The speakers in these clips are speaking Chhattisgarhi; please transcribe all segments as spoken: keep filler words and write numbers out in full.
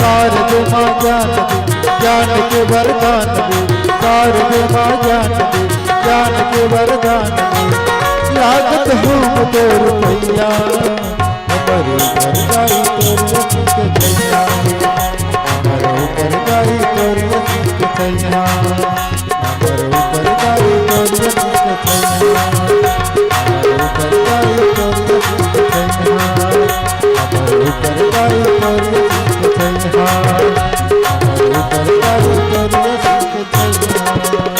शारदे माँ ज्ञान दे, ज्ञान के वरदान दे, शारदे माँ ज्ञान दे, ज्ञान के वरदान दे। लागत होम तोर पैया, हमर ऊपर जाई तोर असीस छैया, हमर ऊपर जाई तोर असीस छैया। हमर ऊपर जाई तोर असीस छैया, हमर ऊपर जाई तोर असीस छैया, हमर ऊपर जाई तोर असीस छैया, हमर ऊपर जाई तोर असीस छैया।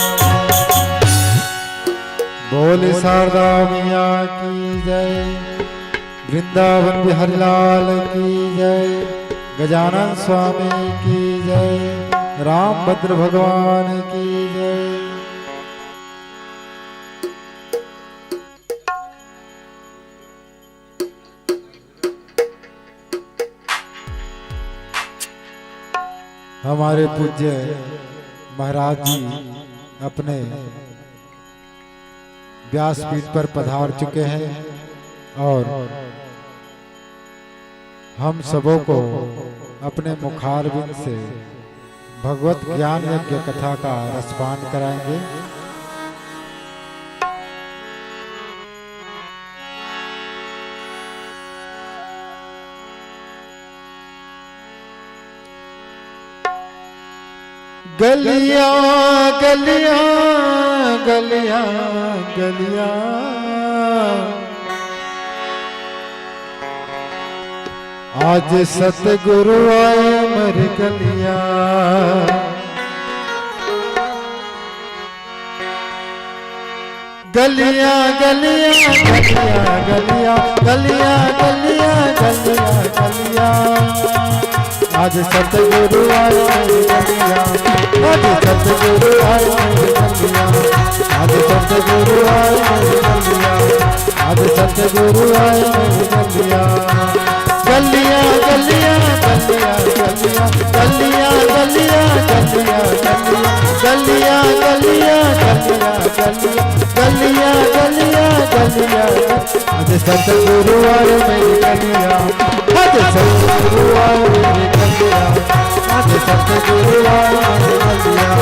बोले शारदा मैया की जय, वृंदावन बिहारी लाल की जय, गजानन स्वामी की जय, रामभद्र भगवान की जय। हमारे पूज्य महाराज जी अपने व्यासपीठ पर पधार चुके हैं और हम सबों को अपने मुखारविंद से भगवत ज्ञान यज्ञ कथा का रसपान कराएंगे। गलियां, गलियां, गलियां, गलियां। आज सतगुरु आए मोर गलियां। गलियां, गलियां, गलियां, गलियां, गलियां, गलियां, गलियां, गलियां। आज सतगुरु आए मोर गलियां, आज सतगुरु आए मोर गलियां, आज सतगुरु आए मोर गलियां, आज सतगुरु आए मोर गलियां। गलियां, गलियां, गलियां, गलियां, गलियां, गलियां, गलियां, गलियां, गलियां, गलियां, गलियां, गलियां, गलियां। आज सतगुरु आए मोर गलियां, आज सतगुरु आए मोर गलियां, आज सतगुरु आए मोर गलियां।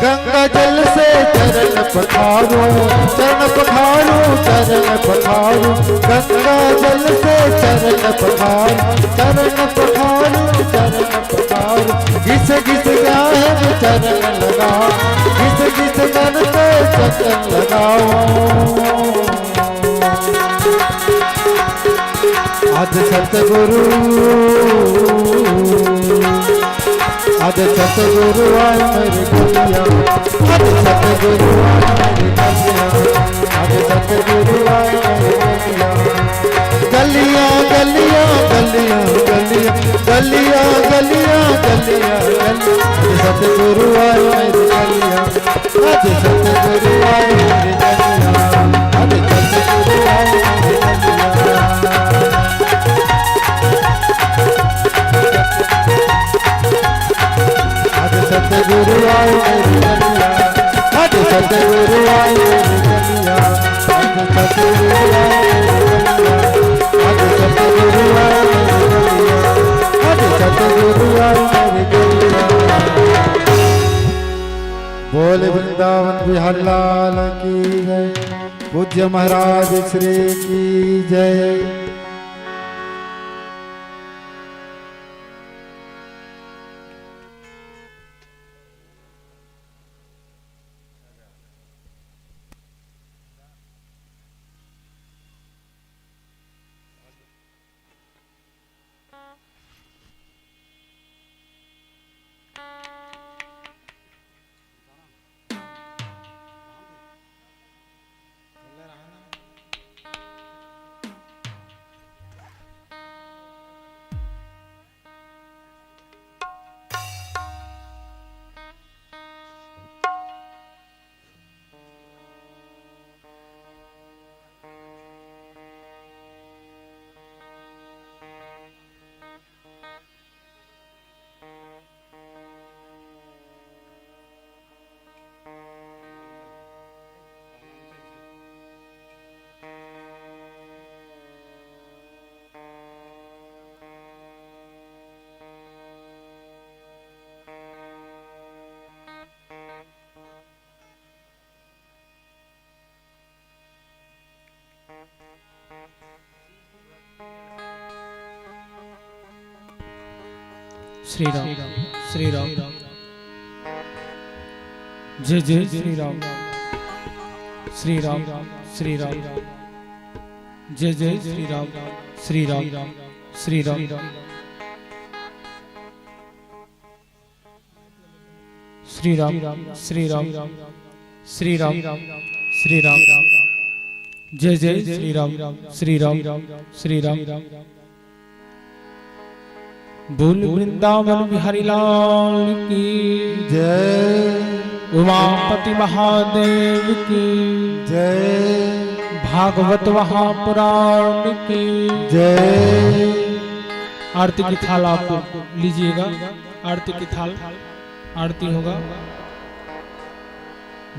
गंगा जल से चरण पखारूं, चरण पखारूं, चरण पखारूं। गंगा जल से चरण पखारूं, चरण पखारूं, चरण पखारूं। घिस घिस गाहे में चरण लगाओ, घिस घिस मन पे चंदन लगाओ। आज सतगुरु, आज सतगुरु आए मोर गलियां, आज सतगुरु आए मोर गलियां, आज सतगुरु आए मोर गलियां। गलियां, गलियां, गलियां, गलियां, गलियां, गलियां, गलियां, गलियां। आज सतगुरु आए मोर गलियां, आज सतगुरु आए मोर गलियां, आज सतगुरु आए मोर गलियां। आज सतगुरु आए मोर गलियां, आज सतगुरु आए मोर गलियां, आज सतगुरु आए मोर गलियां, आज सतगुरु आए मोर गलियां, आज सतगुरु आए मोर गलियां। बोल वृंदावन बिहारी लाल की जय, पूज्य महाराज श्री की जय। श्री राम, श्री राम, जय जय श्री राम, श्री राम, श्री राम, जय जय श्री राम, श्री राम, श्री राम, श्री राम, श्री राम, श्री राम, जय जय श्री राम, श्री राम, श्री राम। बोल वृंदावन बिहारी लाल की जय। उमापति महादेव की जय। भागवत महापुराण की जय। आरती की थाल आप लीजिएगा, आरती की थाल, आरती होगा।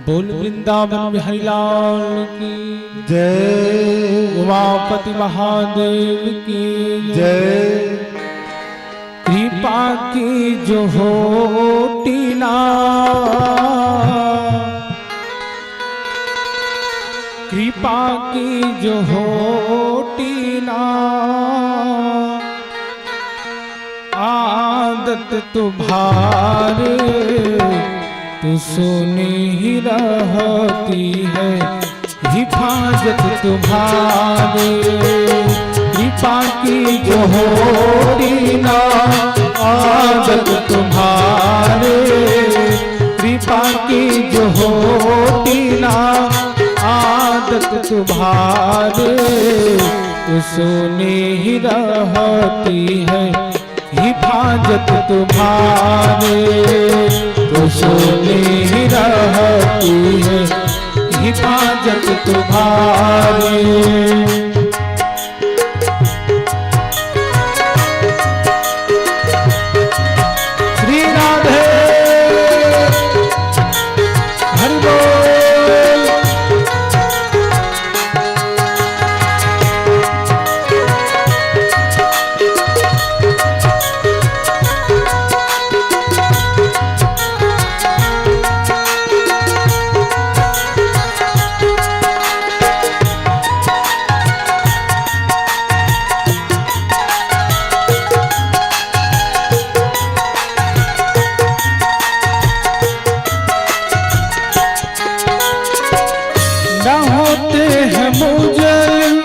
बोल वृंदावन बिहारी लाल की जय। उमापति महादेव की जय। कृपा की जो होती ना, कृपा की जो होती ना, आदत तुम्हारे तो सुनी ही रहती है, हिफाजत तुम्हारे। कृपा की जो होती ना, आदत तुम्हारे। कृपा की जो होती ना, आदत तुम्हारे तो सुनी ही रहती है, हिफाजत तुम्हारे तो सुनी ही रहती है, हिफाजत तुम्हारे। श्री राधे, हरि बोल। न होते हैं मुजरिम,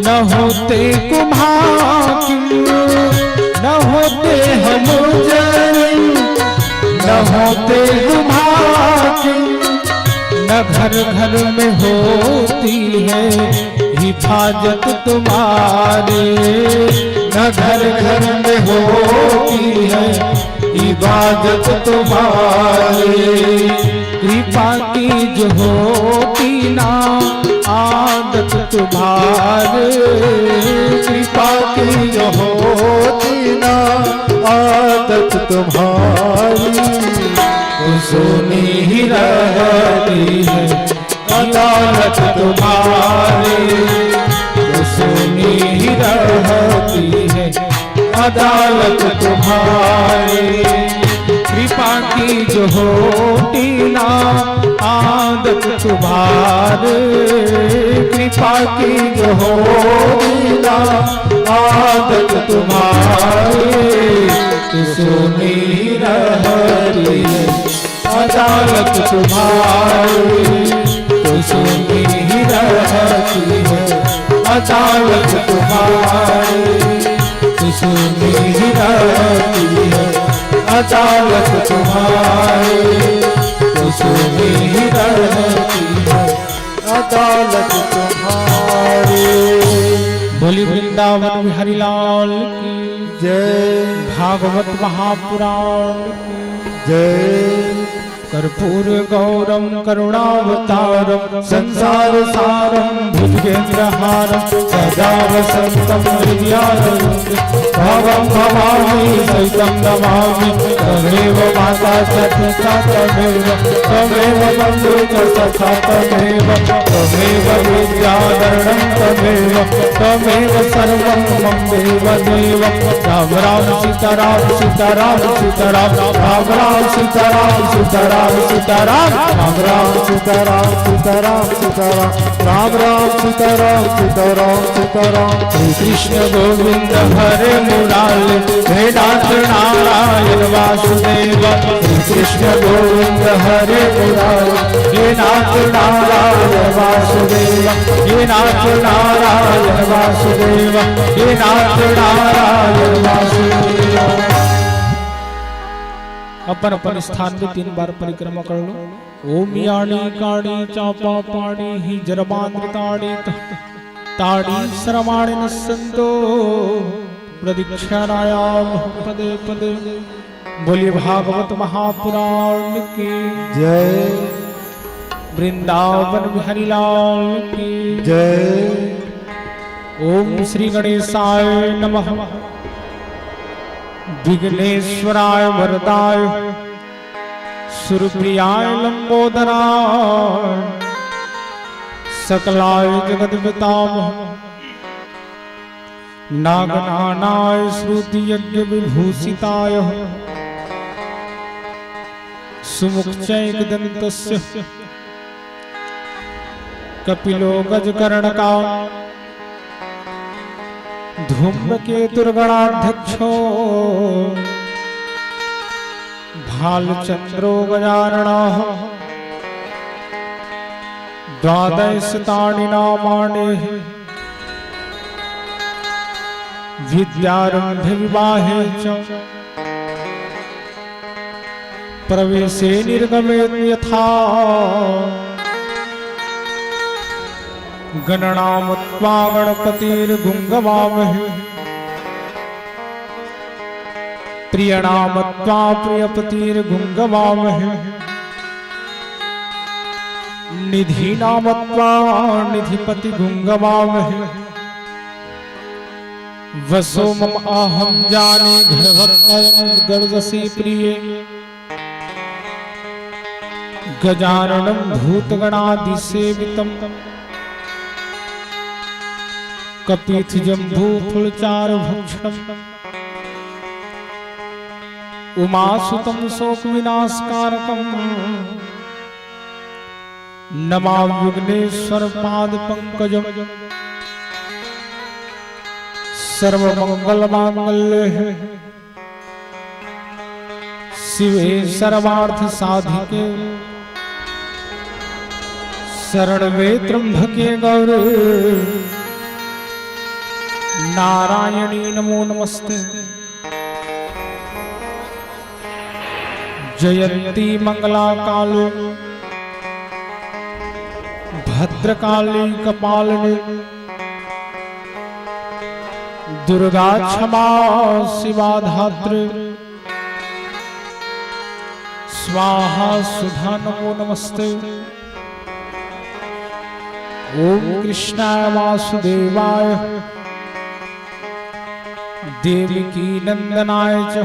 न होते कुम्हाकिम, न होते हैं मुजरिम, न होते कुम्हाकिम, न घर घर में होती है हिफाजत तुम्हारी, न घर घर में होती है इबादत तुम्हारी। कृपा की जो होती ना आदत तुम्हारी, कृपा की जो होती ना आदत तुम्हारी, तो सुनी ही रहती है अदालत तुम्हारी, तो सुनी ही रहती है अदालत तुम्हारी। कृपा की जो होती ना आदत तुम्हारी, कृपा की जो होती ना आदत तुम्हारी, तो सुनी ही रहती है अदालत तुम्हारी, तो सुनी ही रहती है अदालत तुम्हारी, तो सुनी ही रहती है अदालत तुम्हारी, तो सुनी ही रहती है अदालत तुम्हारी। बोली वृंदावन बिहारी लाल की जय। भागवत महापुराण की जय। कर्पूर गौरम करुणावतारम संसार सारम भुजगेंद्र हारम सदा वसंतम हृदयारविंदे भवम भवानी सहितम नमामि। त्वमेव माता च पिता त्वमेव, त्वमेव बंधु च सखा त्वमेव, त्वमेव विद्या द्रविणं त्वमेव, त्वमेव सर्वं मम देव देव। राम राम सीता राम सीता राम सीता राम, राम राम सीता राम सीता राम सीता राम, राम राम सीता राम सीता राम सीता राम। राम राम सीताराम, सीताराम सीताराम। श्री कृष्ण गोविंद हरे मुरारी, हे नाथ नारायण वासुदेव। श्री कृष्ण गोविंद हरे मुरारी, हे नाथ नारायण वासुदेव, हे नाथ नारायण वासुदेव, हे नाथ नारायण वासुदेव। अपन अपन स्थान पे तीन बार परिक्रमा कर लो। ओम याणी काणी चापा पाणीहि जरमानृताणी त-, ताणी सर्वाणि नस्सन्तो प्रदक्षिणायाम पदे पदे। बोलिए भागवत महापुराण की जय। वृंदावन बिहारी लाल की जय। ओम श्री गणेशाय नमः। विघ्नेश्वराय वरदाय सुरप्रियाय लंबोदराय सकलाय जगत पितामह नागनानाय श्रुति यज्ञ विभूषिताय सुमुख चैक दंतस्य कपिलो गजकर्णका धूम्रकेतुर्गणाध्यक्षो भालचंद्रो गजाननः द्वादशतानि नामानि विद्यारंभे विवाहे च प्रवेशे निर्गमे यथा गणनामत्वा गणपतिर्गुंगवामहे। प्रियणामत्वा प्रियपतिर्गुंगवामहे। निधीनामत्वा निधिपतिगुंगवामहे। वसो मम अहम जानी गर्भगर्जसि प्रिये। गजाननं भूतगणादिसेवितं कपीथजम्बूफलचारुभक्षणम् उमासुतं शोकविनाशकारकम्। नमामि विघ्नेश्वरपादपङ्कजम्। सर्वमङ्गलमाङ्गल्ये शिवे सर्वार्थ साधिके शरण्ये त्र्यंबके गौरी नारायणी नमो नमस्ते। जयंती मंगला काली भद्रकाली कपालिनी दुर्गा क्षमा शिवा धात्री स्वाहा सुधा नमो नमस्ते। ओम कृष्णाय वासुदेवाय देवकी नंदनाय च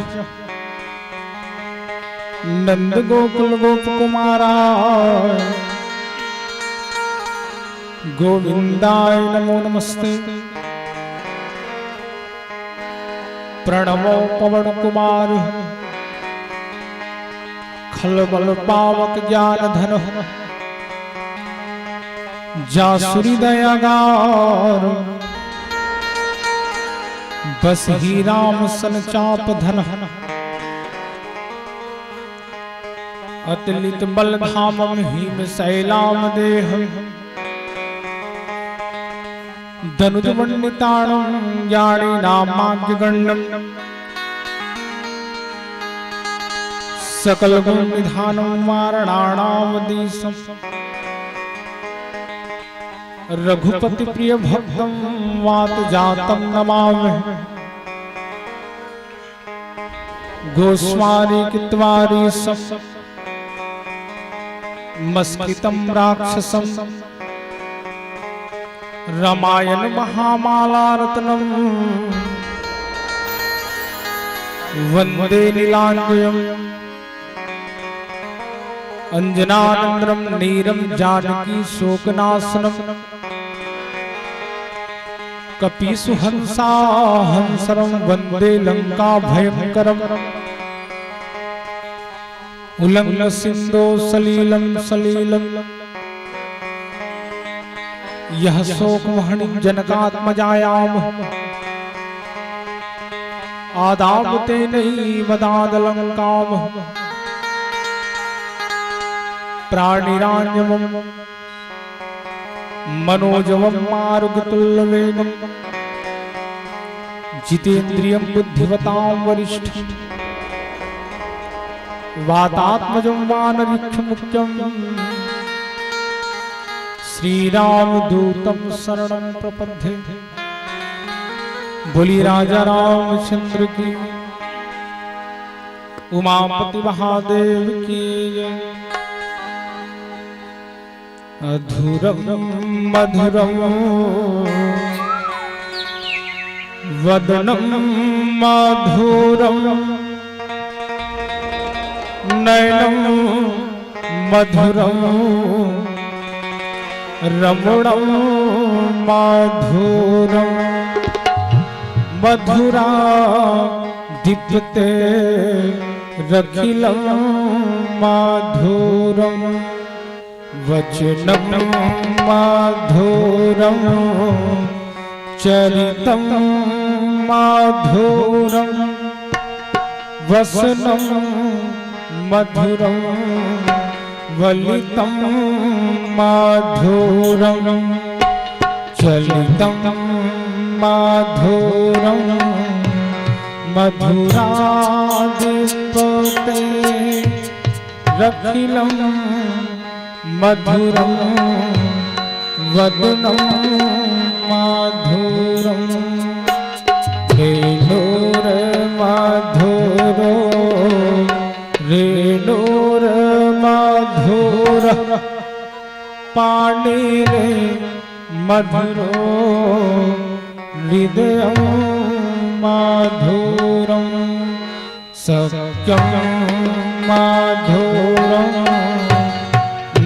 नंद गोकुल गोप कुमाराय गोविंदाय नमो नमस्ते। प्रणवो पवन कुमार खलबल पावक ज्ञान धन जासुरी दयागार बस ही राम सन चाप धन अतलित बल धामम हिम शैलाम देह दनुज मंडिताणं ज्ञानी नामाग्रगण्यम्। सकल गुण निधानं वारणाणामधीशम्। रघुपति प्रिय भक्तं वात जातं नमामि। गोस्वारी कित्वारीशं मस्कितं राक्षसं रामायण महामाला रत्नं वंदे नीलांजयम्। अंजनानंदनं नीरं जानकी शोकनाशनम्। कपीसु हंसाहंसरं वंदे लंका भयंकरम्। उल्लंघ्य सिंधो सलीलं सलीलं यः शोकमहनिं जनकात्मजायाम् आदावतेनैव दादलङ्काम्। प्राणिराञ्जवं मनोजवं मारुगतुल्यवेगं जितेन्द्रियं बुद्धिमतां वरिष्ठं वातात्मजं वानरीक्षमुख्यं श्रीरामदूतं शरणं प्रपद्ये। बोली राजा रामचंद्र की, उमापति महादेव की जय। अधुरं मधुरं वदनं मधुरं नयनं मधुरं रमणं मधुरं मधुरा दीप्ते रखिलं मधुरं वचनं मधुरं चरितं मधुरं वसनं मधुरं वलितं मधुरं चलितं मधुरं मधुराधिपते रखिलं मधुरं वदनं मधुरं वेणुर्मधुरो वेणुर्मधुरः पाणिरे मधुरो हृदयं मधुरं सख्यं मधुरं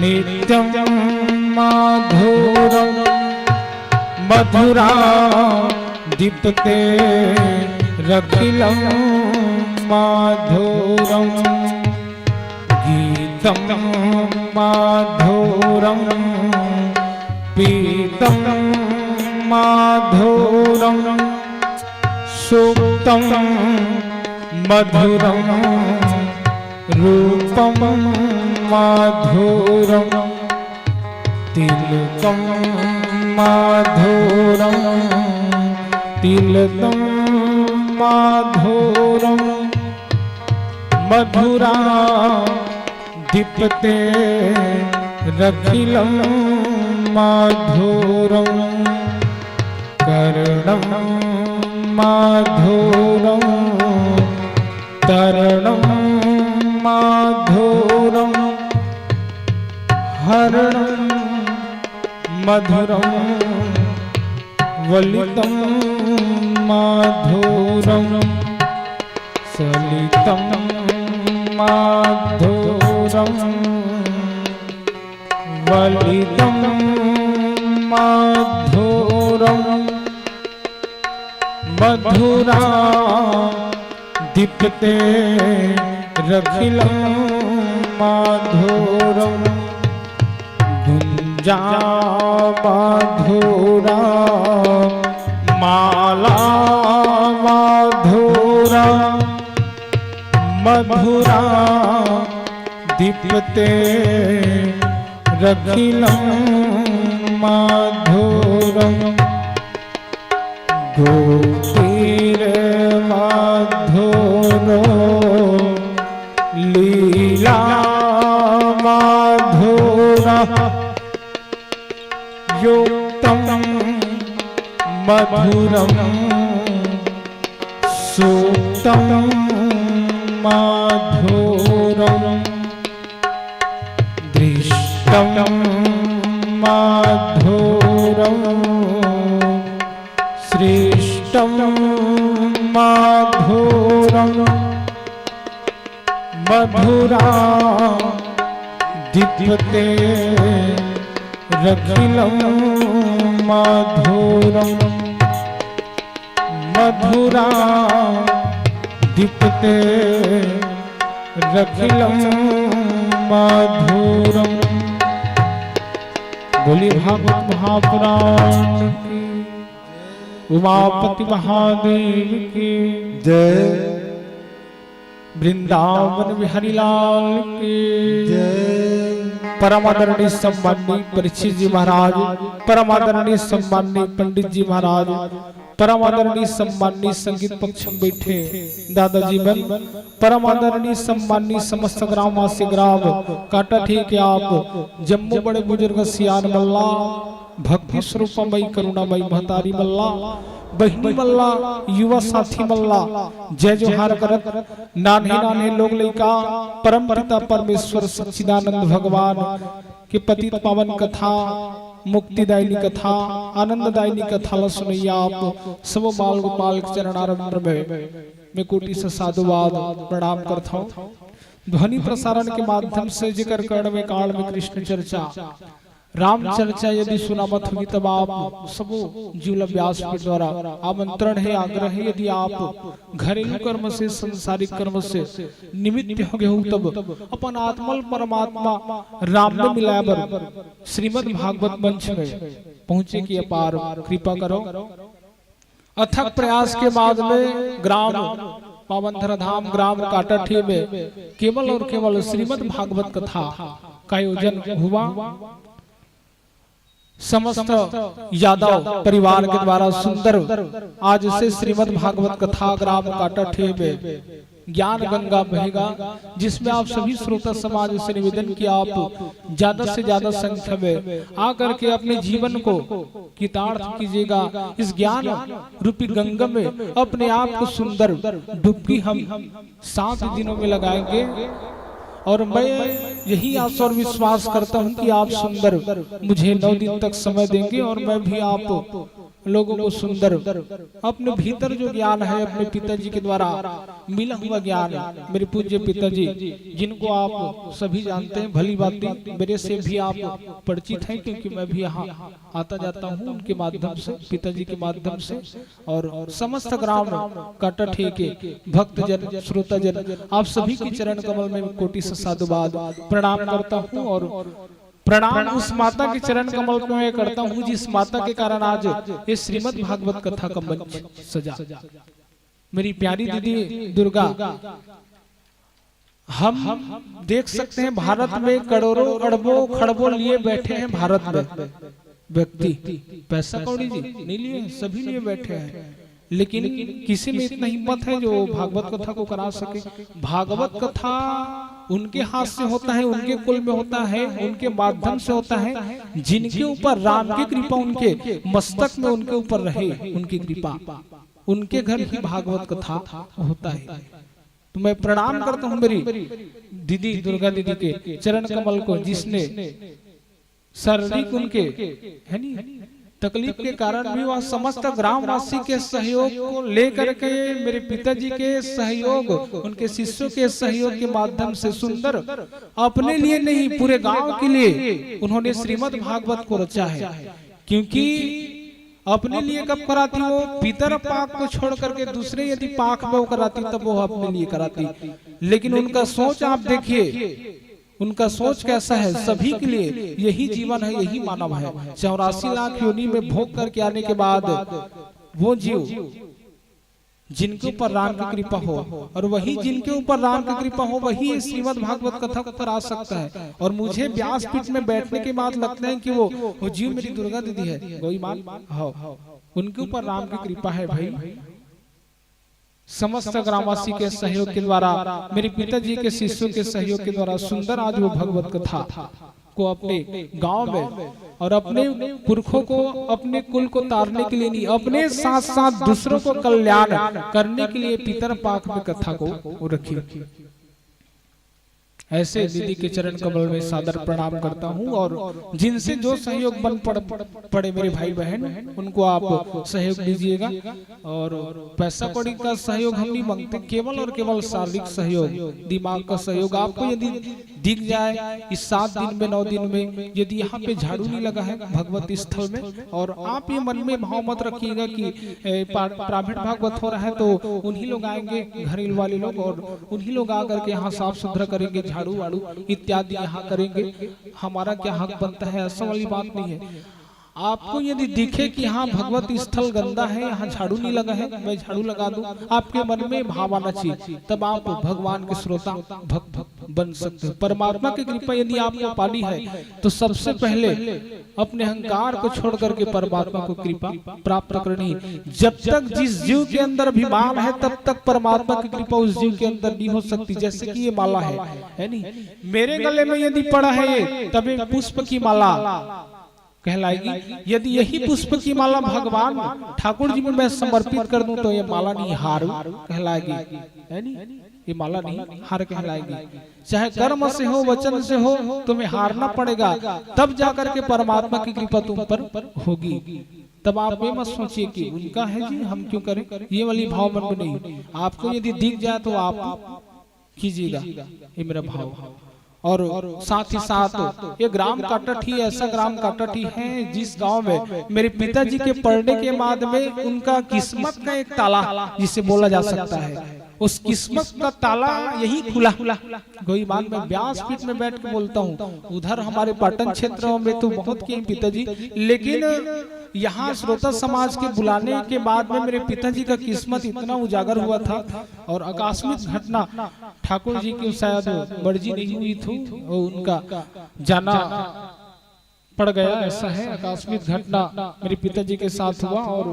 नित्यं मधुरं मधुरा दीप्ते रखिलं मधुरं गीतं मधुरं पीतं मधुरं सुप्तं मधुरं रूपं मधुरं तिलकं मधुरं तिलकं मधुरं मधुरा दीप्ते रखिलं मधुरं कर्णं मधुरं तरणं मधुरं हरणं मधुरं वलितं मधुरं सलितं मधुरं वलितं मधुरं मधुरा दीप्ते रखिलं मधुरं गुंजा मधुरा माला मधुरा मधुरा दीप्ते रखिलं मधुरं गोपीर्मधुरो लीला मधुरा युक्तं मधुरं सूक्तं मधुरं दृष्टं मधुरं सृष्टं मधुरं मधुरा दीप्ते रखिलं मधुरं मधुरा दीप्ते रखिलं मधुरं बोली भागवत महापुराण की, उमापति महादेव की जय। वृंदावन बिहारी लाल की जय। परम आदरणीय सम्माननीय परीक्षित जी महाराज, परम आदरणीय सम्माननीय पंडित जी महाराज, परम आदरणीय सम्माननीय संगीत पक्ष में बैठे दादाजी मन, परम आदरणीय सम्माननीय समस्त ग्रामवासी ग्राम काटाठी के आप जम्मो बड़े बुजुर्ग सियान मल्ला, भक्ति स्वरूपमयी करुणामयी महतारी मल्ला, बहिनी मल्ला, युवा साथी मल्ला, जय जोहार करत नान्हे नान्हे लोग लइका परम पिता परमेश्वर सच्चिदानंद भगवान के पतित पावन कथा, मुक्तिदायिनी कथा, आनंददायिनी कथा ला सुनइया आप सब बाल गोपाल के चरणारविंद में मैं कोटि से साधुवाद प्रणाम करथौं। ध्वनि प्रसारण के माध्यम से जेकर कर्ण में काल में कृष्ण चर्चा, राम चर्चा यदि सुनावत होही, तब आप सबो जीव ला व्यासपीठ द्वारा आमंत्रण हे, आग्रह हे, यदि आप घरेलू कर्म से, सांसारिक कर्म से निमित्त हो गए हो, तब अपन आत्मा ल परमात्मा राम में मिलाए बर श्रीमद् भागवत मंच में पहुंचे की अपार कृपा करो। अथक प्रयास के बाद में ग्राम पावन धराधाम ग्राम काटाठी में केवल और केवल श्रीमद् भागवत कथा का आयोजन हुआ। समस्त यादव परिवार के द्वारा सुंदर आज से श्रीमद् भागवत कथा ग्राम काटाठी में ज्ञान गंगा बहेगा, जिसमें आप सभी श्रोता समाज से निवेदन कि आप ज्यादा से ज्यादा संख्या में आकर के अपने जीवन को कृतार्थ कीजिएगा। इस ज्ञान रूपी गंगा में अपने आप को सुंदर डुबकी हम सात दिनों में लगाएंगे। और मैं यही आशा और विश्वास करता हूं कि आप सुंदर मुझे नौ दिन तक समय देंगे और मैं भी आप लोगों को सुंदर अपने भीतर जो ज्ञान है, अपने पिताजी के द्वारा मिला हुआ ज्ञान, मेरे पूज्य पिताजी जिनको आप सभी जानते हैं, भली भांति मेरे से भी आप परिचित हैं, क्योंकि मैं भी यहाँ आता जाता हूँ उनके माध्यम से, पिताजी के माध्यम से। और समस्त ग्राम काटाठी के भक्तजन, श्रोताजन, आप सभी के चरण कमल में कोटि से साधुवाद प्रणाम करता हूँ। और प्रणाम उस माता के चरण कमल में मैं करता हूँ जिस माता के कारण आज ये श्रीमद् भागवत कथा का मंच सजा। मेरी प्यारी दीदी दुर्गा, हम देख सकते हैं भारत में करोड़ों, अरबों, खरबों लिए बैठे हैं भारत में व्यक्ति, पैसा कौड़ी जी नहीं लिए, सभी लिए बैठे हैं। लेकिन किसी में इतना हिम्मत है जो भागवत कथा को करा सके? भागवत कथा उनके हाथ से होता है, उनके कुल में होता है, उनके माध्यम से होता है, जिनके ऊपर राम की कृपा उनके मस्तक में, उनके ऊपर रहे, उनकी कृपा, उनके घर ही भागवत कथा होता है। तो मैं प्रणाम करता हूँ मेरी दीदी दुर्गा दीदी के चरण कमल को, जिसने शारीरिक उनके, है नी, तकलीफ के कारण भी वह समस्त ग्रामवासी के सहयोग को लेकर के, मेरे पिताजी के सहयोग, उनके शिष्यों के सहयोग के माध्यम से सुंदर अपने लिए नहीं, पूरे गांव के लिए उन्होंने श्रीमद् भागवत को रचा है। क्योंकि अपने लिए कब कराती वो, पितर पाख को छोड़ करके दूसरे यदि पाख में वो कराती, तब वो अपने लिए कराती। लेकिन उनका सोच आप देखिए, उनका सोच कैसा है। सभी के लिए यही जीवन है, यही मानव है। चौरासी लाख योनि में भोग करके आने के बाद वो जीव जिनके ऊपर राम की कृपा हो, और वही जिनके ऊपर राम की कृपा हो, वही इस श्रीमद् भागवत कथा को करा सकता है। और मुझे व्यासपीठ में बैठने के बाद लगता है कि वो, वो जीव मेरी दुर्गा दीदी है, गौरी माँ, हाँ, उनके ऊपर राम की कृपा है भाई। समस्त ग्रामवासी के सहयोग के द्वारा, मेरे पिताजी के शिष्यों के सहयोग के द्वारा सुंदर आज वो भगवत कथा को अपने गांव में और अपने पुरखों को, अपने कुल को तारने के लिए नहीं, अपने साथ साथ दूसरों को कल्याण करने के लिए पितर पाख में कथा को रखी। ऐसे दीदी के चरण कमल में सादर प्रणाम करता हूँ और जिनसे जो सहयोग बन पड़, पड़े मेरे भाई बहन, उनको आप सहयोग दीजिएगा। और पैसा कौड़ी का सहयोग हम नहीं मांगते, केवल और केवल शारीरिक सहयोग, दिमाग का सहयोग। आपको यदि दिख जाए इस सात दिन में, नौ दिन में, यदि यहाँ पे झाड़ू नहीं लगा है भगवत स्थल में, और आप ये मन में भाव मत रखिएगा कि ए, पा- प्राइवेट भागवत हो रहा है तो उन्हीं लोग आएंगे, घरेलू वाले लोग, और उन्हीं लोग आकर के यहाँ साफ सुथरा करेंगे, झाड़ू वाड़ू इत्यादि यहाँ करेंगे, हमारा क्या हक बनता है, ऐसा वाली बात नहीं है। आपको यदि दिखे कि हाँ, भगवत स्थल गंदा है, यहाँ झाड़ू नहीं लगा है, मैं झाड़ू लगा दूं, आपके मन में भाव आना चाहिए, तब आप भगवान के श्रोता भक्त बन सकते हो। परमात्मा की कृपा यदि आपको पानी है, तो सबसे पहले अपने अहंकार को छोड़ करके परमात्मा को कृपा प्राप्त करनी। जब तक जिस जीव के अंदर अभिमान है, तब तक परमात्मा की कृपा उस जीव के अंदर नहीं हो सकती। जैसे कि ये माला है, है नहीं? मेरे गले में यदि पड़ा है ये, तब ये पुष्प की माला कहलाएगी। यदि यही पुष्प की माला भगवान ठाकुर जी में मैं समर्पित कर दूं, तो ये माला नहीं, हार कहलाएगी, है नहीं? ये माला नहीं, हार कहलाएगी। चाहे कर्म से हो, वचन से हो, तुम्हें हारना पड़ेगा, तब जाकर के परमात्मा की कृपा तुम पर होगी। तब आप ये मत सोचिए कि उनका है जी, हम क्यों करें, ये वाली भाव मन में नहीं। आपको यदि दिख जाए तो आप कीजिएगा, ये मेरा भाव। और साथ ही साथ ये ग्राम काटाठी ऐसा ग्राम काटाठी है, जिस गांव में मेरे पिताजी के पढ़ने के बाद में उनका किस्मत का एक ताला, जिसे बोला जा सकता है, उस किस्मत का ताला यही खुला। गोईमान में व्यासपीठ में बैठ के बोलता हूँ, उधर हमारे पाटन क्षेत्र में तो बहुत किए पिताजी, लेकिन यहाँ श्रोता समाज के बुलाने के बाद में मेरे पिताजी का किस्मत इतना उजागर हुआ था। और आकस्मिक घटना, ठाकुर जी की शायद मर्जी नहीं हुई थी, वो उनका जाना पड़ गया, ऐसा है। आकस्मिक घटना मेरे पिताजी के साथ हुआ और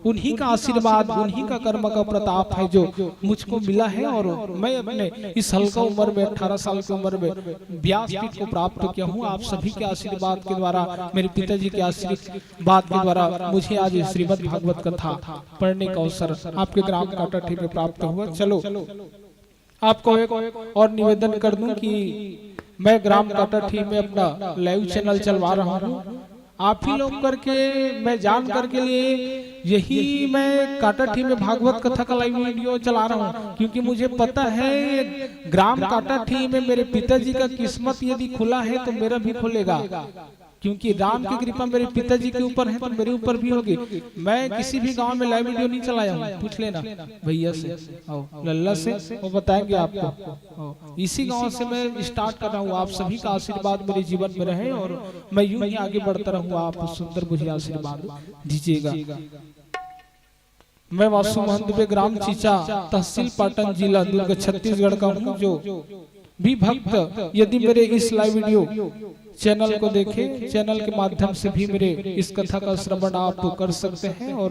उन्हीं का आशीर्वाद, उन्हीं का कर्म का प्रताप है जो मुझको मिला है। और मैं अपने इस हल्का उम्र में, अठारह साल की उम्र में व्यासपीठ को प्राप्त किया हूँ, आप सभी के आशीर्वाद के द्वारा, मेरे पिताजी के आशीर्वाद के द्वारा मुझे आज ये श्रीमद् भागवत कथा पढ़ने का अवसर आपके ग्राम काटाठी में प्राप्त हुआ। चलो, आपको एक और निवेदन कर दूं कि मैं ग्राम काटाठी में अपना लाइव चैनल चलवा रहा हूँ। आप ही लोग करके, मैं जान करके लिए यही मैं काटाठी में भागवत कथा का लाइव वीडियो चला रहा हूँ, क्योंकि मुझे पता है ग्राम काटाठी में मेरे पिताजी का किस्मत यदि खुला है तो मेरा भी खुलेगा, क्योंकि राम की कृपा मेरे पिताजी के ऊपर है तो मेरे ऊपर भी होगी। मैं किसी भी गांव में लाइव वीडियो नहीं चलाया हूँ, पूछ लेना भैया से, आओ, लल्ला से, वो बताएंगे आपको। आओ, इसी गांव से मैं स्टार्ट कर रहा हूँ। आप सभी का आशीर्वाद मेरे जीवन में रहे और मैं यूं ही आगे बढ़ता रहूंगा। आप सुंदर मुझे आशीर्वाद दीजिएगा। मैं वासु महंत बे, ग्राम चीचा, तहसील पाटन, जिला दुर्ग, छत्तीसगढ़ का हूँ। जो भी भक्त यदि मेरे इस लाइव वीडियो चैनल को देखे, चैनल के माध्यम से भी मेरे इस कथा का श्रवण आप कर सकते हैं और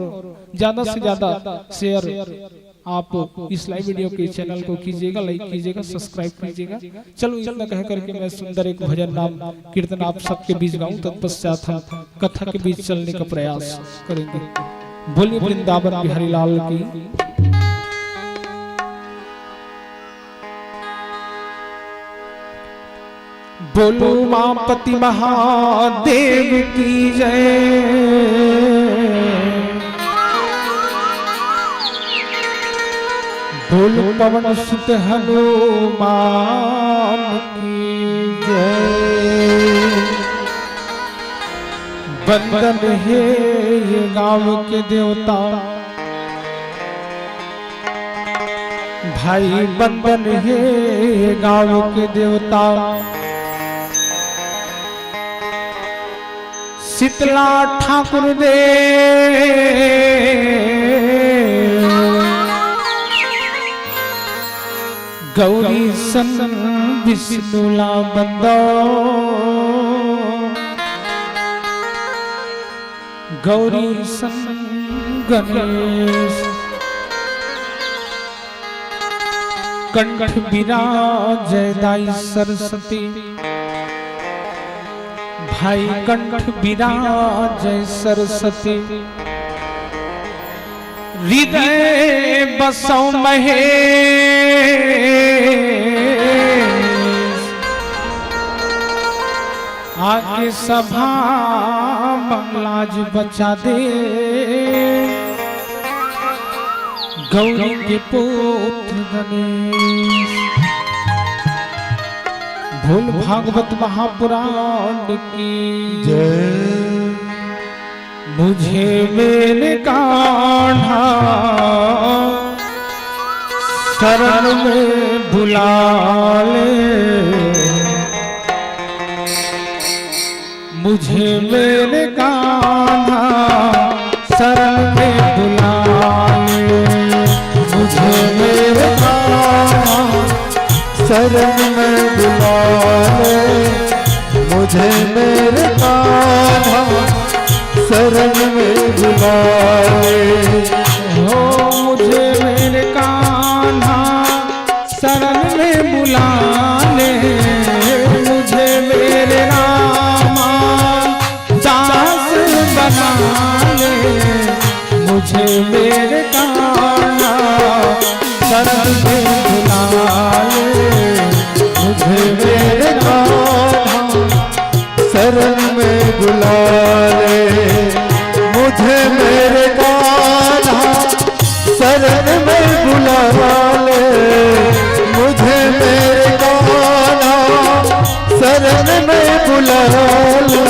ज्यादा से ज्यादा शेयर आप इस लाइव वीडियो के चैनल को कीजिएगा, लाइक कीजिएगा, सब्सक्राइब कीजिएगा। चलो, इतना कह करके मैं सुंदर एक भजन नाम कीर्तन आप सबके बीच गाऊं, तत्पश्चात हम कथा के बीच चलने का प्रयास करेंगे। बोलिए वृंदावन बिहारी लाल की। बोलो उमापति महादेव की जय। बोलो पवन सुत हनुमान की जय। वंदन हे ये गांव के देवता, भाई वंदन हे गांव के देवता, शीतला ठाकुर दे, गौरी सन विष्णुला बंदो, गौरी सन गणेश। कंठ विराजै दाई सरस्वती, भाई कंठ विराजै सरस्वती, हृदय बसौ महेश। आके सभा म लाज बचा दे, गौरी के पुत्र गणेश। बोल भागवत महापुराण की जय। मुझे मेरे कान्हा शरण में बुला ले। मुझे मेरे कान्हा शरण में बुला ले, मुझे मेरे कान्हा शरण में बुला ले, मुझे मेरे कान्हा शरण में बुला ले। हो मुझे मेरे कान्हा शरण में बुला ले, मुझे मेरे रामा दास बना ले, मुझे मेरे कान्हा शरण में बुला ले, मुझे मेरे कान्हा शरण में बुला ले, मुझे मेरे कान्हा शरण में बुला ले, मुझे मेरे कान्हा शरण में बुला ले,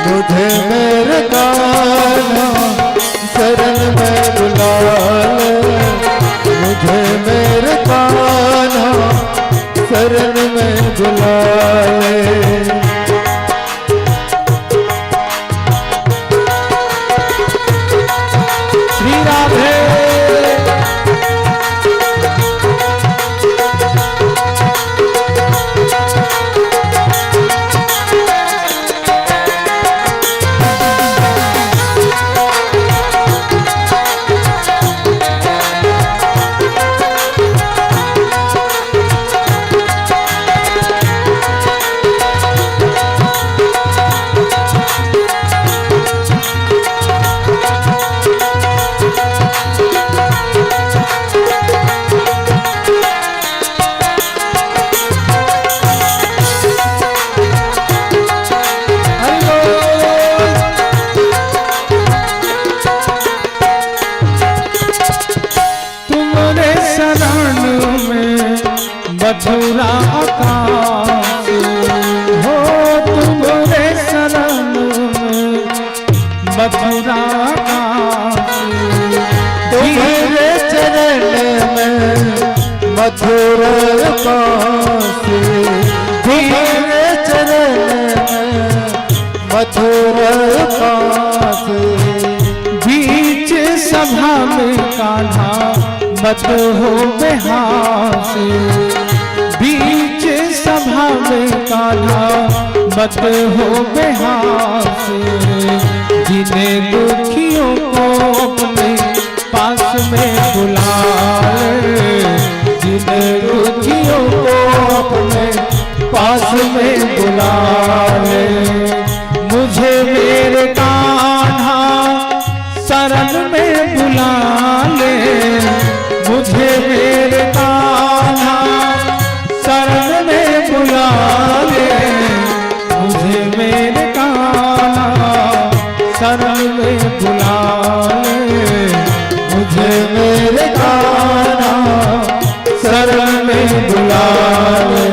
मुझे मेरे कान्हा शरण में बुला ले, मुझे मेरे कान्हा शरण में बुला ले। श्री राधे। तुम्हारे शरण में मथुरा काशी, हो तुम्हारे शरण में मथुरा काशी। तुम्हारे चरण में मथुरा काशी, तुम्हारे चरण में मथुरा काशी। बीच सभा में कान्हा मत हो बेहासी, बीच सभा में कान्हा मत हो बेहासी। जिन्हें दुखियों को अपने पास में बुला ले, जिन्हें दुखियों को अपने पास में बुला ले। मुझे मेरे कान्हा शरण में बुला ले, मुझे मेरे कान्हा शरण में बुला ले, मुझे मेरे कान्हा शरण में बुला ले, मुझे मेरे कान्हा शरण में बुला ले।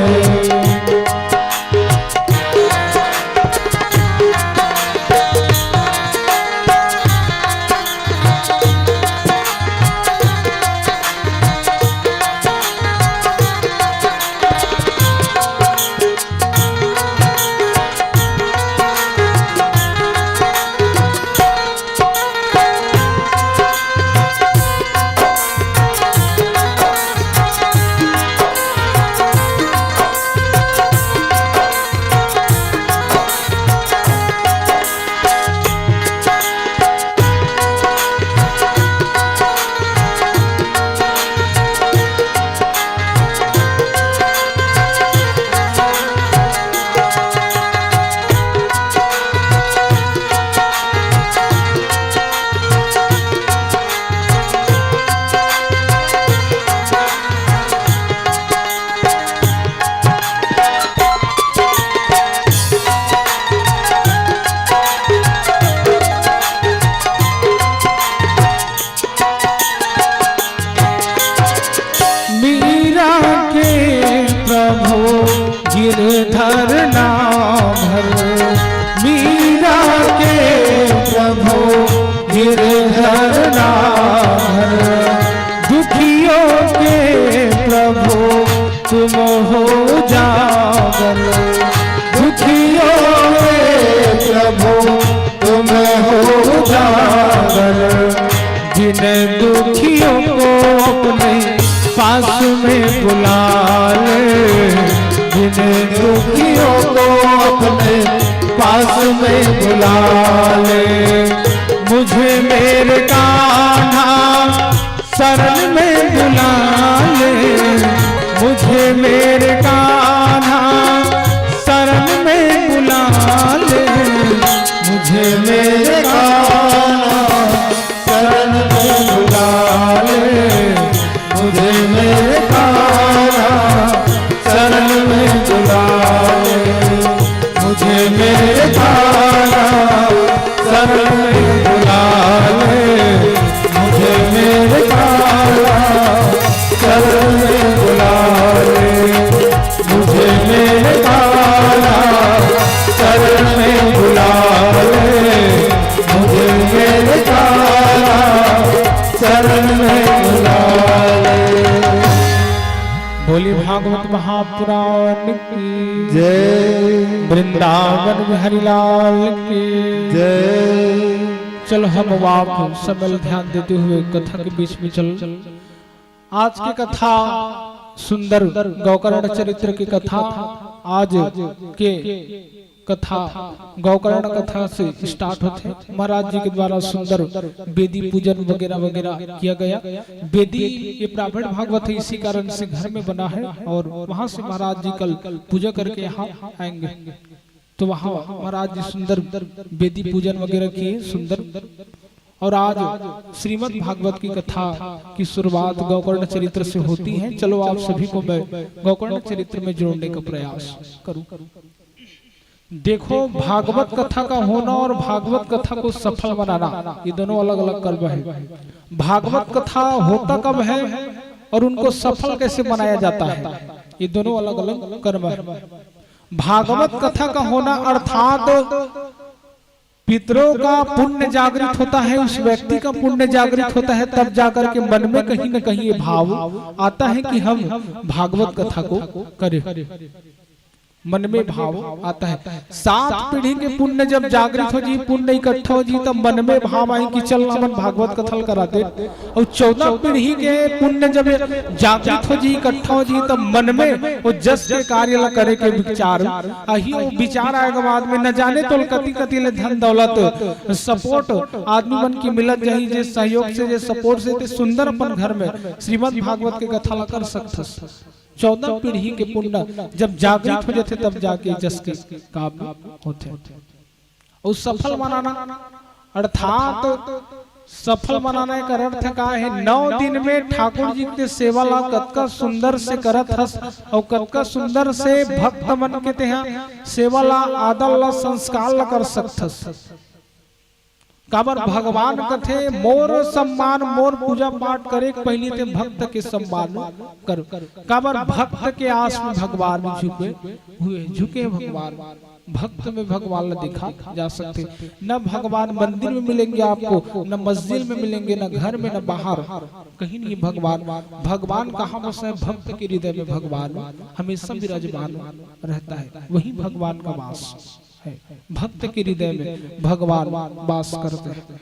मीरा के प्रभु गिरधर नाम हर, मीरा के प्रभु गिरधर नाम हर। दुखियों के प्रभु तुम हो जागर, दुखियों के पागल, जिन दुखियों को अपने पास में बुला ले, जिन दुखियों को अपने पास में बुला ले। मुझे मेरे कान्हा शरण में बुला ले, मुझे मेरे कान्हा शरण में बुला ले, मुझे मेरे कान्हा शरण में बुला ले, मुझे मेरे कान्हा शरण में बुला ले, मुझे मेरे कान्हा शरण में बुला ले, मुझे मेरे कान्हा शरण में बुला ले, मुझे मेरे कान्हा शरण में बुला ले, मुझे मेरे कान्हा शरण में बुला ले। बोली भागवत महापुराण की जय। वृंदावन बिहारी लाल की जय। चलो हम आप सब मिल ध्यान देते हुए कथा के बीच में चल। आज की कथा सुंदर गोकर्ण चरित्र की कथा, आज के कथा गोकर्ण कथा से स्टार्ट होथे। महाराज जी के द्वारा सुंदर वेदी पूजन वगैरह वगैरह किया गया। वेदी ये प्रारंभ भागवत है, इसी कारण से घर में बना है और वहां से महाराज जी कल पूजा करके यहाँ आएंगे। तो वहां महाराज जी सुंदर वेदी पूजन वगैरह किए, सुंदर। और आज श्रीमद् भागवत की कथा की शुरुआत गोकर्ण चरित्र से होती है। चलो आप सभी को मैं गोकर्ण चरित्र में जोड़ने का प्रयास करूं। देखो, भागवत कथा का होना और भागवत कथा को सफल बनाना, ये दोनों अलग अलग कर्म है। भागवत कथा होता कब है और उनको सफल कैसे बनाया जाता है, ये दोनों अलग अलग कर्म है। भागवत कथा का होना अर्थात पितरों का पुण्य जागृत होता है, उस व्यक्ति का पुण्य जागृत होता है, तब जाकर के मन में कहीं ना कहीं ये भाव आता है कि हम भागवत कथा को करें। मन में भाव आता है। सात पीढ़ी के पुण्य जब जागृत हो जी, पुण्य इकट्ठा हो जी, तब मन में भाव आए कि चल ना मन भागवत कथा ल करा दे। और चौदह पीढ़ी के पुण्य जब जागृत हो जी, इकट्ठा हो जी, तब मन में वो जस के कार्य ला करे के विचार आही। वो विचार आए के बाद में न जाने तो कति कति ले धन दौलत सपोर्ट आदमी मन की मिलत जाही, जे सहयोग से, जे सपोर्ट से ते सुंदर अपन घर में श्रीमद् भागवत के कथा ला कर सकथस। चौदह पीढ़ी के पुण्य जब जागृत हो जाथे तब जाके जस के काम होथे। अउ सफल मनाना अर्थात सफल मनाना एक अर्थ का हे, नौ दिन में ठाकुर जी के सेवा ला कतका सुंदर से करत हस अउ कतका सुंदर से भक्त मन के तेहा सेवा ला, आदर ला, संस्कार ला कर सकथस। काबर भगवान कथे, मोर सम्मान, मोर पूजा पाठ करे के पहिली ते भक्त के सम्मान कर। काबर भक्त के आस में भगवान झुके हुए, झुके भगवान। भक्त में भगवान ला देखा जा सकथे। न भगवान मंदिर में मिलेंगे आपको, न मस्जिद में मिलेंगे, न घर में, न बाहर, कहीं नहीं भगवान। भगवान कहाँ बसे? भक्त के हृदय में भगवान हमेशा विराजमान रहता है, वही भगवान का वास है। भक्त के हृदय में भगवान वास करते हैं।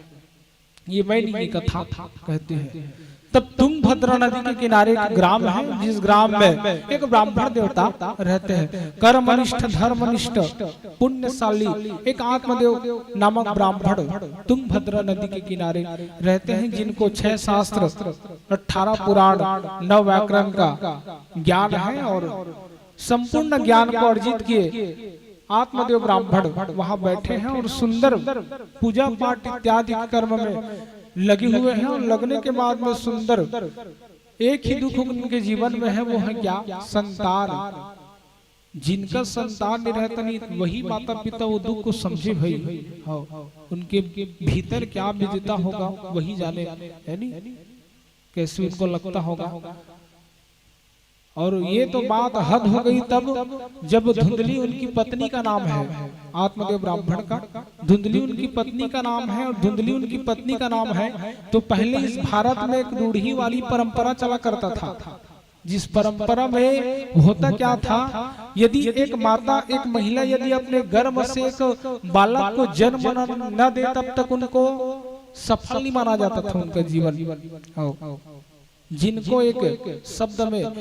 ये मैंने ये कथा कहते हैं। तब तुंगभद्रा नदी के किनारे एक ग्राम है, जिस ग्राम में एक ब्राह्मण देवता रहते हैं, कर्मनिष्ठ, धर्मनिष्ठ, पुण्यशाली एक आत्मदेव नामक ब्राह्मण तुंगभद्रा नदी के किनारे रहते हैं, जिनको छह शास्त्र, अठारह पुराण, नौ व्याकरण का ज्ञान है और संपूर्ण ज्ञान को अर्जित किए आत्मदेव ब्राह्मण वहां बैठे हैं और सुंदर पूजा पाठ इत्यादि कर्म में लगे हुए हैं। और लगने के बाद में सुंदर एक ही दुख उनके जीवन में है, वो है क्या? संतान। जिनका संतान नहीं रहता नहीं, वही माता पिता वो दुख को समझे भाई। हाँ, उनके भीतर क्या बीतता होगा वही जाने, है नी, कैसे उनको लगता होगा। और ये तो बात हद हो गई तब जब धुंधली उनकी पत्नी का नाम है, आत्मदेव ब्राह्मण का धुंधली उनकी पत्नी का नाम है, और धुंधली उनकी पत्नी का नाम है। तो पहले इस भारत में एक रूढ़ी वाली परंपरा चला करता था, जिस परंपरा में होता क्या था, यदि एक माता, एक महिला यदि अपने गर्भ से एक बालक को जन्म न, न दे, तब तक उनको सफल नहीं माना जाता था उनका जीवन। हाँ। जिनको एक शब्द में, अ,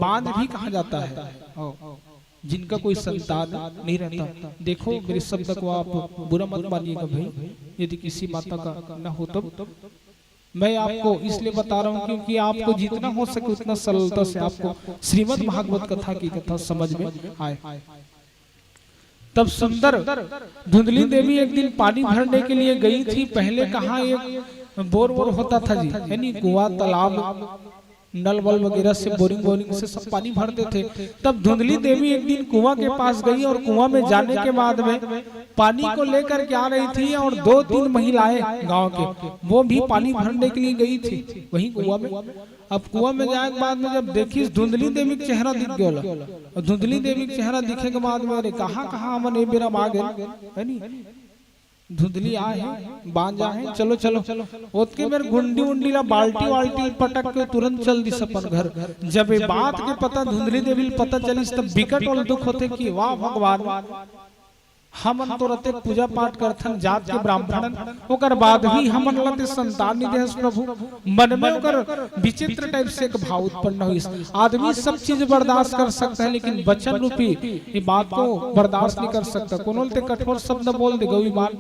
बांझ भी कहा जाता है। हाँ। जिनका कोई संतान नहीं रहता। देखो, मेरे शब्द को आप बुरा मत मानिएगा भाई, यदि किसी माता का न हो तब। मैं आपको इसलिए बता रहा हूँ क्योंकि आपको जितना हो सके उतना सरलता से आपको श्रीमद् भागवत कथा की कथा समझ में आए। तब सुंदर धुंधली देवी एक दिन पानी भरने के लिए गई थी। पहले कहाँ एक बोर वोर होता था जी, यानी कुआं, तालाब, नल वल वगैरह से, बोरिंग वोरिंग से सब पानी भरते थे। तब धुंधली देवी एक दिन कुआं के पास गई और कुआं में जाने के बाद में पानी को लेकर के आ रही थी और दो तीन महिलाएं गांव के, वो भी पानी भरने के लिए गई थी वहीं कुआं में। अब कुआं में जाए के बाद में जब देखिस, धुंधली देवी के चेहरा दिख गया। और धुंधली देवी के चेहरा दिखे के बाद में, अरे, कहाँ कहाँ हमन ए बेरा में आ गए, है नी? धुंधली आए हे, बांझ आए हे, चलो चलो। ओतके मेर गुंडी उंडी ला, बाल्टी वाल्टी पटक के तुरंत चल दिस अपन घर। जब ये बात के पता धुंधली देवी ल पता चलिस, तब बिकट ओला दुख होथे कि वाह भगवान, हमन तो रते पूजा पाठ करथन, जात के ब्राह्मणन, ओकर बाद भी हमन ला ते संतान नहीं देहस प्रभु। मन में ओकर विचित्र टाइप से एक भाव उत्पन्न होइस। आदमी सब चीज बर्दाश्त कर सकता है, लेकिन वचन रूपी ये बात को बर्दाश्त नहीं कर सकता। कोनो ल ते कठोर शब्द बोल दे, गौ ईमान,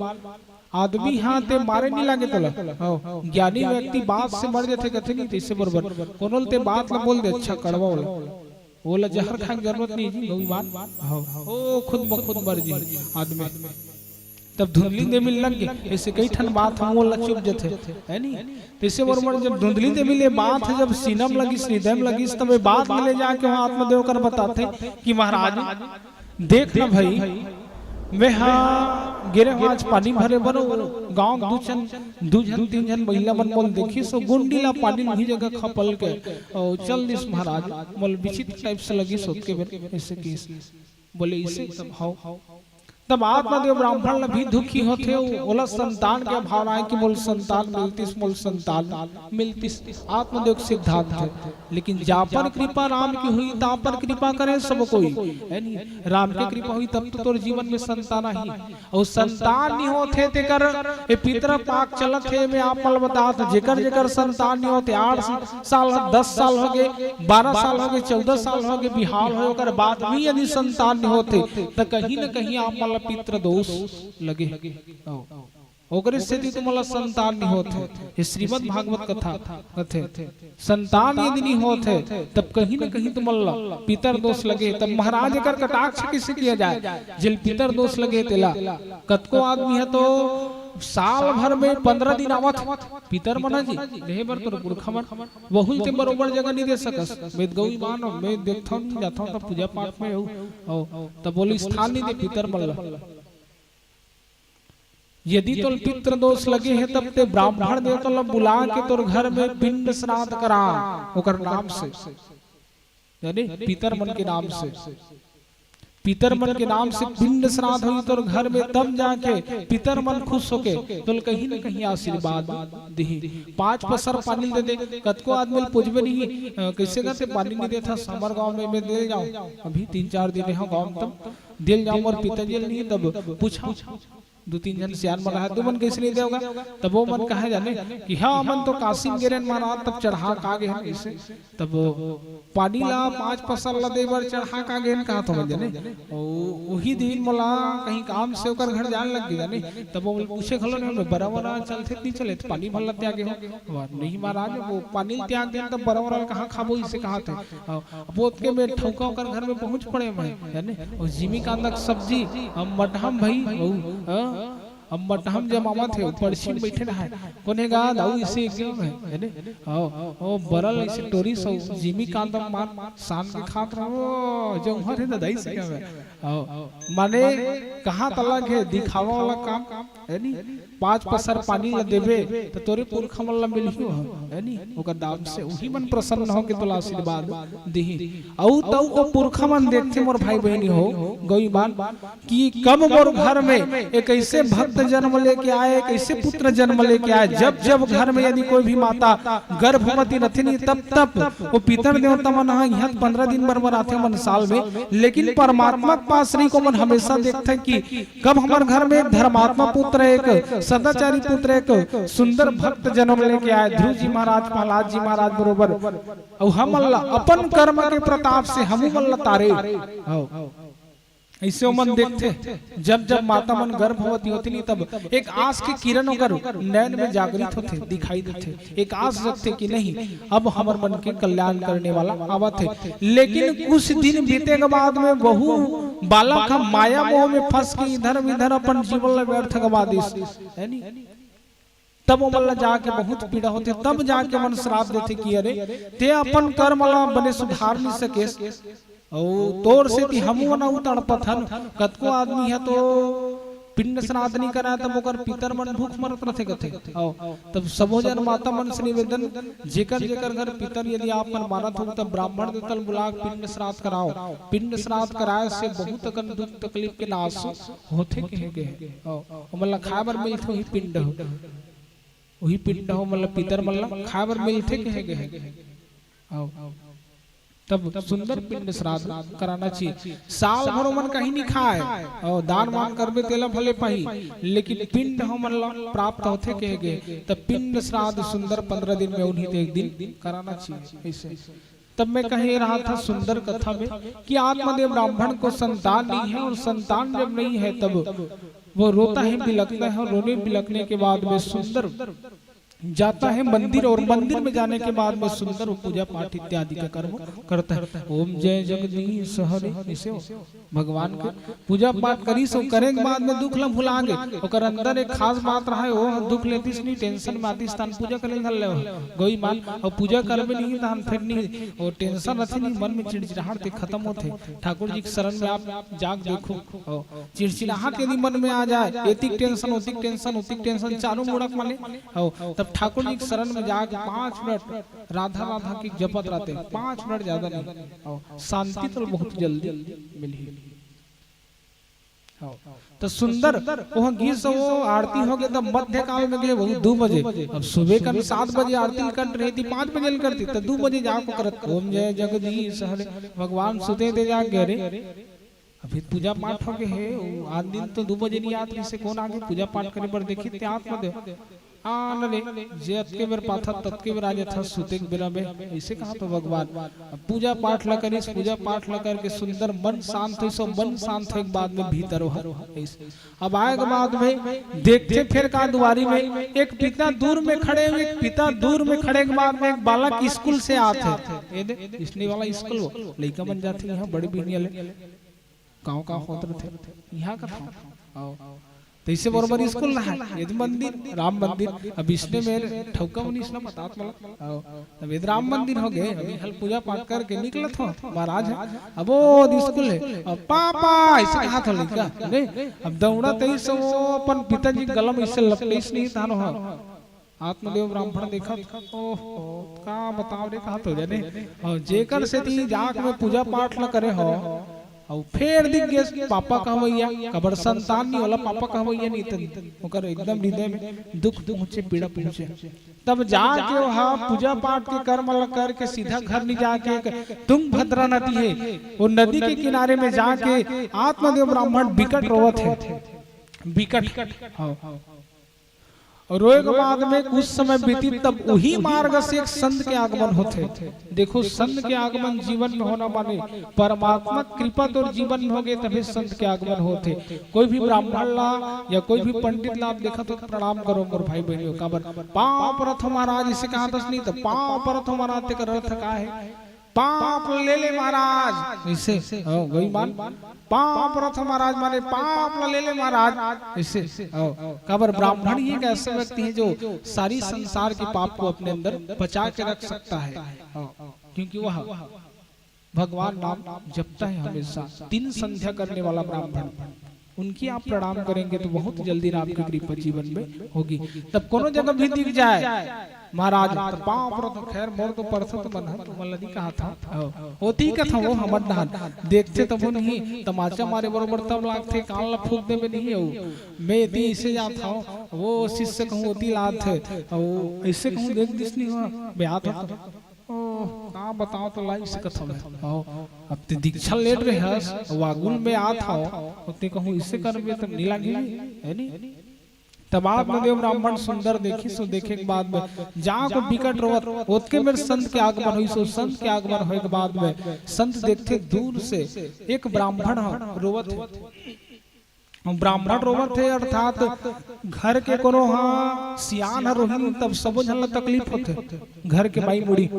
आदमी हाँ ते मारे नहीं लागे तोला। हाँ, ज्ञानी व्यक्ति बात से मर जाथे, कथे नहीं, तैसे बरोबर कोनो ल ते बात ला बोल दे, अच्छा कड़वा वाला, ओला जहर खाए के जरूरत नहीं जी, गौ ईमान। हाँ, ओ खुद ब खुद मर जी आदमी। तब धुंधली देवी ल लग गे, ऐसे कई ठन बात हम ओला चुप जथे, है नी? तैसे बरोबर जब धुंधली देवी ल ये बात ह जब सीना म लगिस, हृदय म लगिस, तब ये बात ल ले जाके वहाँ आत्मदेव कर बताथे कि महाराज, देख ना भाई, मैं हा गे रेहेंव आज पानी भरे बर, गांव दू झन, दू झन तीन झन महिला मन मोला देखिस, ओ गुंडी ला पानी म उही जगह खपल के, ओ चल दिस महाराज, मोला विचित्र टाइप से लगिस, ओतके बेर ऐसे किस। बोले, इसे तब हव। तब आत्मदेव ब्राह्मण ला भी दुखी होथे, ओला संतान के भावना है कि मोला संतान मिलतिस, मोला संतान मिलतिस। आत्मदेव के सिद्धांत है। लेकिन जापर कृपा राम की हुई, तापर कृपा करे सब कोई, है नी? राम के कृपा हुई तब तो तोर जीवन में संतान आही। अउ संतान नहीं होथे तेकर ए पितरा पाक चलत हे। मैं आप मन ल बतात, जेकर जेकर संतान नहीं होथे, आठ साल, दस साल हो गे, बारह साल हो गे, चौदह साल हो गे, बिहाव होय, ओकर बाद भी यदि संतान नहीं होथे, त कहीं न कहीं आप मन ल पितृदोष लगे। ओकरे सेती तुमन ल संतान नहीं होथे। ये श्रीमद् भागवत कथा कथे, संतान यदि नहीं होथे, तब कहीं न कहीं तुमन ल पितर दोष लगे। तब महाराज, एकर कटाक्ष किसे किया जाए, जेल पितर दोष लगे तेला? कतको आदमी है तो साल भर में पंद्रह दिन आवत, पितर मन जी, देहे बर तोर पुरखा मन, वहू ल ते बरोबर जगह नहीं दे सकस। मैं गौ ईमान, मैं देखथव नहीं, जाथव त पूजा पाठ में हूँ, तब बोले स्थान नहीं दे पितर मन ल। यदि तोल पितृदोष लगे हे, तब ते ब्राह्मण देवता ल बुला के तोर घर में पिंड श्राद्ध करा, ओकर नाम से, यानी पितर मन के नाम से, पितर मन के नाम से पिंड श्राद्ध होई तोर घर में, तब जाके पितर मन खुश होके तोल कहीं न कहीं आशीर्वाद दिही। पांच पसर पानी दे दे, कतको आदमी ल पूछबे नहीं, अ, कैसे करते पानी नहीं देता, हमर गांव में मैं दे जाऊं, अभी तीन चार दिन रहा गांव में, तब दिल जाऊं मोर पिताजी ल नहीं, तब पूछा, दू तीन झन सियान मन रहा, तुमन कैसे नहीं देवगा? तब वो मन कहा जाने कि हाँ, मन तो काशी में गे रेहेन महाराज, तब चढ़ा का गे हन कैसे, तब पानी ला पांच पसर ला दे बर चढ़ा का गे हन कहा तो मन जाने। ओ, वही दिन मोला कहीं काम से ओकर घर जान लग गया जाने, तब वो पूछे घलो नहीं, बरा वरा चलथे त नहीं चले, त पानी भर ला त्यागे हो। नहीं महाराज, वो पानी ल त्याग देन तब बरा वरा ल कहाँ खाबो, इसे कहा थे। अब ओतके में ठौका ओकर घर में पहुंच पड़े मैं, जाने, और जिमी कांदा के सब्जी, हम मटहम भाई, बहू, हाँ? अब मटहम जमावत हे, पड़छी में बैठे रहा है। कोने गा दाऊ इसे एक जगह है, जाने? आओ, ओ बरल इसे टोरी सो, जिमी कांदा मान, सान के खात रहो, जो उम्र है ना दाई से क्या है? आओ, माने कहाँ तलक है, दिखावा वाला काम, है नी? पांच पसर पानी ल देबे, त तोरे पुरखा मन ल मिलही हो, है नी? ओकर दाम से उही मन प्रसन्न हो के तोला आशीर्वाद दिही। अउ तउ ओ पुरखा मन देखथे, मोर भाई बहिनी हो, गौ ईमान, कि कब मोर घर में एक ऐसे भक्त भक्त जन्म लेके आए, एक ऐसे पुत्र जन्म लेके आए। जब जब घर में यदि कोई भी माता गर्भवती रथे नहीं, तब तब वो पितर देवता मन ह यहाँ पंद्रह दिन बर बर आथे मन साल में, लेकिन परमात्मा के पास नहीं को मन हमेशा देखते कि कब हमर घर में एक धर्मात्मा पुत्र, एक सदाचारी पुत्र, एक सुंदर भक्त जन्म लेके आए, ध्रुव जी महाराज, प्रहलाद जी महाराज बरोबर, अउ हमन ला अपन कर्म के प्रताप से हमू मन ला तारे। अइसे ओमन देखथे, जब जब माता मन गर्भवती होथे नहीं, तब एक आस के किरण ओकर नैन में जागृत होथे, दिखाई देथे, एक आस जगथे कि नहीं, अब हमर मन के कल्याण करने वाला आवत हे। लेकिन कुछ दिन बीते के बाद में वहू बालक ह माया मोह में फंस के इधर उधर अपन जीवन ला व्यर्थ गवा दिस, है नी? तब ओमन ला जाके बहुत पीड़ा होथे, तब जाके मन श्राप देथे कि अरे, ते अपन कर्म ला बने सुधार नहीं सकेस, अउ तोर सेती हमू मन अउ तड़पत हन। कतको आदमी ह तो पिंड श्राद्ध नहीं कराय, तब ओकर पितर मन भूख मरत रथे कथे। अउ तब सबो जन माता मन से निवेदन, जेकर जेकर घर पितर यदि आप मन मानत हो, तब ब्राह्मण देवता ल बुला के पिंड श्राद्ध कराओ। पिंड श्राद्ध कराय से बहुत अकन दुख तकलीफ के नाश होथे कहे गे हे। अउ ओमन ला खाय बर मिलथे, वही पिंड हो, वही पिंड हो, मतलब पितर मन ला खाय बर मिलथे कहे गे हे। अउ तब सुंदर पिंड श्राद्ध कराना चाहिए। साल भर ओमन कहीं नहीं खाय, अउ दान वान करबे तेला भले पाही, लेकिन पिंड हमन ला प्राप्त होथे कहे गे, तब पिंड श्राद्ध सुंदर पंद्रह दिन में उन्हीं ते एक दिन कराना चाहिए। ऐसे तब मैं कहे रहा था सुंदर कथा में कि आत्मदेव ब्राह्मण को संतान नहीं है, और संतान जब नहीं है तब वो रोता है, बिलखता है, और रोने बिलखने के बाद में सुंदर जाता है मंदिर, और मंदिर में जाने के बाद में सुंदर वो पूजा पाठ इत्यादि का कर्म करता है। ओम जय जगदीश हरे, ऐसे हो भगवान के पूजा पाठ करिस, अउ करे के बाद में दुख ला भुला गे, ओकर अंदर एक खास बात रहे, वो दुख लेतिस नहीं, टेंशन में आतिस, तहान पूजा करे धर ले, गई मान, अउ पूजा करबे नहीं, तहान फिर नहीं, वो टेंशन रथे नहीं, मन में चिड़चिड़ाहट ते खत्म होथे। ठाकुर जी के शरण में आप जाके देखो, अउ चिड़चिड़ाहट यदि मन में आ जाए, एतिक टेंशन, ओतिक टेंशन, ओतिक टेंशन, चारों मुड़क माने, अउ तब ठाकुर जी के शरण में जाके पाँच मिनट राधा राधा की जपत रहते, पाँच मिनट ज्यादा नहीं, अउ शांति तो बहुत जल्दी मिलही। हाँ। तो सुंदर, वह गीत से वो आरती हो गए, तब मध्य काल में गए, वही दू बजे। अब सुबह का सात बजे आरती कंठ रही थी, पाँच बजे करती, तो दू बजे जाको करत, ओम जय जगदीश हरे, भगवान सुते थे जाके, अरे, अभी पूजा पाठ हो गए है, वो आन दिन तो दू बजे नहीं आत, किसे कौन आगे पूजा पाठ करे बर देखी, ते आत्मदेव। आन ले, जे अतके बेर पाथत, ततके बेर आ जाथस, सुते के बेरा में, ऐसे कहा तो भगवान। अब पूजा पाठ ला करिस, पूजा पाठ ला करके सुंदर मन शांत होइस, मन शांत होए के बाद में भीतर हो, ऐसे। अब आए के बाद में देखथे फेर का दुआरी में एक पिता दूर में खड़े हुए, एक पिता दूर में खड़े के बाद में एक बालक स्कूल से आत है। ये दे, इसने वाला स्कूल हो, लइका मन जाथे यहाँ बड़ी बिहनिया ले। गाँव का होत रथे, यहाँ का था। आओ। तैसे बरोबर स्कूल ना है, ये मंदिर, राम मंदिर। अब इसने मेरे ठौका मन इसने बतात मला। आओ। अब ये राम मंदिर हो गए, अभी हल पूजा पाठ करके निकलत हो, महाराज है। अब वो स्कूल है, अब पापा, ऐसे कहा था लइका, नहीं? अब दौड़ा तैसे वो अपन पिताजी के गला में इससे लपटेस नहीं था ना। आत्मदेव ब्राह्मण देखत, ओहो, का बताव रे, कहा तो जाने। और जेकर सेती जाके मैं पूजा पाठ ला करे हो, और फेर दिख गेस पापा कहवैया, कबर संतान नहीं होला, पापा कहवैया नहीं तन, ओकर एकदम हृदय में दुख पहुँचे, पीड़ा पहुँचे। तब जाके वो हा पूजा पाठ के कर्म ला करके सीधा घर नहीं जाके एक तुंगभद्रा नदी है, वो नदी के किनारे में जाके आत्मदेव ब्राह्मण बिकट रोवत है, बिकट। हाँ। और रोए के बाद में कुछ समय बीती, तब उही मार्ग से एक संत के आगमन होथे। देखो, संत के आगमन जीवन में होना माने परमात्मा कृपा तोर जीवन में होगे तभे संत के आगमन होथे। कोई भी ब्राह्मण ला या कोई भी पंडित ला आप देखत हो तो प्रणाम करो मोर भाई बहनियों। काबर पाँव परत हो महाराज, इसे कहा दस नहीं तो पाँव परत हो महाराज, तेकर अर्थ का है? पाँव ला ले ले महाराज, ऐसे। हाँ, वही मान। पाँव परत हो महाराज माने पाँव ला ले ले महाराज, ऐसे। हाँ, काबर ब्राह्मण ही एक ऐसा व्यक्ति है जो सारी संसार के पाप को अपने अंदर पचा के रख सकता है। हाँ, क्योंकि वह भगवान नाम जपता है हमेशा, तीन संध्या करने वाला ब्राह्मण। उनकी आप प्रणाम करेंगे तो बहुत जल्दी आपकी कृपा जीवन में होगी। तब कोनो जगह भी दिख जाए महाराज, तो पाँव पर तो खैर मोर तो परसत मन है, तुमन ला नहीं कहा था। ओ, ओती कथा वो हमर डहन। देखथे तभो नहीं, तमाचा मारे बरोबर तब लागथे, कान ला फूंक देबे नहीं हो। मैं एती इसे जात हूँ, वो शिष्य कहूँ ओती लागथे, वो ऐसे कहूँ देख दिस नहीं हुआ, ब्याह था। ओ, का बताओ तो लाई सकत हवं। आओ, अब ते दीक्षा लेत रहे हस, वागुल में आत हव, अब ते कहूँ इसे करबे तब नी लागी, है नी? तब आत्मदेव ब्राह्मण सुंदर देखिस, सो देखे के बाद में जा को बिकट रोवत, ओतके मेर संत के आगमन होइस, सो संत के आगमन होए के बाद में संत देखथे दूर से एक ब्राह्मण ह रोवत हे। ब्राह्मण रोवत हे, अर्थात घर के कोनो ह सियान ह रोही, तब सबो झन ला तकलीफ होथे। घर के माई मुड़ी,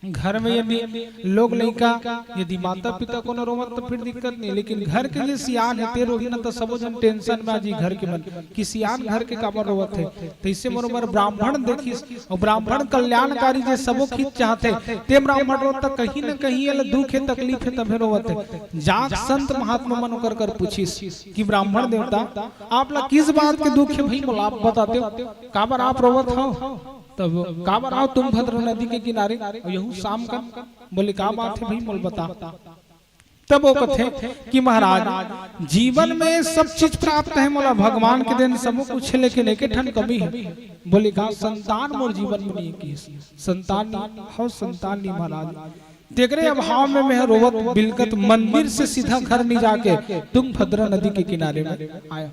घर में यदि लोग लइका, यदि माता पिता कोनो रोवत तो फिर दिक्कत नहीं, लेकिन घर के जे सियान हे ते रोही ना, तो सबो झन टेंशन में आ जी घर के मन कि सियान घर के काबर रोवत हे। तैसे बरोबर ब्राह्मण देखिस, और ब्राह्मण कल्याणकारी जे सबो खींच चाहथे, ते ब्राह्मण रोवत तो कहीं न कहीं एला दुख हे, तकलीफ हे, तभे रोवत हे। जाक संत महात्मा मन ओकर कर पूछिस कि ब्राह्मण देवता, आप ला किस बात के दुख हे भाई, मोला आप बताते हो, काबर आप रोवत हो? तब काबर आओ तुंगभद्र नदी के किनारे, और यहू शाम का, बोले का बात हे भाई, मोल बता। तब वो कथे कि महाराज, जीवन में सब चीज प्राप्त हे मोला, भगवान के देन सबो कुछ हे, लेकिन एके ठन कमी हे। बोले का? संतान मोर जीवन में नहीं हे। संतान नहीं हो, संतान नहीं महाराज। तेकरे अभाव में मैं रोवत बिलकत मंदिर से सीधा घर नहीं जाके तुंगभद्रा नदी के किनारे में आया।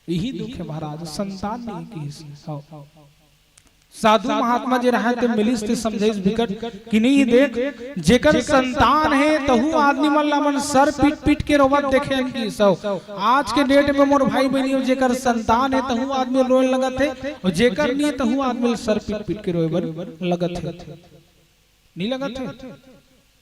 यही दुख हे महाराज, संतान नहीं हे। हो। साधु महात्मा जे रहे ते मिलिस ते समझाइस बिकट कि नहीं देख, जेकर संतान हे तहू आदमी मन ला मन सर पीट पीट के रोवत देखे हन कि सौ। आज के डेट में मोर भाई बहनी हो, जेकर संतान हे तहू आदमी रोए लगत हे, और जेकर नहीं हे तहू आदमी सर पीट पीट के रोए बर लगत हे। नहीं लगत हे?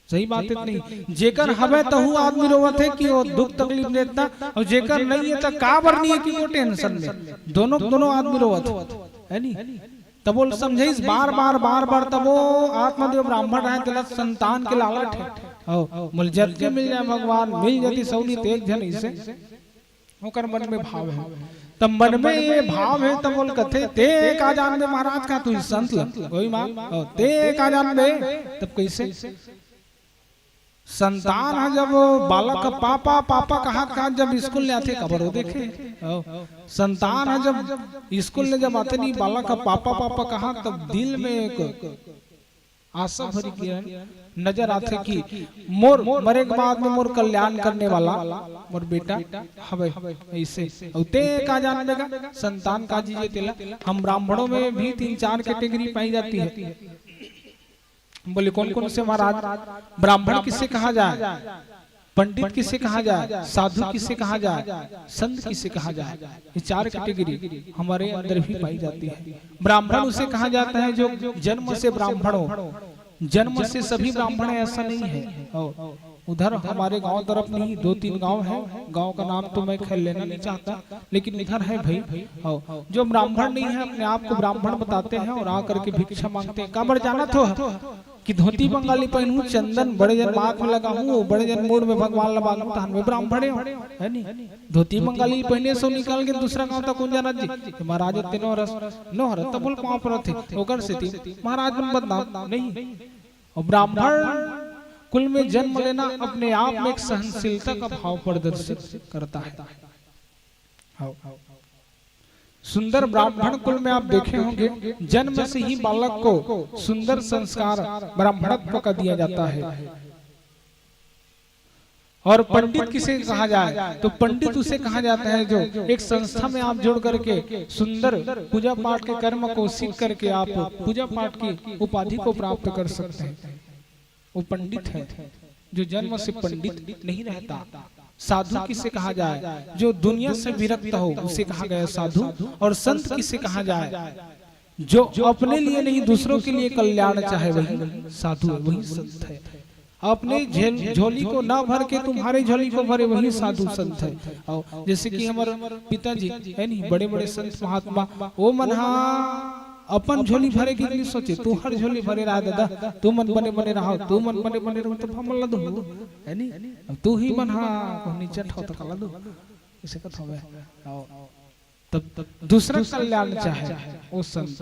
सही बात हे नहीं? जेकर हवे तहू आदमी रोवत हे कि वो दुख तकलीफ देखता, और जेकर नहीं हे तो काबर नहीं हे कि वो टेंशन में, दोनों दोनों आदमी रोवत हे, है नहीं? तब वो समझाइस बार बार बार बार, तब वो आत्मदेव ब्राह्मण रहे, तेला संतान के लालच हे। हो, मोला जतके मिल जाए भगवान, मिल जाती सौनी ते एक झन इसे ओकर मन में भाव हे। तब मन में ये भाव हे, तब बोल कथे, ते का जानबे महाराज का तू संत ल? कोई माँ, हो, ते का जानबे? तब कैसे? संतान ह जब बालक ह पापा, पापा कहत कहत जब स्कूल ले आथे, काबर वो देखे? हो। संतान ह जब स्कूल ले जब आथे नहीं, बालक ह पापा, पापा कहत, तब दिल में एक आशा भरी किरण नजर आथे कि मोर मरे के बाद में मोर कल्याण करने वाला मोर बेटा हवे। ऐसे अउ ते का जानबे गा, संतान का चीज हे तेला। हम ब्राह्मणों में भी तीन चार कैटेगरी पाई जाती है। बोले, कौन कौन से महाराज? ब्राह्मण किसे कहा जाए, पंडित किसे कहा जाए, साधु किसे कहा जाए, संत किसे कहा जाए, ये चार कैटेगरी हमारे अंदर भी पाई जाती है। ब्राह्मण उसे कहा जाता है जो जन्म से ब्राह्मण हो। जन्म से सभी ब्राह्मण है, ऐसा नहीं है। और उधर हमारे गांव तरफ नहीं, दो तीन गांव है, गांव का नाम तो मैं खैर लेना नहीं चाहता, लेकिन उधर है भाई। और जो ब्राह्मण नहीं है, अपने आप को ब्राह्मण बताते हैं और आ करके भिक्षा मांगते हैं। काबर जानत हो कि धोती बंगाली पहनहूं, चंदन बड़े जन माथ में लगाहूं, बड़े जन मूड़ में भगवान ला बांधहूं, तहन में ब्राह्मण हो, है नी? धोती बंगाली पहने सो निकल के दूसरा गांव तक कौन जाना जी कि महाराज इतने नोहरस, नोहर तब बोल पांव पर थे, ओकर सेती महाराज मन बदनाम नहीं। और ब्राह्मण कुल में जन्म लेना अपने आप में एक सहनशीलता का भाव प्रदर्शित करता है। हाँ। सुंदर ब्राह्मण कुल में आप देखे होंगे, जन्म से ही बालक को सुंदर संस्कार ब्राह्मणत्व का दिया जाता है। और पंडित किसे कहा जाए? तो पंडित उसे कहा जाता है जो एक संस्था में आप जुड़ करके सुंदर पूजा पाठ के कर्म को सीख करके आप पूजा पाठ की उपाधि को प्राप्त कर सकते हैं। वो पंडित है जो जन्म से पंडित नहीं रहता। साधु किसे कहा जाए? जो दुनिया से विरक्त हो, उसे कहा गया साधु। और संत किसे कहा जाए? जो अपने लिए नहीं, दूसरों के लिए कल्याण चाहे, वही साधु है, वही संत है। अपने झेल-, झोली को ना भर के तुम्हारे झोली को भरे, वही साधु संत है। और जैसे कि हमारे पिताजी है नहीं, बड़े बड़े संत महात्मा, वो मन हा अपन झोली भरे के नहीं सोचे, तू हर झोली भरे रहा दादा, तू मन बने बने रहो, तू मन बने बने रहो, तब हमन ला दो, है नी? अब तू ही मन हा कोहनी चट हो तो काला दो, इसे कथो मैं। तब दूसरा कल्याण चाहे वो संत।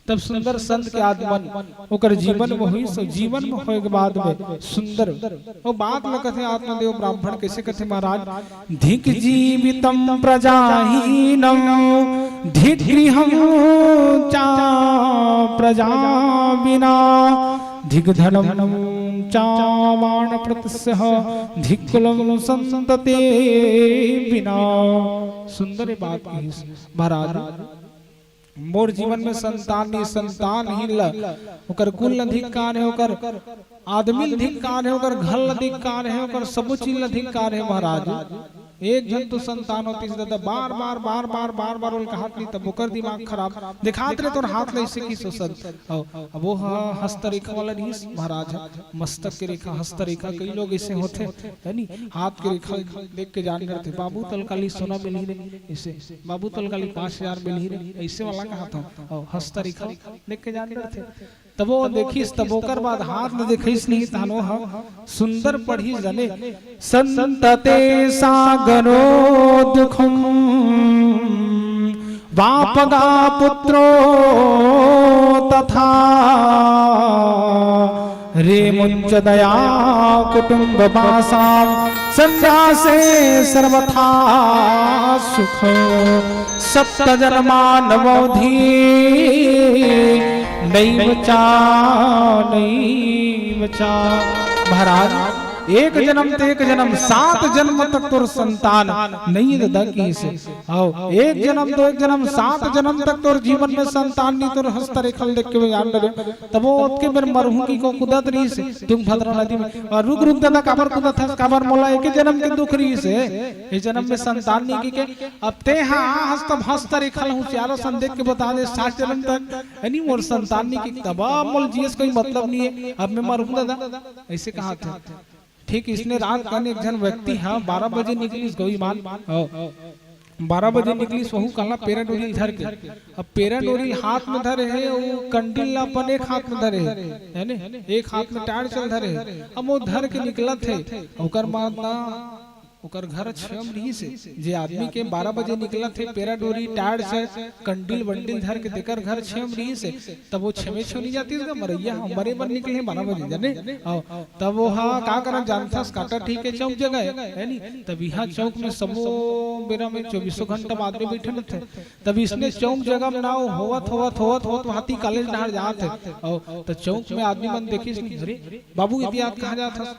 तब सुंदर संत के आगमन ओकर जीवन में हुई, सो जीवन में होए के बाद में सुंदर वो बात ल कथे आत्मदेव ब्राह्मण। कैसे कथे महाराज? धिक जीवितम प्रजाहीनम, धिक गृहम चा प्रजा विना, धिक धनम चा वाणप्रस्थः, धिक कुलम संतते विना। सुंदर बात कही महाराज। मोर जीवन में संतान नहीं, संतान ही ल, ओकर कुल ल धिक्कार हे, ओकर आदमी ल धिक्कार हे, ओकर घर ल धिक्कार हे, ओकर सबो चीज ल धिक्कार हे महाराज। एक झन तो संतान होतिस दादा, बार बार बार बार बार बार ओला कहत नहीं, तब ओकर दिमाग खराब दिखात रहे। तोर हाथ ल ऐसे की सोचत, अब वो ह हस्तरेखा वाला नहीं महाराज, मस्तक के रेखा, हस्तरेखा कई लोग ऐसे होते, है नी? हाथ के रेखा देख के जान डरथे, बाबू तोला काली सोना मिलही रे, ऐसे, बाबू तोला काली पाँच हजार मिलही रे, ऐसे वाला कहत हूँ। और हस्तरेखा देख के जान डरथे। तब वो देखिस, तब ओकर बाद हाथ ल देखिस नहीं, तहन वो ह सुंदर पढ़ी जने। संतते सागरो दुखम वापगा पुत्रो तथा, रे मुंच दया कुटुंब बासाम संध्यासे सर्वथा सुख। सप्त जन्मानवधि नैव चा नैव चा। महाराज, एक जन्म ते एक जन्म, सात जन्म तक तोर संतान नहीं दादा कहिसे। हव, एक जन्म तो एक जन्म, सात जन्म तक तोर जीवन में संतान नहीं, तोर हस्तरेखा ल देख के मैं जान डरेंव। तब वो ओतके बेर मरहूं कहिके कूदत रहिसे तुंगभद्रा नदी में। और रुक रुक दादा, काबर कूदत हस, काबर? मोला एक जन्म के दुख रहिसे, ए जन्म में संतान नहीं कहिके। अब ते हा हस्त हस्तरेखा ल होशियार असन देख के बता दे, सात जन्म तक, है नी, मोर संतान नहीं कहिके, तब अब मोला जिए से कोई मतलब नहीं है, अब मैं मरहूं दादा, ऐसे कहत हे। ठीक इसने रात कन एक झन व्यक्ति ह बारह बजे निकलिस गौईमान, हव, बारह बजे निकलिस, वहू काला पेरा डोरी धर के। अब पेरा डोरी हाथ में धरे हे, वो कंडील ला अपन एक हाथ में धरे हे, है ने, एक हाथ में टायर चल धरे हे। अब वो धर के निकलत हे, ओकर बाद ना ओकर घर छेम रहिस हे, जे आदमी के बारह बजे निकलत हे, पेरा डोरी टायर से कंडील वंडील धर के तेकर घर छेम रहिस हे, तब वो छेमे छो नहीं जातिस गा, मरइया ह, मरे बर निकले हे बारह बजे, जाने? हव, तब वो हा का करन जानथस, काटा ठीक है, चौक जगह है, है नी? तब इहाँ चौक में सबो बेरा में चौबीसों घंटा में आदमी बैठे रहथे। तब इसने चौक जगह में ना वो होवत, होवत, होवत, होवत, हाथी कॉलेज डहर जात हे। अउ त चौक में आदमी मन देखिस नहीं, "अरे बाबू, इतिहास कहाँ जात हस?"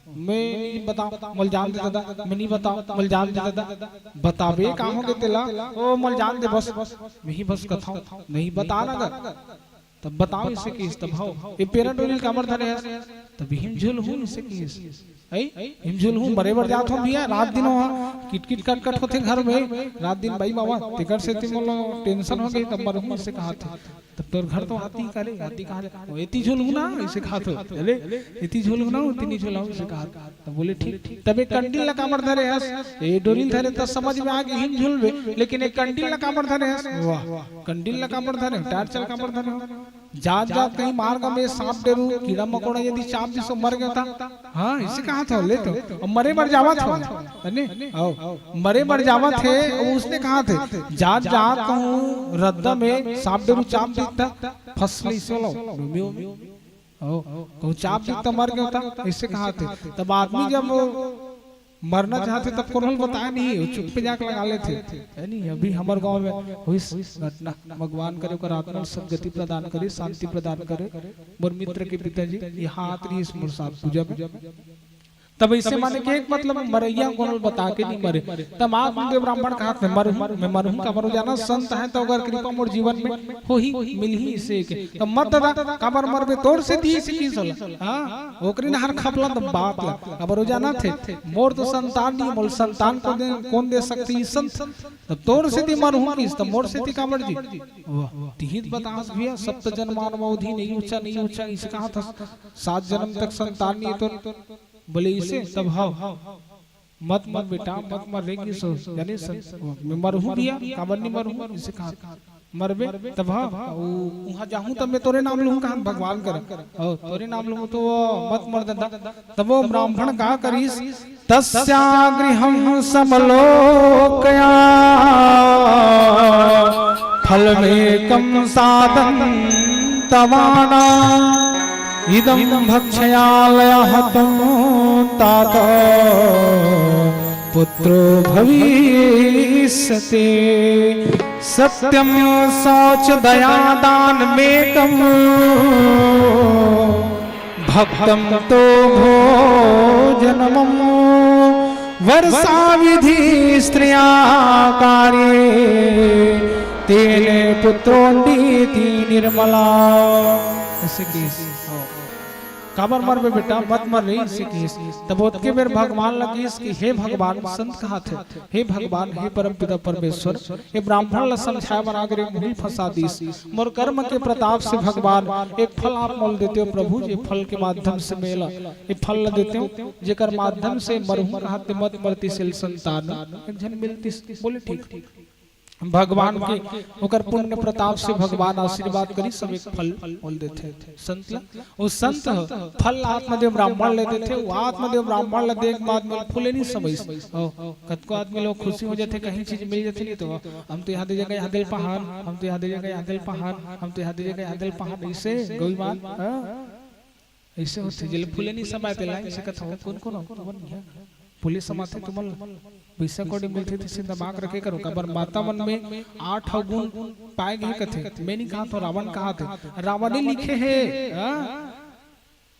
"मैं नहीं बताओ, मोल जान दे दादा, मैं नहीं बताओ, मोल जान दे दादा।" "बताबे का होगे तेला?" "ओ मोल जान दे बस, मैं ही बस कथाऊं, नहीं बता ना गा।" तब बताओ इसे कि तब हव, ए पेरा डोरी ल काबर धरे हस? तब हिमझुल हूँ इसे कि, "ऐ हिमझुल हूँ, मरे बर जात हूँ भैया, रात दिन हो, किटकिट कटकट होथे घर में, रात दिन बाई बाबा, तेकर सेती मोला टेंशन हो गई, तब मरहूँ," इसे कहत हे। तब तोर घर तो हाथी का रे, हाथी कहाँ ले? "ओ, एती झुल हूँ ना," इसे कहत हे। "अरे, एती झुल हूँ ना, ओती नहीं झुलाऊँ," इसे कहत हे। तब बोले, "ठीक।" तब एक कंडील ला काबर धरे हस? ए डोरी ल धरे त समझ में आ गे हिमझुलबे, लेकिन एक कंडील ला काबर धरे हस? वाह, कंडील ला काबर धरे? टायर चल काबर धरे हो? जात जात कहीं मार्ग में सांप डेरू कीड़ा मकोड़ा यदि चाप दिस त मर गयो ता। हाँ, इसे कहत हे, ले तो। अब मरे बर जावत हो, है ने? आओ, मरे बर जावत हे, अब उसने कहत हे, जात जात कहूँ रद्दा में सांप डेरू चाप दिस त, फंस ले इसे लो, डोमियो। आओ, कहूँ चाप दिस त मर गयो ता, इसे कहत हे। तब आदमी जब मरना चाहथे तब कोनो ल बताय नहीं, वो चुप पे जाके लगा लेथे, है नहीं? अभी हमर गांव में हुई घटना, भगवान करे ओकर आत्मा ल सदगति प्रदान करे, शांति प्रदान करे। मोर मित्र के पिताजी यहाँ आत रहिस मोर साथ पूजा में, तब ऐसे माने कि एक मतलब मरइया कोनो ल बता के नहीं मरे। तब आत्मदेव ब्राह्मण कहत हे, "मरहूं, मैं मरहूं का मरो जाना, संत है तो अगर कृपा मोर जीवन में होही, मिलही इसे के।" तब मत दादा, काबर मरबे, तोर सेती इसे की सोला। हाँ, ओकरी नहर खपला तब बात ला। अब रोजाना थे, मोर तो संतान नहीं, मोल संतान को दे, कौन दे सकती संत? तब तोर सेती मरहूं किस, तब मोर सेती काबर जी? वाह, तिहित बतास भैया, सप्त जन्मानवधि नहीं ऊंचा, नहीं ऊंचा, इसे कहत हस, सात जन्म तक संतान नहीं तो बोले इसे, तब हव, मत मर बेटा, मत मर रे किस, जाने संत, मैं मरहूं भैया, काबर नहीं मरहूं, इसे कहत। मरबे तब, हाँ, उ-, उहाँ जाहूँ तब मैं तोरे नाम लूहूँ, कहा भगवान कर, ओ, तोरे नाम लूहूँ तो वो मत मर देता। तब वो ब्राह्मण का करिस, तस्या गृहं समलोकया फलमेकं सादं तवाना इदं भक्षयालयः त्वं तात पुत्रो भविष्यति। सत्यं शौच दया दानमेकं भक्तं तो भोजनमम। वर्षा विधि स्त्रिया कार्ये तेन पुत्रोन्नीति निर्मला। ऐसे की काबर मरबे बेटा, मत मर रही, इसे किहिस। तब ओतके बेर भगवान ल किहिस कि हे भगवान, संत कहाथे, हे भगवान, हे परमपिता परमेश्वर, ये ब्राह्मण ल समझाए बर आगे रे मुही फंसा दिस। मोर कर्म के प्रताप से भगवान एक फल आप मोल देते हो प्रभु, ये फल के माध्यम से मेला ये फल ल देते हो, जेकर माध्यम से मरहूं कहात ले मत मरती सेल संतान एक झन मिलतिस। बोले ठीक। भगवान के ओकर पुण्य प्रताप से भगवान आशीर्वाद करी, सब एक फल मोल देथे संत ल। वो संत ह, फल आत्मदेव ब्राह्मण ले देथे, वो आत्मदेव ब्राह्मण ल देख बाद में फूले नहीं समझ। ओ, कतको आदमी लोग खुशी हो जाथे, कहीं चीज मिल जाथे नहीं तो हम तो यहाँ दे जगह यहाँ दिल पहान, हम तो यहाँ दे जगह यहाँ दिल पहान, हम तो यहाँ दे जगह यहाँ दिल पहान, इसे गौईमान, हाँ? ऐसे होथे, जेला फूले नहीं समाए तेला, इसे कथा हो, कौन कौन हो, तुमन यहाँ फूले समाते तुमन पैसा कौड़ी मिलथे, तइसे दिमाग रखे करो। काबर माता मन में आठ अवगुण पाए गए कथे। मैं नहीं कहा तो रावण कहा थे, रावण ही लिखे है, हाँ?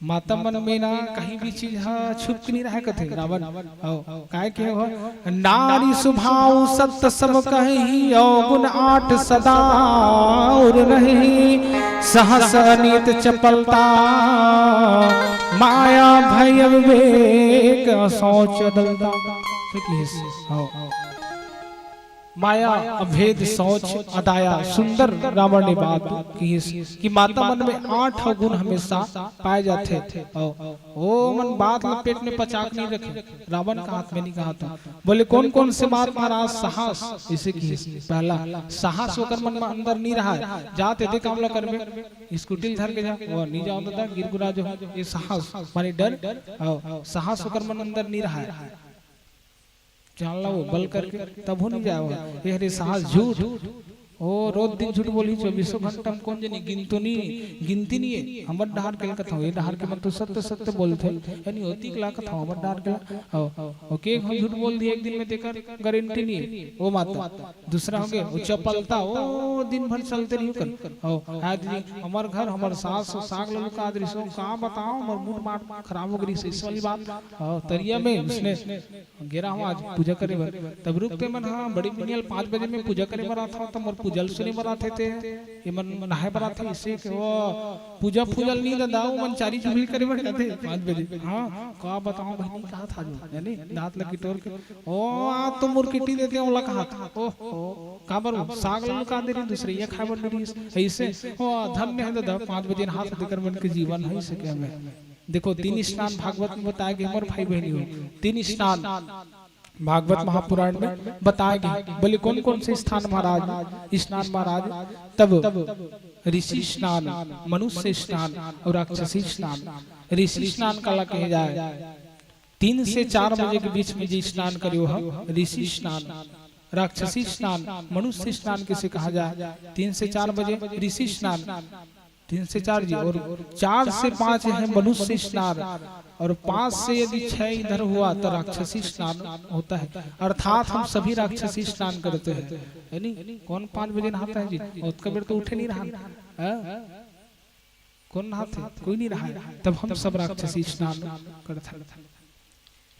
माता मन में ना कहीं भी चीज हा छुप के नहीं रहे कथे रावण। आओ, काय के हो? नारी स्वभाव सत्य सब कही, अवगुण आठ सदा और नहीं। सहस अनीत चपलता, माया भय विवेक, शौच अदलता। ठीक है, आओ। माया, अभेद, शौच, अदाया, सुंदर रावण ने बात किहिस कि माता मन में आठ अवगुण हमेशा पाए जाथे। अउ ओ मन बात ल पेट में पचाक नहीं रखे। रावण कहात, मैं नहीं कहात हूँ। बोले, कौन कौन से बात महाराज? साहस, इसे किहिस। पहला, साहस ओकर मन में अंदर नहीं रहा है। जाते दे काम ला करबे, स्कूटी ल धर के जा, वो नहीं जाओ दादा, गिर गुरा जो ये साहस, माने डर, अउ साहस ओकर मन अंदर नहीं रहा है। जान ला वो बल करके तभो नहीं जाए वो। ये हरे साहस झूठ। ओ, रोज दिन झूठ बोली, चौबीसों घंटा में कौन जनी गिनतो नहीं, गिनती नहीं है। हमर डहार के ल कथौं, ये डहार के मन तो सत्य सत्य बोलथे, यानी होती के ल कथौं, हमर डहार के ल। ओ, ओ, के हम झूठ बोल दिए एक दिन में, तेकर गारंटी नहीं है। वो माता। दूसरा होगे, वो चपलता, ओ, दिन भर चलते रहियो कर। ओ, हाँ दीदी, हमर घर, हमर सास, साग ल लुका दे रहिस, का बताओ, हमर मूड माड खराब हो गई, इस वाली बात। ओ, तरिया में उसने गेरा हूँ आज पूजा करे बर। तब रुक पे मन, हाँ, बड़ी पुनिया ल पाँच बजे में पूजा करे बर आत हूँ, त मोर पूजा ल सुने बर आथे ते, ये मन नहाए बर आथे, इसे के वो पूजा फूजा ल नहीं ददा, वो मन चारी चुगली करे बर जाथे पाँच बजे। हाँ, का बताओ बहिनी, कहा था जो, यानी दांत ल किटोर के, ओ, आज तो मोर किटी देते, ओला कहा था, ओ, ओ, काबर वो साग ल लुका दे रही, दूसरे ये खाए बर नहीं रही, ऐसे, ओ, धन्य है दादा, पाँच बजे नहा था, तेकर मन के जीवन है, इसे के हमें। देखो, तीन स्नान भागवत में बताए गए, मोर भाई बहनी हो, तीन स्नान भागवत महापुराण में बताए गए। बोले, कौन कौन से स्थान महाराज, स्नान महाराज? तब ऋषि स्नान, मनुष्य स्नान और राक्षसी स्नान। ऋषि स्नान काला कहे जाए? तीन से चार बजे के बीच में जे स्नान करे, वो ह ऋषि स्नान। राक्षसी स्नान, मनुष्य स्नान किसे कहा जाए? तीन से चार बजे ऋषि स्नान, तीन से चार जी, और चार से पाँच है मनुष्य स्नान, और पाँच से यदि छह इधर हुआ तो राक्षसी स्नान होता है। अर्थात हम सभी राक्षसी स्नान करते हैं, है नी? कौन पाँच बजे नहाता है जी? ओतका बेर तो उठे नहीं रहा, हाँ? कौन नहाते? कोई नहीं रहा है। तब हम सब राक्षसी स्नान करते हैं।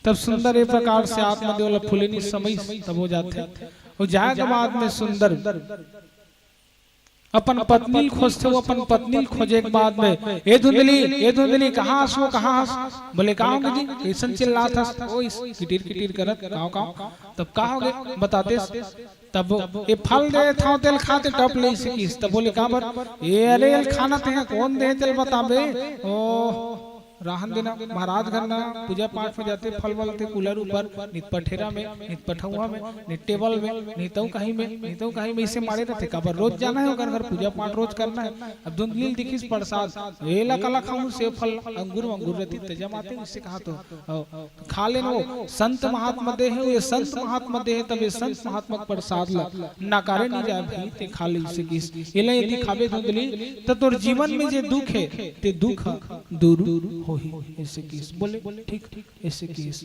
तब सुंदर ए प्रकार से आत्मदेव ल फूले नहीं समय तब हो जाते। और जाए के बाद में सुंदर अपन पत्नी ल खोजथे, वो अपन पत्नी ल खोजे के बाद में, "ए धुंधली, ए धुंधली, कहाँ हस वो, कहाँ हस?" बोले, "का होगे जी? कइसन चिल्लात हस?" ओ, इस किटिर किटिर करत, काव काव। तब का होगे? बतातेस। तब ए फल दे थाव तेल खाते टप ले इसे किस। तब बोले, "काबर?" "ए, अरे, एल खाना ते कौन दे तेल बताबे?" ओ, राहन देना। महाराज घर ना पूजा पाठ में जाते, फल वल ते कूलर ऊपर, नित पठेरा में, नित पठौहा में, नित टेबल में, नितौ कहीं में, नितौ कहीं में, इसे मारे रहते। काबर? रोज जाना है ओकर घर, पूजा पाठ रोज करना है। अब धुंधली ल दिखिस प्रसाद, एला काला खाहूं, सेव फल, अंगूर वंगूर रहती त जमाते, इसे कहा तो। अउ खा लेन, वो संत महात्मा दे हे, ये संत महात्मा दे हे, तब ये संत महात्मा के प्रसाद ला नकारे नहीं जाए भाई, ते खा ले, इसे किस। एला यदि खाबे धुंधली, त तोर जीवन में जे दुख हे, ते दुख दूर होही, इसे किस। बोले ठीक, इसे किस।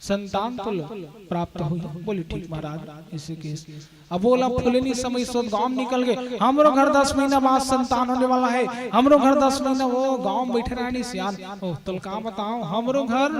संतान तो ल-, प्राप्त होही। बोले ठीक महाराज, इसे किस। अब ओला फुलेनी समय सोत गांव निकल गए, हमरो घर दस महीना बाद संतान होने वाला है, हमरो घर दस महीना। वो गांव में बैठे रहनी सियान, ओ तोल का बताओ, हमरो घर,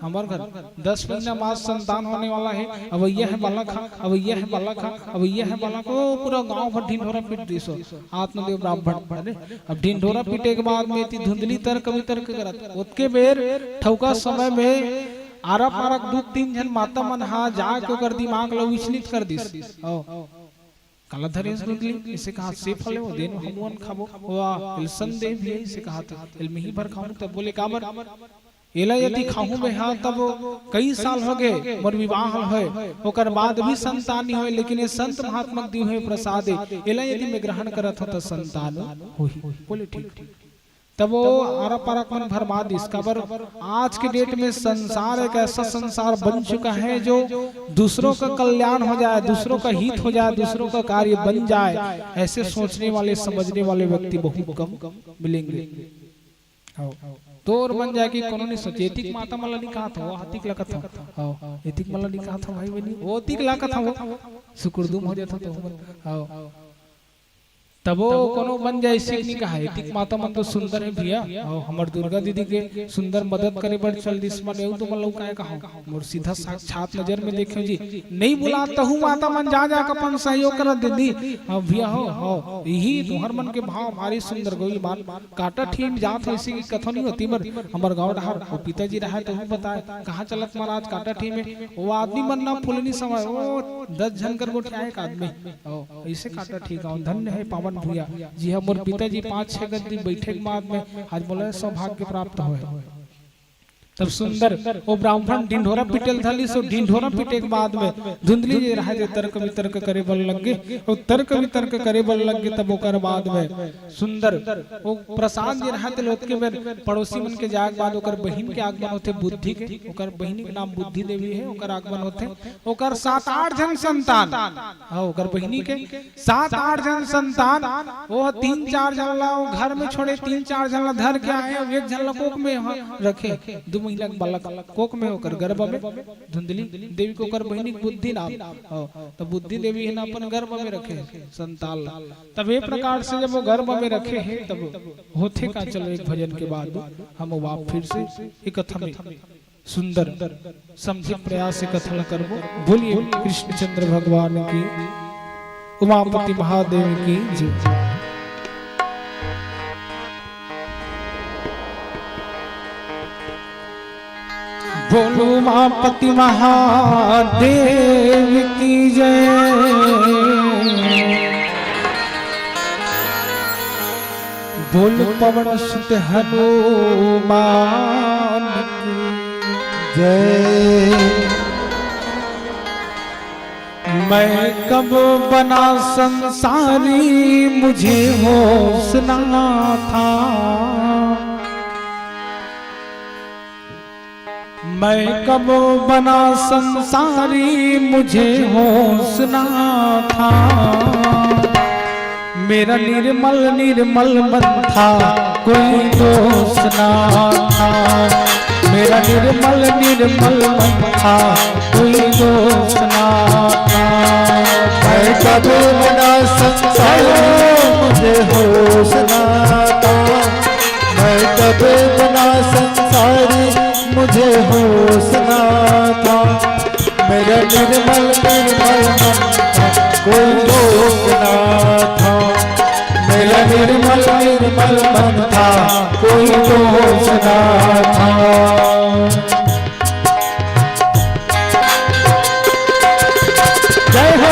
हमर घर दस महीना बाद संतान होने वाला है। अब यह है बालक हा, अब यह है बालक हा, अब यह है बालक। ओ पूरा गांव भर ढिंढोरा पीट दिसो आत्मदेव ब्राह्मण। अरे, अब ढिंढोरा पीटे के बाद में ती धुंधली तर्क वितर्क करत, ओतके बेर ठौका समय में आरा पारक दू तीन झन माता मन हा जाके ओकर दिमाग ला विचलित कर दिस। ओ, काला धरेस धुंधली, इसे कहा से फले वो देन हमुअन खाबो। वाह, एल संदेह भी है, इसे कहा तो एल मिही भर खाऊं। तब बोले काबर? एला यदि खाहूं मैं हा, तब कई साल हो गए मोर विवाह होए, ओकर बाद भी संतान नहीं होए, लेकिन ये संत महात्मा दिए हुए प्रसाद है, एला यदि मैं ग्रहण करत हूं तो संतान होही। बोले ठीक। तब वो आरा पारक मन भरमा दिस। काबर? आज के डेट में संसार एक ऐसा संसार बन चुका है जो दूसरों का कल्याण हो जाए, दूसरों का हित हो जाए, दूसरों का कार्य बन जाए, ऐसे सोचने वाले, समझने वाले व्यक्ति बहुत कम मिलेंगे। हव। तोर मन जाके कोनो नहीं सोचे, एतिक माता मन ला नहीं कहत हव, हातिक ला कहत हव। हव। एतिक मन ला नहीं कहत हव भाई बहिनी, ओतिक ला कहत हव। सुकुरदुम हो जात हव तो हमन। हव। तबो कोनो बन जाए, इसे नहीं कहा, एतिक माता मन तो सुंदर है भैया। हव, हमर दुर्गा दीदी के सुंदर मदद करे बर चल दिस मन, एहू तो मन ला काय कहा। मोर सीधा साक्षात नजर में देखे जी, नहीं बुला तहू माता मन जा जा के अपन सहयोग कर दे दी। हव भैया, हव, हव, यही तुहर मन के भाव भारी सुंदर गो। मान काटा ठी में जात हो, इसे की कथो नहीं होती, मर हमर गांव डहार वो पिताजी रहा तो वो बताए, कहाँ चलत महाराज काटा ठी में, वो आदमी मन ना फुलनी समय, वो दस झन कर गोठिया एक आदमी। ओ, इसे काटा ठी गांव धन्य है पावन भुइया जी। हमर पिताजी पाँच छह गद्दी बैठे के बाद में आज बोले सौभाग्य प्राप्त होए। तब सुंदर वो ब्राह्मण ढिंढोरा पीटे ल धर लिस, सो ढिंढोरा पीटे के बाद में धुंधली जे रहा जे तर्क वितर्क करे बर लग गे, वो तर्क वितर्क करे बर लग गे। तब ओकर बाद में सुंदर वो प्रसाद जे रहा तेल ओतके बेर पड़ोसी मन के जाए के बाद ओकर बहिन के आगमन होथे बुद्धि के, ओकर बहिनी के नाम बुद्धि देवी है, ओकर आगमन होथे। ओकर सात आठ झन संतान, हाँ, ओकर बहिनी के सात आठ झन संतान, वो तीन चार झन ला वो घर में छोड़े, तीन चार झन ला धर के आए, एक झन ला कोख में ह-, रखे, दू महीना के बालक कोख में ओकर गर्भ में, धुंधली देवी के ओकर बहिनी के बुद्धि नाम, हाँ, तो बुद्धि देवी है ना अपन गर्भ में रखे संतान ला। तब ये प्रकार से जब वो गर्भ में रखे हैं, तब होथे का, चलो एक भजन के बाद हम वाप फिर से एक कथा में सुंदर समझे प्रयास से कथा ल करबो। बोलिए कृष्णचंद्र भगवान की, उमापति महादेव की जय। बोल उमापति महादेव की जय। बोल पवन सुत हनुमान की जय। मैं कब बना संसारी, मुझे होश ना था। मैं कब बना संसारी, मुझे होश ना था। मेरा निर्मल निर्मल मन था, कोई दोष ना था। मेरा निर्मल निर्मल मन था, कोई दोष ना था। मैं कब बना संसारी, मुझे होश ना था। मैं कब बना संसारी, मुझे होश ना था। मेरा निर्मल निर्मल मन था, कोई दोष ना था। मेरा निर्मल निर्मल मन था, कोई दोष ना था। जय हो।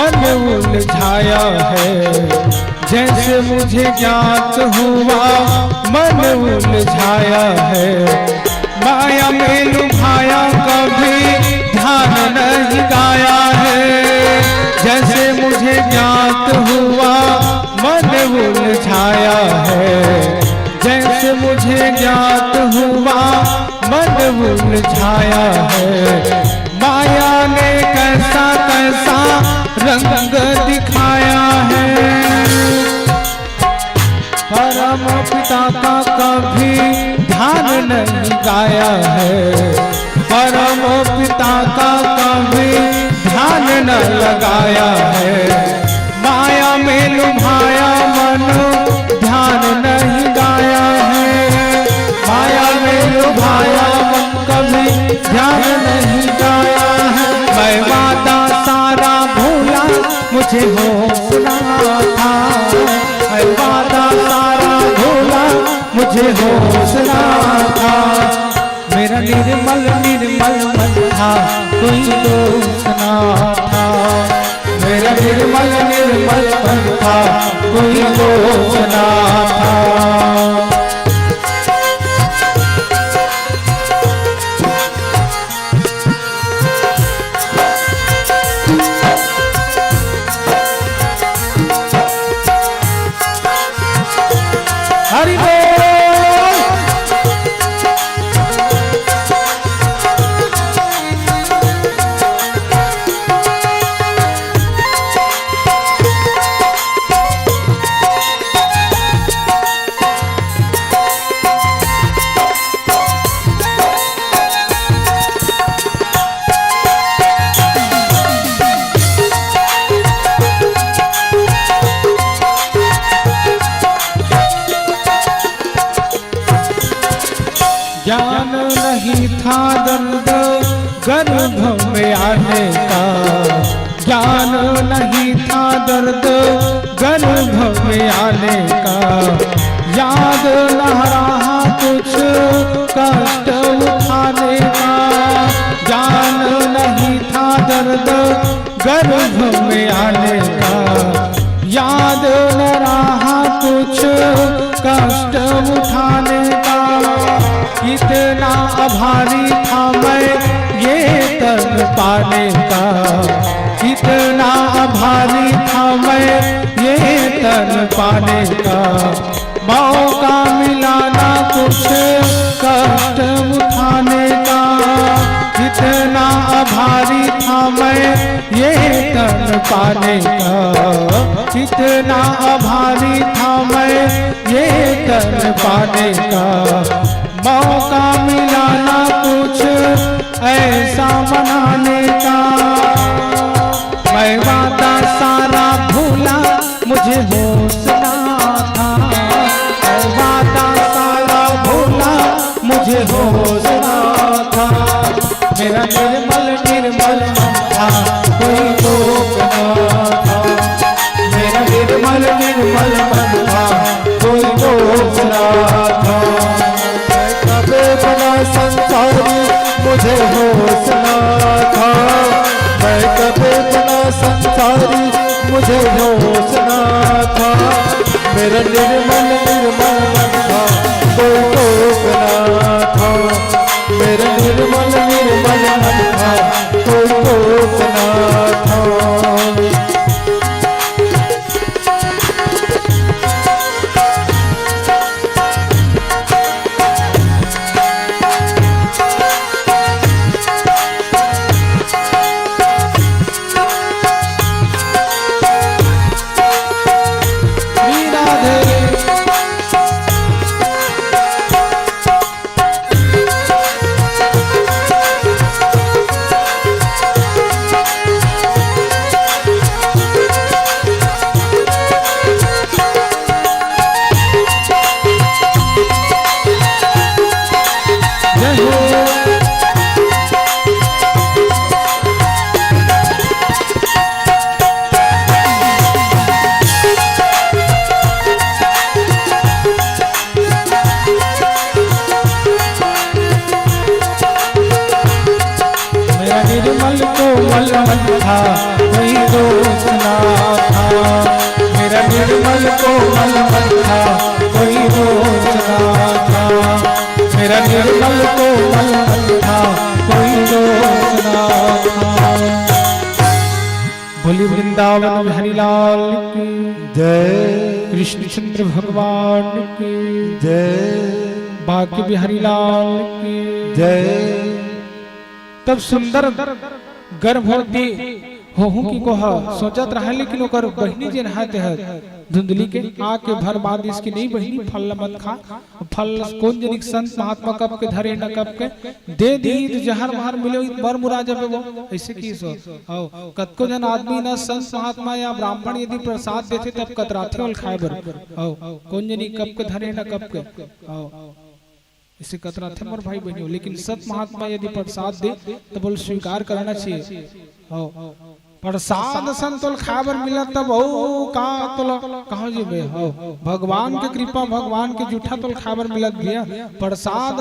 मन उलझाया है, जैसे मुझे ज्ञात हुआ, मन उलझाया है। माया में लुभाया, कभी ध्यान नहीं गाया है। जैसे मुझे ज्ञात हुआ, मन उलझाया है। जैसे मुझे ज्ञात हुआ, मन उलझाया है। माया ने कैसा कैसा रंग दिखाया है। परम पिता का कभी ध्यान नहीं गाया है। परम पिता का कभी ध्यान न लगाया है। माया में लुभाया मन, ध्यान नहीं गाया है। माया में लुभाया मन, कभी ध्यान नहीं गाया है। मैं वादा सारा भूला, मुझे होश ना था। मैं वादा सारा भूला, मुझे होश ना था। मेरा निर्मल निर्मल मन था, कोई दोष ना था। मेरा निर्मल निर्मल मन था, कोई दोष ना था। हरि बोल। ज्ञान नहीं था दर्द गर्भ में आने का, ज्ञान नहीं था दर्द गर्भ में आने का। याद न रहा कुछ कष्ट उठाने का, ज्ञान नहीं था दर्द गर्भ में आने का। याद न रहा कुछ कष्ट उठाने का। कितना आभारी था मैं ये तन पाने का, कितना आभारी था मैं ये तन पाने का। मौका मिला ना कुछ कष्ट उठाने का, कितना आभारी था मैं ये तन पाने का, कितना आभारी था मैं ये तन पाने का। मौका मिला ना कुछ ऐसा मनाने का। मैं वादा सारा भूला, मुझे होश ना था। मैं वादा सारा भूला, मुझे होश ना था। मेरा निर्मल निर्मल मन था, कोई रोग ना था। मेरा निर्मल निर्मल मन था, कोई रोग ना था। मैं कबे बना संसारी, मुझे होश ना था। मैं कबे बना संसारी, मुझे होश ना था। मेरा निर्मल निर्मल मन था, कोई रोग ना था। मेरा निर्मल निर्मल मन था, कोई रोग ना था। मेरा निर्मल कोमल मन था, कोई दोष मेरा निर्मल कोमल मन था, कोई दोष ना था। मेरा निर्मल कोमल मन था, कोई दोष ना था। बोली वृंदावन बिहारी लाल की जय। कृष्णचंद्र भगवान की जय। बांके बिहारी लाल की जय। तब सुंदर गर्भवती होहू की कोहा सोचत रहा, लेकिन ओकर बहिनी जेन हाथे हाथ धुंधली के आके भर बांध दिस कि नहीं बहिनी, फल ल मत खा। फल कोन जनिक संत महात्मा कब के धरे न कब के दे दी, तो जहर महर मिले, इत मर मुरा जाबे वो। ऐसे की सो, हो, कतको जन आदमी ना संत महात्मा या ब्राह्मण यदि प्रसाद देथे, तब कतराथे ओल खाए बर। हो, कोन जनिक कब के धरे न कब के। हो, इसे कतराथे मोर भाई बहनियों, लेकिन सत महात्मा यदि प्रसाद दे, तब ओला स्वीकार करना चाहिए। हो, प्रसाद असन तोल खाए बर मिलत, तब हो का तोला कहाँ जीबे? हो, भगवान के कृपा, भगवान के जूठा तोल खाए बर मिलत भैया। प्रसाद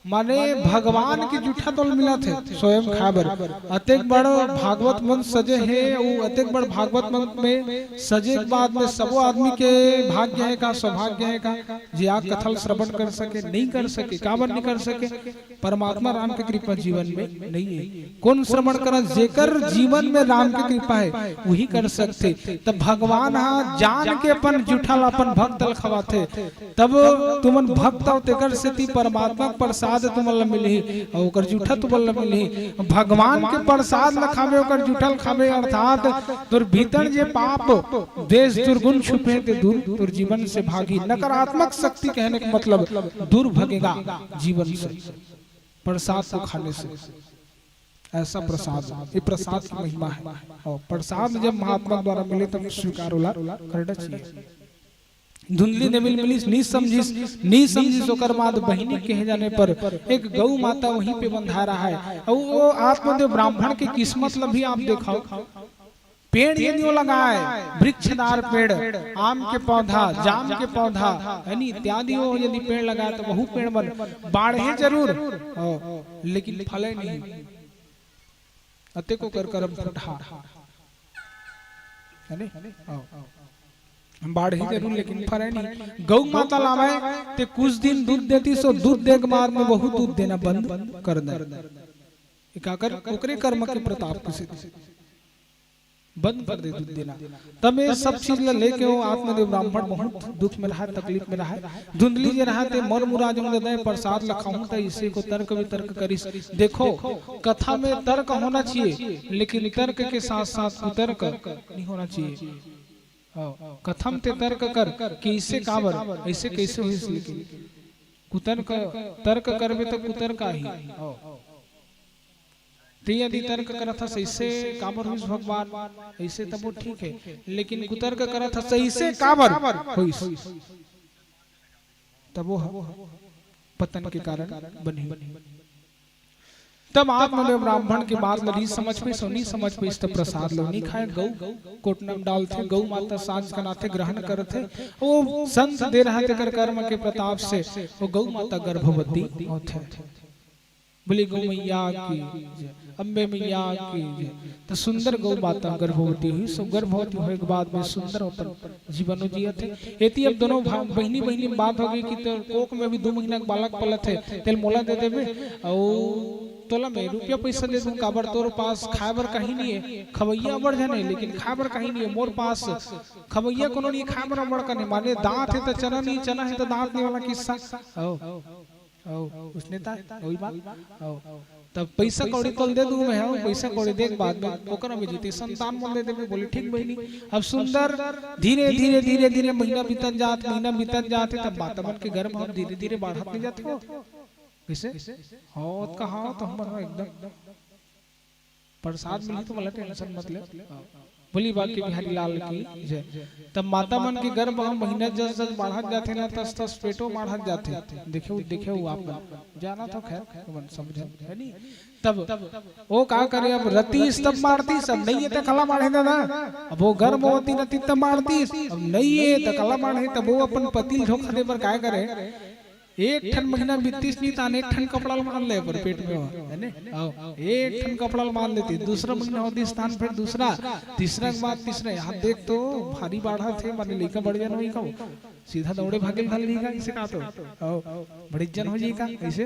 माने भगवान के जूठा तोल मिलत हे, स्वयं खाए बर। अतेक बड़ भागवत मंच सजे हे, वो अतेक बड़ भागवत मंच में सजे के बाद में सबो आदमी के भाग्य हे का, सौभाग्य हे का? जे आ कथा ल श्रवण कर सके, नहीं कर सके। काबर नहीं कर सके? परमात्मा राम के कृपा जीवन में नहीं है। कौन श्रवण करा? जेकर जीवन में राम के कृपा है, वही कर सकथे। तब भगवान हा जान के अपन जूठा ला अपन भक्त ल खवाथे। तब तुमन भक्त हो, तेकर सेती परमात्मा के प्रसाद तुमन ल मिलही, अउ ओकर जूठा तुमन ल मिलही। भगवान के प्रसाद ल खाबे, ओकर जूठा ल खाबे, अर्थात तोर भीतर जे पाप, द्वेष, दुर्गुण छुपे, ते दूर तोर जीवन से भागी। नकारात्मक शक्ति कहने का मतलब दूर भगेगा जीवन से, प्रसाद को खाने से। ऐसा प्रसाद, ये प्रसाद की महिमा है। और प्रसाद जब महात्मा द्वारा मिले, तब स्वीकार ओला करना चाहिए। धुंधली देवी ल मिलिस, नी समझिस, नी समझिस। ओकर बाद बहिनी कहे जाने पर एक गौ माता वहीं पे बंधा रहा है। और वो आत्मदेव ब्राह्मण के किस्मत ल भी आप देखो, पेड़ यदि वो लगाए, वृक्षदार पेड़, आम के पौधा, जाम के पौधा, यानी इत्यादि वो यदि पेड़ लगाए, तो वहू पेड़ मन बाढ़े जरूर, हो, लेकिन फले नहीं। अतेको कर करम फुटहा, है नी? हो। बाढ़े जरूर, लेकिन फरे नहीं। गौ माता लावे, ते कुछ दिन दूध देती, सो दूध दे के बाद में वहू दूध देना बंद कर दे। काकर ओकरे कर्म के प्रताप के सेती बंद कर दे दूध देना। तब ये सब चीज ला लेके वो आत्मदेव ब्राह्मण बहुत दुख में रहा, तकलीफ में रहा। धुंधली जे रहा, ते मर मुरा जंग दे, प्रसाद ला खाऊं, त इसे को तर्क वितर्क करिस। देखो, कथा में तर्क होना चाहिए, लेकिन तर्क के साथ साथ कुतर्क नहीं होना चाहिए। हाँ, कथम ते तर्क कर कि इसे काबर, ऐसे कैसे होइस, लेकिन कुतर्क, तर्क करबे तो कुतर्क आही। हाँ। ते यदि तर्क करत हस, "ऐसे काबर होइस भगवान?" ऐसे तब वो ठीक है, लेकिन कुतर्क करत हस, "ऐसे काबर होइस?" तब वो ह-, पतन के कारण बनी। तब आत्मदेव ब्राह्मण के बात ल नहीं समझ पाइस, नहीं समझ पाइस, तब प्रसाद लो नहीं खाए, गौ कोटना में डालथे, गौ माता सांझ कनाथे, ग्रहण करथे। वो संत दे रहा, तेकर कर्म के प्रताप से वो गौ माता गर्भवती होथे। बोली गौ मैया की जय, अम्बे मैया की जय। तो सुंदर गौ माता गर्भवती हुई, सो गर्भवती होए के बाद में सुंदर अपन जीवन जियत हे। एती अब दोनों भा-, बहिनी, बहिनी में बात हो गई कि तोर कोख में भी दो महीना के बालक पलत हे, तेल मोला दे देबे, अउ तोला मैं रुपया पैसा दे दूं, काबर तोर पास खाए बर कहीं नहीं है, खवैया बड़ झन है, लेकिन खाए बर कहीं नहीं है, मोर पास खवैया कोनो नहीं, खाए बर बड़ कने, माने दांत है तो चना नहीं, चना है तो दांत नहीं वाला किस्सा। ओ। अउ उसने ता वही बात। अउ तब पैसा कौड़ी तोल दे दूं मैं, हाँ, पैसा कौड़ी दे के बाद में ओकरा में जीते संतान मन दे देबे। बोले, "ठीक बहिनी।" अब सुंदर धीरे, धीरे, धीरे, धीरे महीना बीतत जात, महीना बीतत जात हे, तब माता मन के गर्भ हम धीरे, धीरे बाढ़त नहीं जात हो। कैसे? हाँ, तो हाँ, तो हमर हाँ एकदम प्रसाद मिलही तो मोला टेंशन मत ले। बोली बांके बिहारी लाल की जय। तब माता मन के गर्भ ह महीना जस जस बाढ़त जाथे ना, तस तस पेटो बाढ़त जाथे। देखे हो, देखे हो आप मन, जाना तो खैर, मन समझे, है नी? तब वो का करे, अब रतीस तब मारतीस, अब नहीं है तो कला मारे दादा। अब वो गर्भवती रती तब मारतीस, अब नहीं है तो कला मारे, तब वो अपन पति ल धोखा दे बर काय करे? एक ठन महीना बीतिस नहीं तान एक ठन कपड़ा ल बांध ले पर पेट में हो, है ने? आओ, एक ठन कपड़ा ल बांध लेती, दूसरा महीना होतिस तान फिर दूसरा, तीसरा के बाद तीसरा। यहाँ देख तो भारी बाढ़ा थे, माने लइका बड़ जन होई का, सीधा दौड़े भागे ल धर ली का, इसे का तो, आओ, बड़े जन हो जाई का, इसे।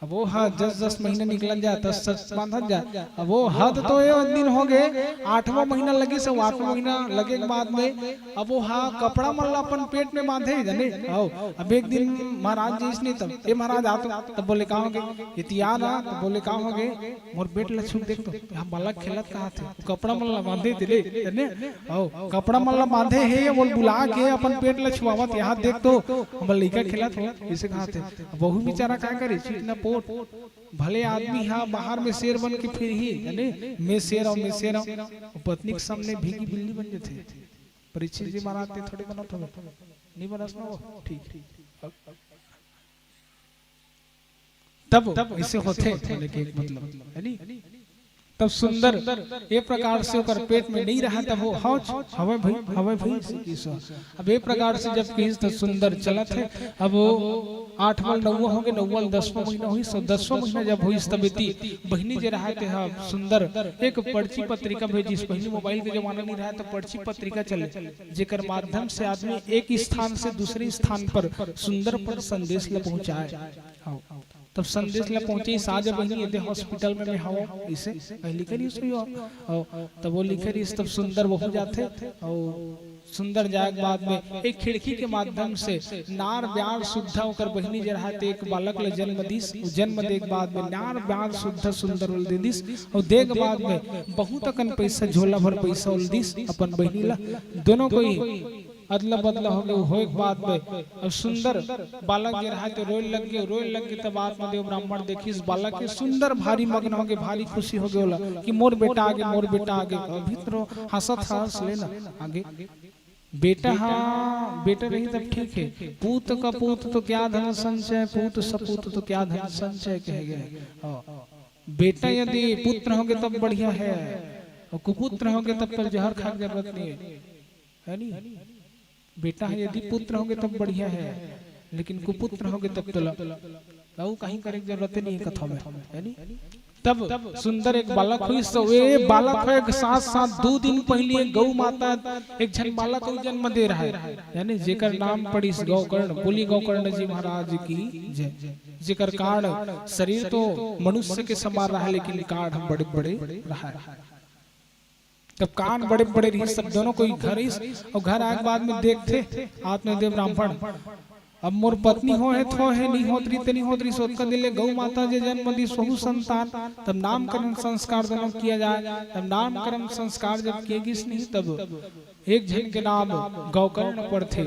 अब वो हाँ, जस जस महीना निकलन जाए, तस तस बांधत जाए। अब वो हद तो ये दिन हो गए, आठवां महीना लगिस, आठवां महीना लगे के बाद में अब वो हाँ, कपड़ा मन ला अपन पेट में बांधे, जाने? आओ, अब एक दिन महाराज जी इसने तब, "ए महाराज, आ तो।" तब बोले, "का हो गे?" "एती आ ना।" तब बोले, "का हो गे?" "मोर बेटा ला छू देख तो, यहाँ बालक खेलत कहा थे, कपड़ा मन ला बांधे थे ले, जाने? आओ, कपड़ा मन ला बांधे हे, ये बोल बुला के अपन पेट ला छुआवत, यहाँ देख तो, हमर लइका खेलत हो, इसे कहा थे।" अब वहू बेचारा का करे, चीट ना पोट, भले आदमी हा बाहर में शेर बन के फिरही, जाने? "मैं शेर हूँ, मैं शेर हूँ।" पत्नी के सामने भीगी बिल्ली बन जाथे। परीक्षित जी महाराज ते थोड़ी बनत हवे, नहीं बनस ना वो, ठीक। तब ऐसे होथे, बोले के एक मतलब, है नी? तब सुंदर ए प्रकार से ओकर पेट में नहीं रहा, तब वो, "हौच, हवे भाई, हवे भाई," से किस। अब ए प्रकार से जब किस त सुंदर चलत है, अब वो आठ वाल नौवा हो गए, नौवा वाल दसवां महीना होइस, तो दसवां महीना जब होइस, तब एती बहिनी जे रहा, ते हा सुंदर एक पर्ची पत्रिका भेजिस। बहिनी मोबाइल के जमाना नहीं रहा, तो पर्ची पत्रिका चले, जेकर माध्यम से आदमी एक स्थान से दूसरे स्थान पर सुंदर पर संदेश ल पहुंचाए। हाँ। तब संदेश ल पहुंचे, "आज बहिनी, एदे हॉस्पिटल में मैं हवं," इसे लिखे रहिस हुई हो। और तब वो लिखे रहिस, तब सुंदर वहू जाथे और सुंदर जाए के बाद में एक खिड़की के माध्यम से नार ब्यार सुद्धा ओकर बहिनी जे रहा, ते एक बालक ल जन्म दिस। जन्म दे के बाद में नार ब्यार सुद्धा सुंदर ल दे दिस और दे के बाद में बहुत अकन पैसा, झोला भर पैसा ल दिस अपन बहिनी ला। दोनों कोई अदला बदला हो गए। होए के बाद में अब सुंदर बालक जे रहा, ते रोए लग गए, रोए लग गए। तब आत्मदेव ब्राह्मण देखिस बालक के, सुंदर भारी मगन हो गए, भारी खुशी हो गए ओला कि मोर बेटा आगे, मोर बेटा आगे। अभी तो हंसत हंस लेना आगे। बेटा, हाँ, बेटा रही तब ठीक है। "पूत कपूत तो क्या धन संचय, पूत सपूत तो क्या धन संचय," कहे गए। हाँ। बेटा यदि पुत्र होंगे तब बढ़िया है, और कुपुत्र होंगे तब तो जहर खाए के जरूरत नहीं है, है नी? बेटा है, यदि पुत्र होंगे तब बढ़िया है, लेकिन कुपुत्र होंगे तब तो ल-, लऊ कहीं करे के जरूरत नहीं है कथा में, है नी? तब सुंदर एक बालक होइस, तो ए बालक होए के साथ साथ दो दिन पहले गौ माता, एक झन बालक को जन्म दे रहा है, यानी जेकर नाम पड़िस गौकर्ण। बोली गौकर्ण जी महाराज की जय। जेकर कांड, शरीर तो मनुष्य के समान रहा, लेकिन कांड हम बड़े बड़े रहा। तब कान बड़े बड़े रहिस, सब दोनों कोई घर आइस, और घर आए के बाद में देखथे आत्मदेव ब्राह्मण, "अब मोर पत्नी हो है, थो है, नहीं होत रही, ते नहीं होत रही, सोतका दिन ले गौ माता जे जन्म दिस, वहू संतान।" तब नामकरण संस्कार दोनों किया जाए। तब नामकरण संस्कार जब किए गिस नहीं, तब एक झन के नाम गौकर्ण पड़थे,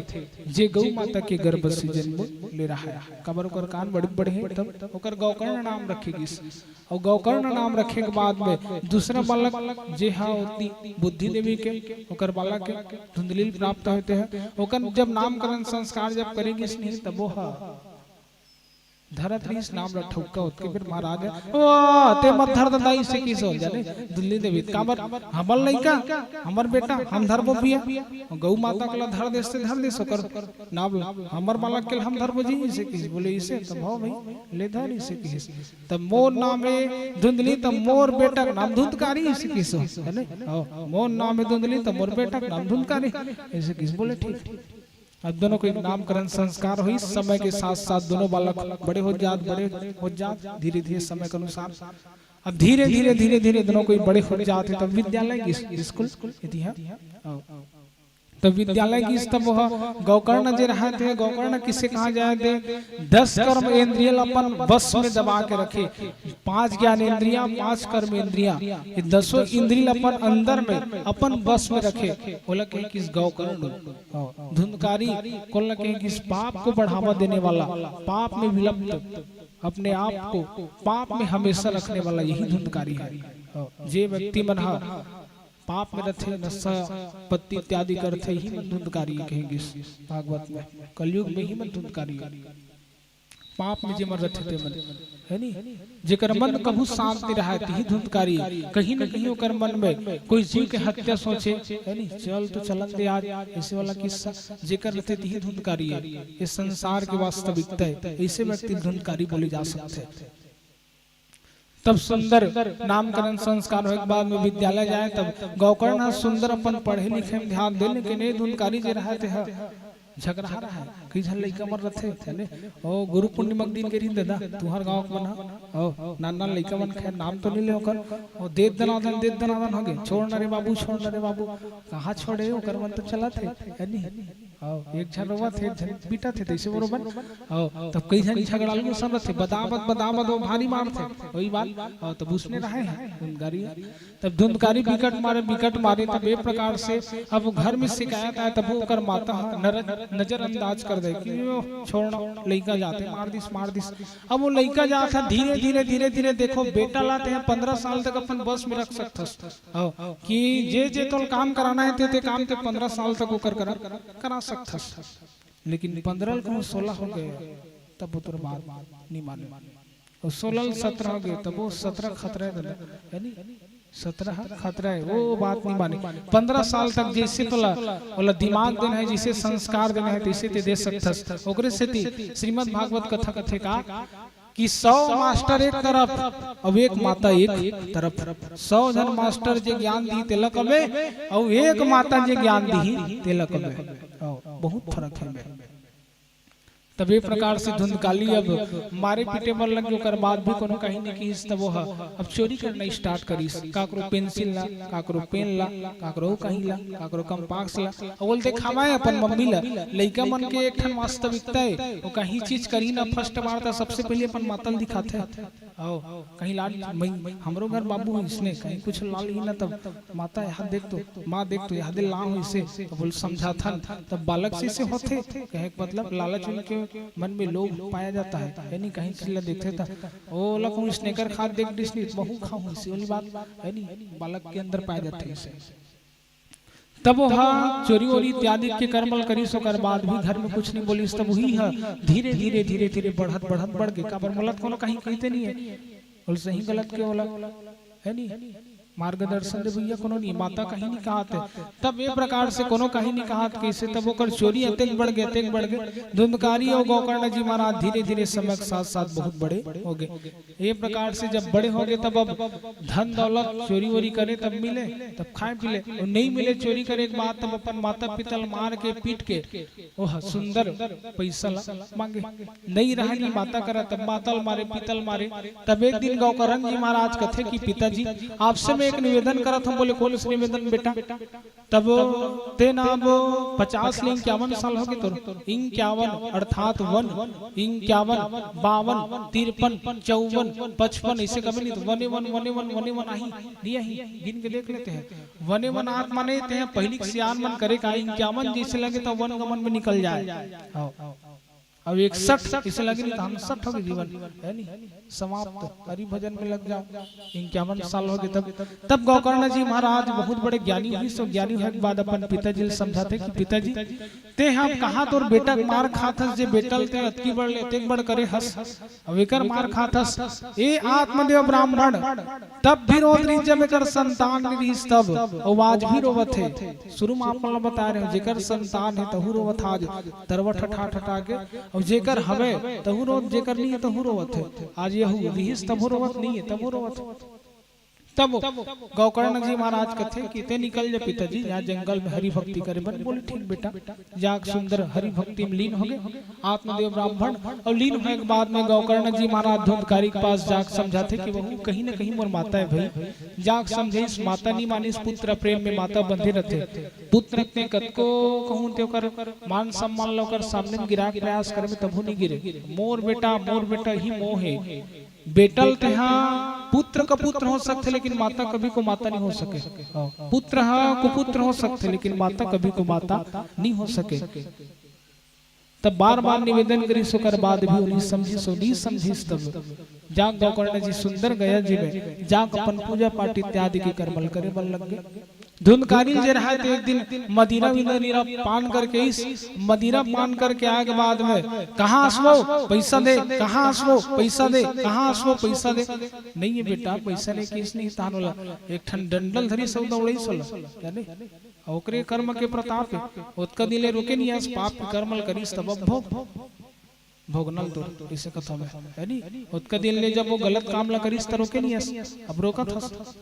जे गौ माता के गर्भ से जन्म ले रहा है। काबर ओकर कान बड़े बड़े हैं, तब ओकर गौकर्ण नाम रखे गिस। और गौकर्ण नाम रखे के बाद में दूसरा बालक जे हा होती बुद्धि देवी के, ओकर बालक के धुंधली प्राप्त होते हैं। ओकर जब नामकरण संस्कार जब करे गिस नहीं, तब वो हा धरत रहिस नाम ल ठउका होत के। फिर महाराज ह, "ओ, ते मत धर ददा," इसे किस हो जाने धुंधली देवी। "काबर? हमर लइका, हमर बेटा, हम धरबो भैया।" गौ माता के ला धर देस ते धर देस ओकर नाम ल, "हमर बालक के ल हम धरबो जी," इसे किस। बोले, "इसे तब हो भाई, ले धर," इसे किस। "तब मोर नाम हे धुंधली, तब मोर बेटा के नाम धुंधकारी," इसे किस हो, है ने? "ओ, मोर नाम हे धुंधली, तब मोर बेटा के नाम धुंधकारी," इसे किस। बोले, "ठीक।" अब दोनों के नामकरण संस्कार होइस, समय के साथ साथ दोनों बालक बड़े हो जात, बड़े हो जात, धीरे धीरे समय के अनुसार। अब धीरे धीरे, धीरे धीरे दोनों कोई बड़े हो जात हे, तब विद्यालय गिस, स्कूल, इति ह। तब विद्यालय गिस, तब वह गौकर्ण जे रहत हे, गौकर्ण किसे कहा जाए दे, दस कर्म इंद्रिय ल अपन बस में दबा के रखे, पांच ज्ञान इंद्रिया, पांच कर्म इंद्रिया, ये दसों इंद्रिय ल अपन अंदर में, अपन बस में रखे, ओला कहे किस गौकर्ण। हाँ, धुंधकारी कोन ल कहे किस पाप को बढ़ावा देने वाला, पाप में विलप्त, अपने आप को पाप में हमेशा रखने वाला, यही धुंधकारी है। हाँ, जे व्यक्ति मन ह पाप में रथे, नशा पत्ती इत्यादि करथे, ही मन धुंधकारी कहे गिस भागवत में, कलयुग में ही मन धुंधकारी। पाप में जेमन रथे तेमन, है नी? जेकर मन कभू शांत नहीं रहा है, तिही धुंधकारी। कहीं न कहीं ओकर मन में कोई जीव के हत्या सोचे, है नी? चल तो चलन दे आज, ऐसे वाला किस्सा जेकर रथे तिही धुंधकारी है। ये संसार के वास्तविकता है, ऐसे व्यक्ति धुंधकारी बोले जा सकते हैं। तब सुंदर नामकरण संस्कार होए के बाद में विद्यालय जाए, तब गौकर्ण ह सुंदर अपन पढ़े लिखे में ध्यान दे, लेकिन ए धुंधकारी जे रहा ते ह झगड़ा रहा है, कई झन लइका मन रथे, चले, ओ गुरु पूर्णिमा के दिन के रहिन दादा, तुहर गाँव के मन ह, ओ नान नान लइका मन, खैर नाम तो नहीं ले ओकर, ओ देत दनादन, देत दनादन हो गए, छोड़ न रे बाबू, छोड़ न रे बाबू, कहाँ छोड़े, ओकर मन तो चलत हे, है नी? आओ, एक झन रोवत हे, एक झन पीटत हे, तइसे बरोबर। आओ, तब कई झन झगड़ालू असन रथे, बदाबद, बदाबद वो भारी मारथे, वही बात। आओ, तब उसने रहे हैं धुंधकारी। तब धुंधकारी बिकट मारे, बिकट मारे, तब ए प्रकार से अब घर में शिकायत आए, तब ओकर माता ह नर-, नजरअंदाज कर दे कि "ओ, छोड़ ना, लइका जाथे, मार दिस, मार दिस।" अब वो लइका जात हे, धीरे, धीरे, धीरे, धीरे, देखो, बेटा ला ते ह पंद्रह साल तक अपन बस में रख सकथस। आओ, कि जे, जे तोल काम कराना है, ते, ते काम ते पंद्रह साल तक ओकर करा, करा सकथस। लेकिन पंद्रह ल कहूँ सोलह हो गए, तब वो तोर बात नहीं माने। और सोलह ल सत्रह हो गए, तब वो सत्रह खतरा है, है नी? सत्रह खतरा है, वो बात नहीं माने। पंद्रह साल तक जैसे तोला, ओला दिमाग देना है, जैसे संस्कार देना है, तैसे ते दे सकथस। ओकरे सेती श्रीमद् भागवत कथा कथे का कि सौ मास्टर एक तरफ, अब एक माता एक तरफ। सौ झन मास्टर जे ज्ञान दी तेला कबे, अउ एक माता जे ज्ञान दी तेला कबे। आओ, बहुत फर्क है बे। तब ए प्रकार से धुंधकारी अब मारे पीटे बर लग गे, ओकर बाद भी कोनो कहीं नहीं किहिस, तब वो ह अब चोरी करना स्टार्ट करिस। काकरो पेंसिल ला, काकरो पेन ला, काकरो कहीं ला, काकरो कंपास ला, अउ ओल देखावे अपन मम्मी ला। लइका मन के एक ठन वास्तविकता है, वो कहीं चीज करी ना फर्स्ट बार, त सबसे पहले अपन माता ल दिखाथे। आओ, कहीं लाल, मैं, हमरो घर बाबू है इसने, कहीं कुछ लाल ही ना, तब माता यहाँ देख तो, माँ देख तो, यहाँ दे लाम इसे, तो बोल समझाथन, तब बालक से इसे होथे, कहे के मतलब लालच उनके मन में लोभ पाया जाता है, यानी कहीं चीज ला देखथे त, ओ ला कहूँ स्नेकर खात देख डिस नी, त महूँ खाहूँ, इसी वाली बात, है नी, बालक के अंदर पाया जाता है इसे। तब वो ह चोरी वोरी इत्यादि के कर्म ल करिस, ओकर बाद भी घर में कुछ नहीं बोलिस। तब वही ह धीरे धीरे, धीरे धीरे बढ़त बढ़त बढ़ के, काबर मोला त कोनो कहीं कहते नहीं है, बोल सही गलत के ओला, है नी, मार्गदर्शन दे भैया, कोनो नहीं, माता कहीं नहीं कहत है। तब ए प्रकार से कोनो कहीं नहीं कहत, कैसे तब ओकर चोरी अतेक बढ़ गए, अतेक बढ़ गए, धुंधकारी और गौकर्ण जी महाराज धीरे धीरे समय के साथ साथ बहुत बड़े हो गए। ये प्रकार से जब बड़े हो गए, तब अब धन दौलत चोरी वोरी करे तब मिले, तब खाए पी ले, और नहीं मिले चोरी करे के बाद, तब अपन माता पिता ल मार के पीट के ओह सुंदर पैसा ला मांगे। नहीं रहा नहीं माता करा, तब माता ल मारे, पिता ल मारे। तब एक दिन गौकर्ण जी महाराज कथे कि पिताजी, आपसे मैं एक निवेदन करत हूँ। बोले, कौन से निवेदन बेटा? तब तेना अब पचास ले इक्यावन साल हो गए तोर। इक्यावन अर्थात वन, इक्यावन, बावन, तिरपन, चौवन, पचपन, ऐसे कभी नहीं तो वने वन, वने वन, वने वन आही, नहीं आही, गिन के देख लेते हैं। वने वन आत माने ते हैं, पहली के सियान मन करे का इक्यावन जैसे लगे तो वन गमन में निकल जाए। हाँ। अब इकसठ इसे लगे नहीं तो हम सठ हो गए जीवन, है नी, समाप्त, हरि भजन में लग जाओ। इक्यावन साल हो गए तब, तब गौकर्ण जी महाराज बहुत बड़े ज्ञानी हुई। सो ज्ञानी होने के बाद अपन पिताजी ल समझाथे कि पिताजी, ते हम कहाँ तोर बेटा के मार खात हस, जे बेटा ल ते अतकी बड़ ले अतेक बड़ करे हस, अब एकर मार खात हस। ए आत्मदेव ब्राह्मण तब भी रोत रहिस जब एकर संतान नहीं रहिस तब, अउ आज भी रोवत हे। शुरू में आप मन ल बता रहे हो, जेकर संतान है तहू रोवत आज, तरवा ठठा ठठा के, अउ जेकर हवे तहू रोवत, जेकर नहीं है तहू रोवत है। आज यहू रिहिस तभो रोवत, नहीं है तभो रोवत है। तब गौकर्ण जी महाराज कथे कि ते निकल जा पिताजी, यहाँ जंगल में हरि भक्ति करे बन। बोले, ठीक बेटा। जाके सुंदर हरि भक्ति में लीन हो गए आत्मदेव ब्राह्मण। और लीन होए के बाद में गौकर्ण जी महाराज धुंधकारी के पास जाके समझाथे कि वहू कहीं ना कहीं मोर माता है भाई। जाके समझाइस, माता नहीं मानिस, पुत्र प्रेम में माता बंधे रहते। पुत्र इतने कतको कहूँ ते ओकर मान सम्मान ला ओकर सामने में गिराए के प्रयास करे में तभू नहीं गिरे। मोर बेटा, मोर बेटा ही मोह है। बेटा ल तेहा पुत्र का पुत्र हो सकथे, लेकिन माता कभी को माता नहीं हो सके। पुत्र हा कुपुत्र हो सकथे, लेकिन माता कभी को माता नहीं हो सके। तब बार बार निवेदन करिस, ओकर बाद भी ओ नहीं समझिस, ओ नहीं समझिस। तब जाक गौकर्ण जी सुंदर गया जी में जाक अपन पूजा पाठ इत्यादि के कर्मल करे बर लग गए। धुंधकारी जे रहय ते एक दिन मदिरा विदिरा पान करके आइस। मदिरा पान करके आए के बाद में, "कहाँ हस वो? पैसा दे, कहाँ हस वो? पैसा दे, कहाँ हस वो? पैसा दे।" "नइ हे बेटा, पैसा नइ हे।" कइस नइ हे, तहान ओला एक ठन डंडल धरिस अउ दौड़ाइस ओला, जाने? अउ ओकरे कर्म के प्रताप हे, ओतका दिन ले रोके नइ हस, पाप के कर्म ल करिस, तब अब भोग, भोगना ल तोर, अइसे कथंव मैं, हे नी? ओतका दिन ले जब वो गलत काम ल करिस, त रोके नइ हस, अब रोकत हस।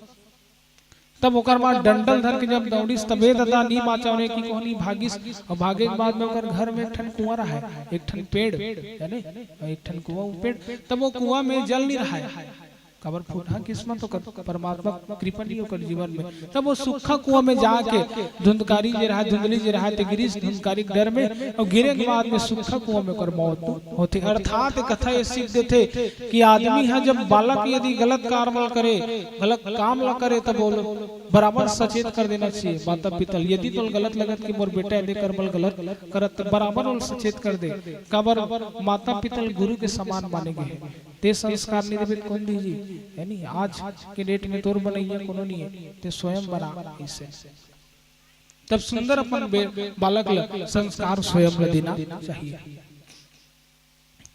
तब ओकर बाद डंडल धर के जब दौड़िस, तभे ददा नइ बाँचय, ओने कि कोहनी भागिस। अउ भागे के बाद में ओकर घर में एक ठन कुआँ रहय, एक ठन पेड़, जाने, अउ एक ठन कुआँ, वो पेड़। तब वो कुआँ में जल नइ रहय, काबर फूटहा किस्मत ओकर, परमात्मा कृपा नइ हे ओकर जीवन में। तब वो सूखा कुआँ में जाके धुंधकारी जे रहय, धुंधली जे रहय, ते गिरिस धुंधकारी के डर में, अउ गिरे के बाद में सूखा कुआँ में ओकर मौत होथे। अर्थात ए कथा ये सीख देथे कि आदमी ह जब बालक यदि गलत काम ल करे, गलत काम ल करे, तब वो बराबर सचेत कर देना चाहिए माता पिता ल। यदि तोल गलत लगत कि मोर बेटा एदे कर्म ल गलत करत, त बराबर ओल सचेत कर दे। काबर माता पिता ल गुरु के समान माने गे हे। ते संस्कार नइ देबे त कोन दीही? हे नी, आज के date में तोर बनइया कोनो नइ हे, ते स्वयं बना। अइसे तब सुंदर अपन बे-, बालक ल संस्कार स्वयं ल देना चाहिए।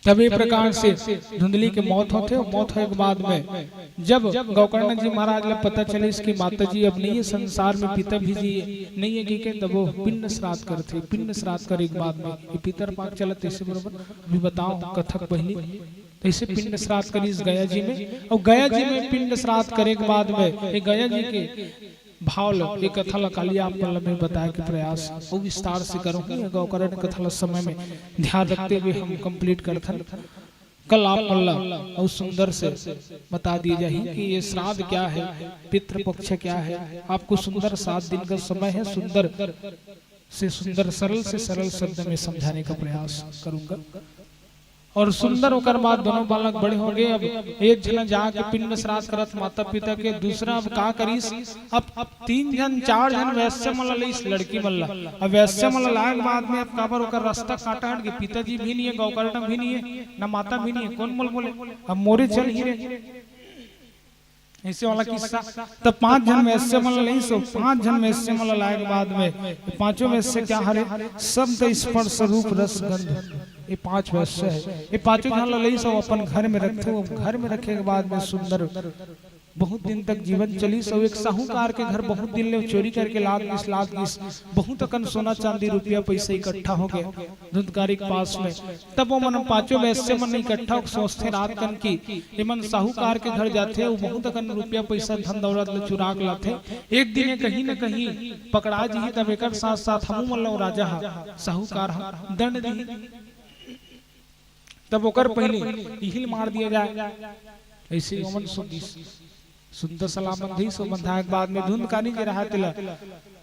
तब ए प्रकार से धुंधली के मौत होथे। मौत होए के बाद में जब गौकर्ण जी महाराज ल पता चलिस कि माता जी अब नइ हे संसार में, पिता भी जी नइ हे, कि के तब वो पिंड श्राद्ध करथे। पिंड श्राद्ध करे के बाद में ये पितर पाक चलत, तइसे बरोबर अभी बताओ कथा के पहिली, तइसे पिंड श्राद्ध करिस गया जी में। अउ गया जी में पिंड श्राद्ध करे के बाद में ये गया जी के भाव ल, ये कथा ल काली आप मन ल मैं बताए के प्रयास अउ विस्तार से करूँ। ये गौकर्ण कथा ल समय में ध्यान रखते हुए हम complete करथन। कल आप मन ल अउ सुंदर से बता दिए जाही कि ये श्राद्ध क्या है, पितृपक्ष क्या है, आपको सुंदर सात दिन का समय है, सुंदर से सुंदर, सरल से सरल शब्द में समझाने का प्रयास करूंगा। अउ सुंदर ओकर बाद दोनों बालक बड़े हो गे। अब एक झन जाके पिंड श्राद्ध करत माता पिता के, दूसरा अब का करिस, अब तीन झन चार झन वैश्य मन ल लइस लड़की मन ल। अब वैश्य मन ल लाए के बाद में अब काबर ओकर रास्ता काटा हट गे, पिताजी भी नइ हे, गौकर्ण भी नइ हे, ना माता भी नइ हे, कोन मोल बोले, अब मोरे चल ही रे। अइसे वाला किस्सा। तब पांच झन वैश्य मन ल लइस, अउ पांच झन वैश्य मन ल लाए के बाद में ये पांचों वैश्य क्या हरे? शब्द स्पर्श रूप रस गंध। ये पांच वैश्य हे, ये पांचों झन ल लइस अउ अपन घर में रखथे। अउ घर में रखे के बाद में सुंदर बहुत दिन तक जीवन चलिस। अउ एक साहूकार के घर बहुत दिन ले चोरी करके लाद गिस, लाद गिस। बहुत अकन सोना चांदी रुपया पैसा इकट्ठा हो गे। धुंधकारी के पास में। तब वो मन पांचों वैश्य मन इकट्ठा होके सोचथे रात कन कि एमन साहूकार के घर जाथे, वो बहुत अकन रुपया पैसा धन दौलत ल चुरा के लाथे। एक दिन ये कहीं न कहीं पकड़ा जही, तब एकर साथ साथ हमू मन ल राजा ह, साहूकार ह दंड दिही। तब ओकर पहिली इही ल मार दिया जाए। अइसे ओमन सुनिस। सुंदर सलाह बंधिस, अउ बंधाए के बाद में धुंधकारी जे रहय तेला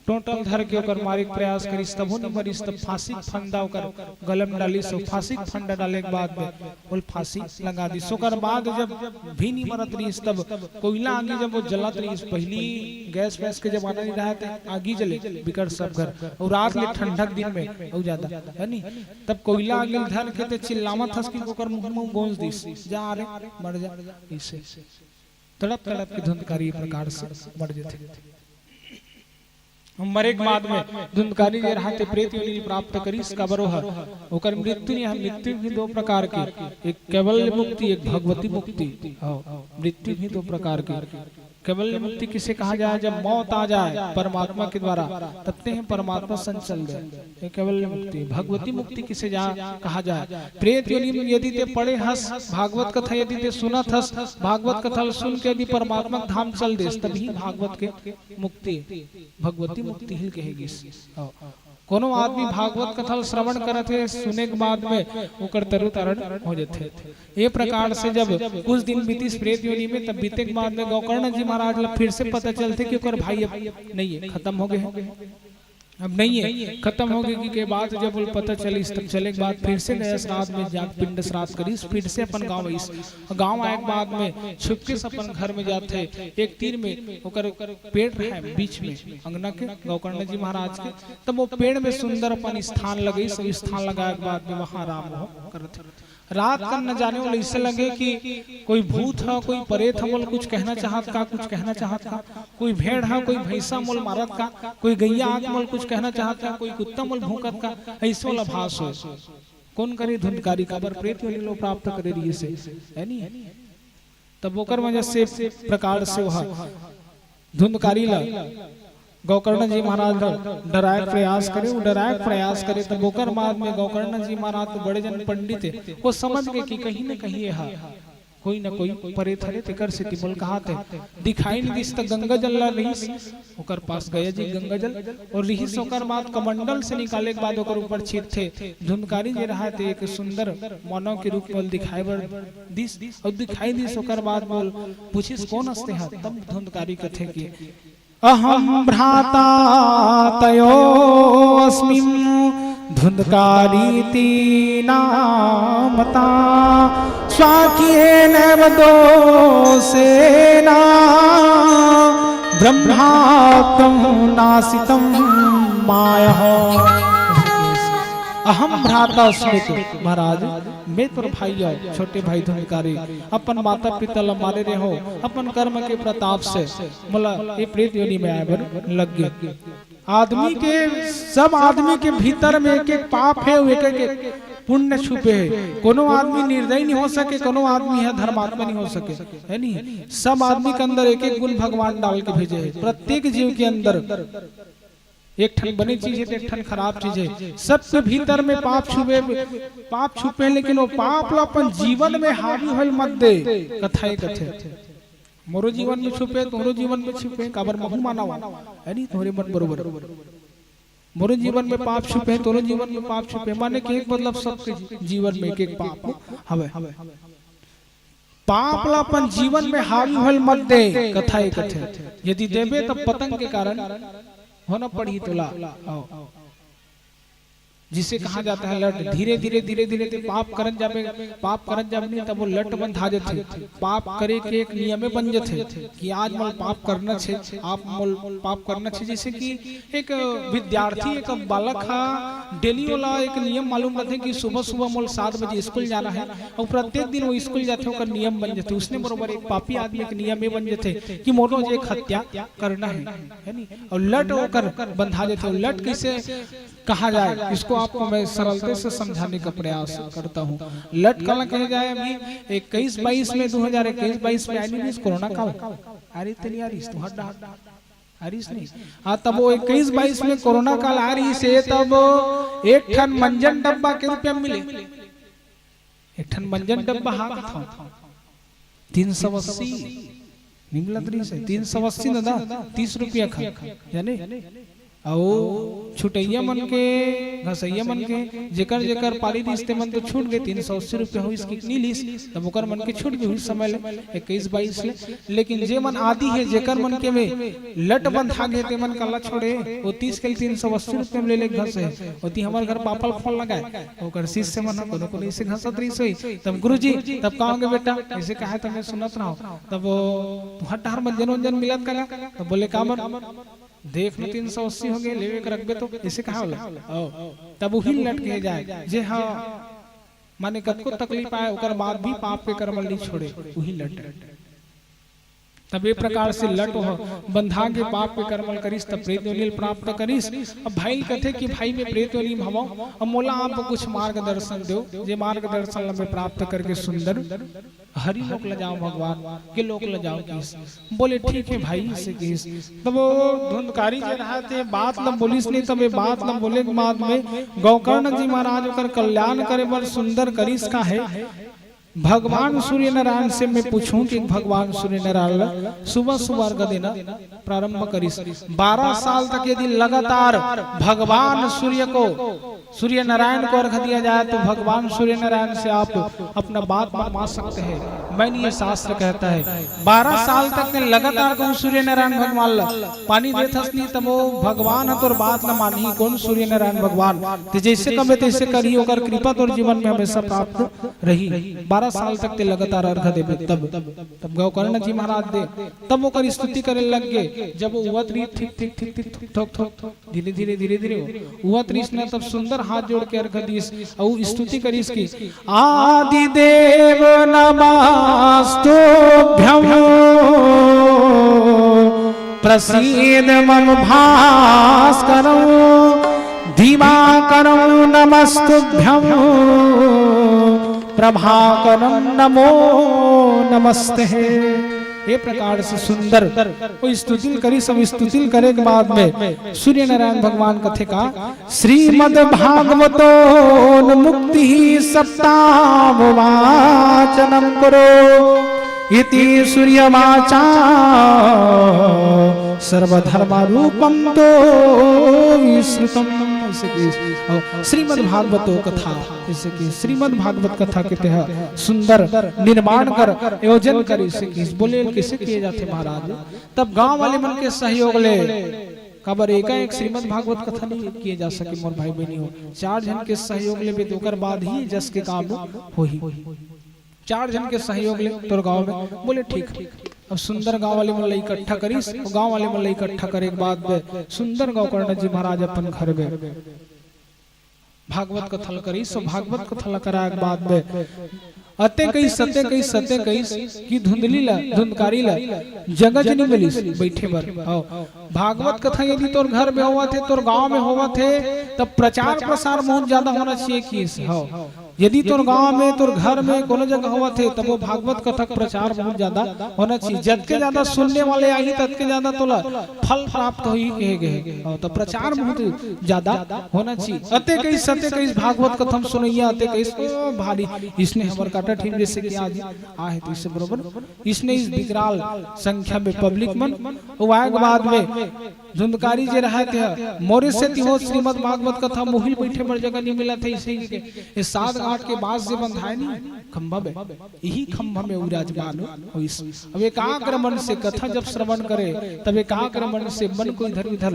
टोंटल धर के ओकर मारे के प्रयास करिस, तभो नइ मरिस। तब फांसी के फंदा ओकर गला में डालिस, अउ फांसी के फंदा डाले के बाद में ओला फांसी लगा दिस। ओकर बाद जब भी नइ मरत रहिस, तब कोइला आगी जब वो जलत रहिस, पहिली गैस वैस के जमाना नइ रहय, त आगी जले बिकट सब घर, अउ रात ले ठंडक दिन में अउ जादा, हे नी? तब कोइला आगी ल धर के ते चिल्लावत हस कि ओकर मुंह में गोंज दिस, "जा रे, मर जा," अइसे। तड़प तड़प के धुंधकारी प्रकार से मर जथे। मरे के बाद में धुंधकारी जे रहय ते प्रेत योनि प्राप्त करिस, काबर ओह, ओकर मृत्यु नइ हे। मृत्यु भी दो प्रकार के, एक कैवल्य मुक्ति, एक भगवती मुक्ति। हाँ, मृत्यु भी दो प्रकार के। कैवल्य मुक्ति किसे कहा जाए? जब मौत आ जाए परमात्मा के द्वारा, तब ते ह परमात्मा संग चल दे। ये कैवल्य मुक्ति। भगवती मुक्ति किसे जा, कहा जाए? प्रेत योनि में यदि ते पड़े हस, भागवत कथा यदि ते सुनत हस, भागवत कथा ल सुन के यदि परमात्मा के धाम चल देस, तभी भागवत के मुक्ति, भगवती मुक्ति ही कहे गिस। हाँ। कोनो आदमी भागवत कथा ल श्रवण करत हे, सुने के बाद में ओकर तरुतारण हो जथे। ये प्रकार से जब कुछ दिन बीतिस प्रेत योनि में, तब बीते के बाद में गौकर्ण जी महाराज ल फिर से पता चलथे कि ओकर भाई अब नइ हे, खतम हो गे हे। अब नइ हे, खतम हो गे कि के बात जब ओला पता चलिस, तब चले के बाद फिर से गया श्राद्ध में जाके पिंड श्राद्ध करिस, फिर से अपन गाँव आइस। गाँव आए के बाद में छुपके से अपन घर में जाथे। एक तीर में ओकर पेड़ रहय बीच में अंगना के, गौकर्ण जी महाराज के, तब वो पेड़ में सुंदर अपन स्थान लगाइस, अउ स्थान लगाए के बाद में वहाँ आराम हो करथे। रात कन न जाने ओला अइसे लगे कि कोई भूत ह, कोई परेत ह, मोला कुछ कहना चाहत का, कुछ कहना चाहत का। कोई भेड़ हा, कोई भैंसा मोल मारत का, कोई गैया आके मोल कुछ कहना चाहत का, कोई कुत्ता मोल भूंकत का, ऐसो ला भास होय। कोन करे? धुंधकारी। काबर? प्रेत योनि लो प्राप्त करे रहिस हे, है नी? तब ओकर वजह से प्रकार से वह धुंधकारी ला गोकर्ण जी महाराज ला डराए के प्रयास करे, वो डराए के प्रयास करे, तब ओकर बाद में गोकर्ण जी महाराज तो बड़े जन पंडित हे, वो समझ गए कि कहीं न कहीं ये हा कोई न कोई परेत हरे, तेकर सेती मोल कहात हे। दिखाई नहीं दिस त गंगा जल ला रहिस, ओकर पास गया जी गंगा जल, और रहिस ओकर बाद कमंडल से निकाले के बाद ओकर ऊपर छिटथे। धुंधकारी जे रहा ते एक सुंदर मानव के रूप में दिखाई बर दिस, और दिखाई दिस ओकर बाद मोल पूछिस, "कौन हस तेहा?" तब धुंधकारी कथे कि अहम भ्राता तयोस्मिं धुंधकारीति नामता। स्वकीयेनैव दोषेण ब्रह्मात्मं नाशितं मायः। अहम भ्राता अस्मि, महाराज, मैं तोर भाई आंव, छोटे भाई धुंधकारी। अपन माता पिता ला मारे रेहेंव, अपन कर्म के प्रताप से मोला ये प्रेत योनि में आए बर लग गे। आदमी के, सब आदमी के भीतर में एक एक पाप हे, एक एक पुण्य छुपे हे। कोनो आदमी निर्दयी नहीं हो सके, कोनो आदमी हे धर्मात्मा नहीं हो सके, है नी? सब आदमी के अंदर एक एक गुण भगवान डाल के भेजे हे। प्रत्येक जीव के अंदर एक ठन बने चीज हे तो एक ठन खराब चीज हे। सबके भीतर में पाप छुपे, पाप छुपे हे, लेकिन वो पाप ला अपन जीवन में हावी होय ल मत दे। कथा ये कथे, मोरो जीवन में छुपे, तोरो जीवन में छुपे, काबर महू मानव आंव, है नी? तोरे मन बरोबर। मोरो जीवन में पाप छुपे, तोरो जीवन में पाप छुपे, माने कि एक मतलब सबके जी-, जीवन में एक एक पाप हवे। पाप ला अपन जीवन में हावी होय ल मत दे, कथा ये कथे। यदि देबे तब पतंग के कारण होना पड़ही तोला। आओ। जिसे कहा जाता है लट, धीरे धीरे, धीरे धीरे ते पाप करत जाबे, पाप करत जाबे नहीं, तब वो लट बंधा जथे। पाप करे के एक नियमे बन जथे कि आज मोल पाप करना छे, आप मोल पाप करना छे। जैसे कि एक विद्यार्थी, एक बालक हा डेली वाला एक नियम मालूम रथे कि सुबह सुबह मोल सात बजे स्कूल जाना है, और प्रत्येक दिन वो स्कूल जाथे, ओकर नियम बन जथे। उसने बरोबर एक पापी आदमी के नियम ये बन जथे कि मोर रोज एक हत्या करना है, है नी? और लट ओकर बंधा जथे। और लट कैसे कहा जाए, इसको आपको मैं सरलता से समझाने का प्रयास करता हूँ। लट काला कहे जाए, अभी इक्कीस बाईस में, दो हज़ार इक्कीस बाईस में आय नहीं, कोरोना काल आय रहिस ते नहीं आय रहिस, तुंहर डहर आय रहिस नहीं। हाँ, तब वो इक्कीस बाईस में कोरोना काल आय रहिस हे, तब एक ठन मंजन डब्बा के रुपया में मिले, एक ठन मंजन डब्बा, हाँ, कथंव, तीन सौ अस्सी नहीं मिलत रहिस हे, तीन सौ अस्सी न दा, तीस रुपया खा, जाने। अउ छुटइया मन के, घसइया मन के, जेकर जेकर पारी रहिस ते मन तो छूट गे, तीन सौ अस्सी रुपया होइस कि नहीं लिस, तब ओकर मन के छूट गे उही समय ले, इक्कीस बाईस ले। लेकिन जे मन आदी हे, जेकर मन के में लट बंधा गे, ते मन काला छोड़े, वो तीस के तीन सौ अस्सी रुपया में ले ले घसे। ओती हमर घर पापल फोन लगाए, ओकर शिष्य मन ह कोनो कोनो इसे घसत रहिस होही। तब गुरुजी, तब का होगे बेटा, इसे कहे, तब मैं सुनत रहंव, तब वो तुंहर डहर मंजन वंजन मिलत का? तब बोले, काबर? देख न, तीन सौ अस्सी होगे, लेवे के रखबे तो, इसे कहा होला। ओ, तब उही लट कहे जाए, जे हा, माने कतको तकलीफ आए, ओकर बाद भी पाप के कर्म ल नहीं छोड़े, उही लट। तब ये प्रकार से लट हो बंधा के पाप के कर्म ल करिस, तब प्रेत योनि ल प्राप्त करिस। अब भाई कथे कि भाई, मैं प्रेत योनि में हवंव, अब मोला आप कुछ मार्गदर्शन देव, जे मार्गदर्शन ल मैं प्राप्त करके सुंदर हरि लोक ल जांव, भगवान के लोक ल जांव किहिस। बोले, ठीक है भाई, इसे किहिस। तब वो धुंधकारी जे रहा ते बात ल बोलिस नहीं, तब ये बात ल बोले के बाद में गोकर्ण जी महाराज ओकर कल्याण करे बर सुंदर करिस का हे। भगवान सूर्य नारायण से मैं पूछूं कि भगवान सूर्य नारायण ल सुबह सुबह अर्घ देना प्रारंभ करिस। बारह साल तक यदि लगातार भगवान सूर्य को, सूर्य नारायण को अर्घ दिया जाए तो भगवान सूर्य नारायण से आप अपना बात मनवा सकते हैं। मैंने ये शास्त्र कहता है, बारह साल तक ने लगातार कहूं सूर्य नारायण भगवान ला पानी देथस नहीं, तब वो भगवान ह तोर बात ला मानही। कौन? सूर्य नारायण भगवान। ते जैसे कबे तैसे करही, ओकर कृपा तोर जीवन में हमेशा प्राप्त रही। बारह साल तक ते लगातार अर्घ देबे तब, तब गोकर्ण जी महाराज दे, तब ओकर स्तुति करे लग गे। जब वो उवत रही, ठीक, ठीक, ठीक, ठीक, थोक, थोक, थोक, धीरे, धीरे, धीरे, धीरे वो उवत रहिस न, तब सुंदर हाथ जोड़ के अर्घ दिस, अउ स्तुति करिस कि, "आदिदेव नमस्तुभ्यं, प्रसीद मम भास्करं दिवाकरं नमस्तुभ्यं प्रभाकरं नमो नमस्ते। ये प्रकार से सुंदर वो स्तुतिल करिस। सब स्तुतिल करे के बाद में सूर्य नारायण भगवान कथे का, श्रीमद्भागवतोन्मुक्तिः सप्ताववाचनं कुरु इति सूर्यवाचा सर्वधर्मारूपं तो विश्रुतम्। ऐसे कि, और श्रीमद्भागवतो कथा, जैसे कि श्रीमद्भागवत कथा के तहत सुंदर निर्माण कर आयोजन करे, जैसे कि बोले कैसे किए जाते महाराज। तब गांव वाले मन के सहयोग ले, काबर एकाएक श्रीमद्भागवत कथा नहीं किए जा सके मोर भाई बहनी हो। चार झन के सहयोग लेबे तो ओकर बाद ही जस के काम होही। चार झन के सहयोग ले तोर गांव में। बोले ठीक। अब सुंदर गांव वाले मन ला इकट्ठा करिस, गांव वाले मन ला इकट्ठा करे के बाद में सुंदर गोकर्ण जी महाराज अपन घर में भागवत कथा ल करिस। सो भागवत कथा ल कराए के बाद में अते कहिस, सते कहिस, सते कहिस कि धुंधली ला, धुंधकारी ला जगह च नहीं मिलिस बैठे बर। आओ, भागवत कथा यदि तोर घर में होवत हे, तोर गांव में होवत हे, तब प्रचार प्रसार बहुत ज्यादा होना चाहिए किस। हाँ, यदि तोर गांव में, तोर घर में कोनो जगह होवत हे, तब वो भागवत कथा के प्रचार बहुत ज्यादा होना चाहिए। जतके ज्यादा सुनने वाले आही, ततके ज्यादा तोला फल प्राप्त होही कहे गए। हाँ, तो प्रचार बहुत ज्यादा होना चाहिए। अते कहिस, सते कहिस, भागवत कथा म सुनैया अते कहिस, ओ भारी, इसने हमर काटा ठीम जैसे कि आज आहे तो इससे बरोबर, इसने इस विकराल संख्या में पब्लिक मन, वो आए के बाद में धुंधकारी जे रहे थे, मोरे सेती हो श्रीमद्भागवत कथा मोहिल बैठे बर जगह नहीं मिला था। इसे ही के, ये सात घाट के बांस जे बंधाए नहीं खंभा में, यही खंभा में विराजमान होइस। अब एकाग्र मन से कथा जब श्रवण करे, तब एकाग्र मन से मन को इधर उधर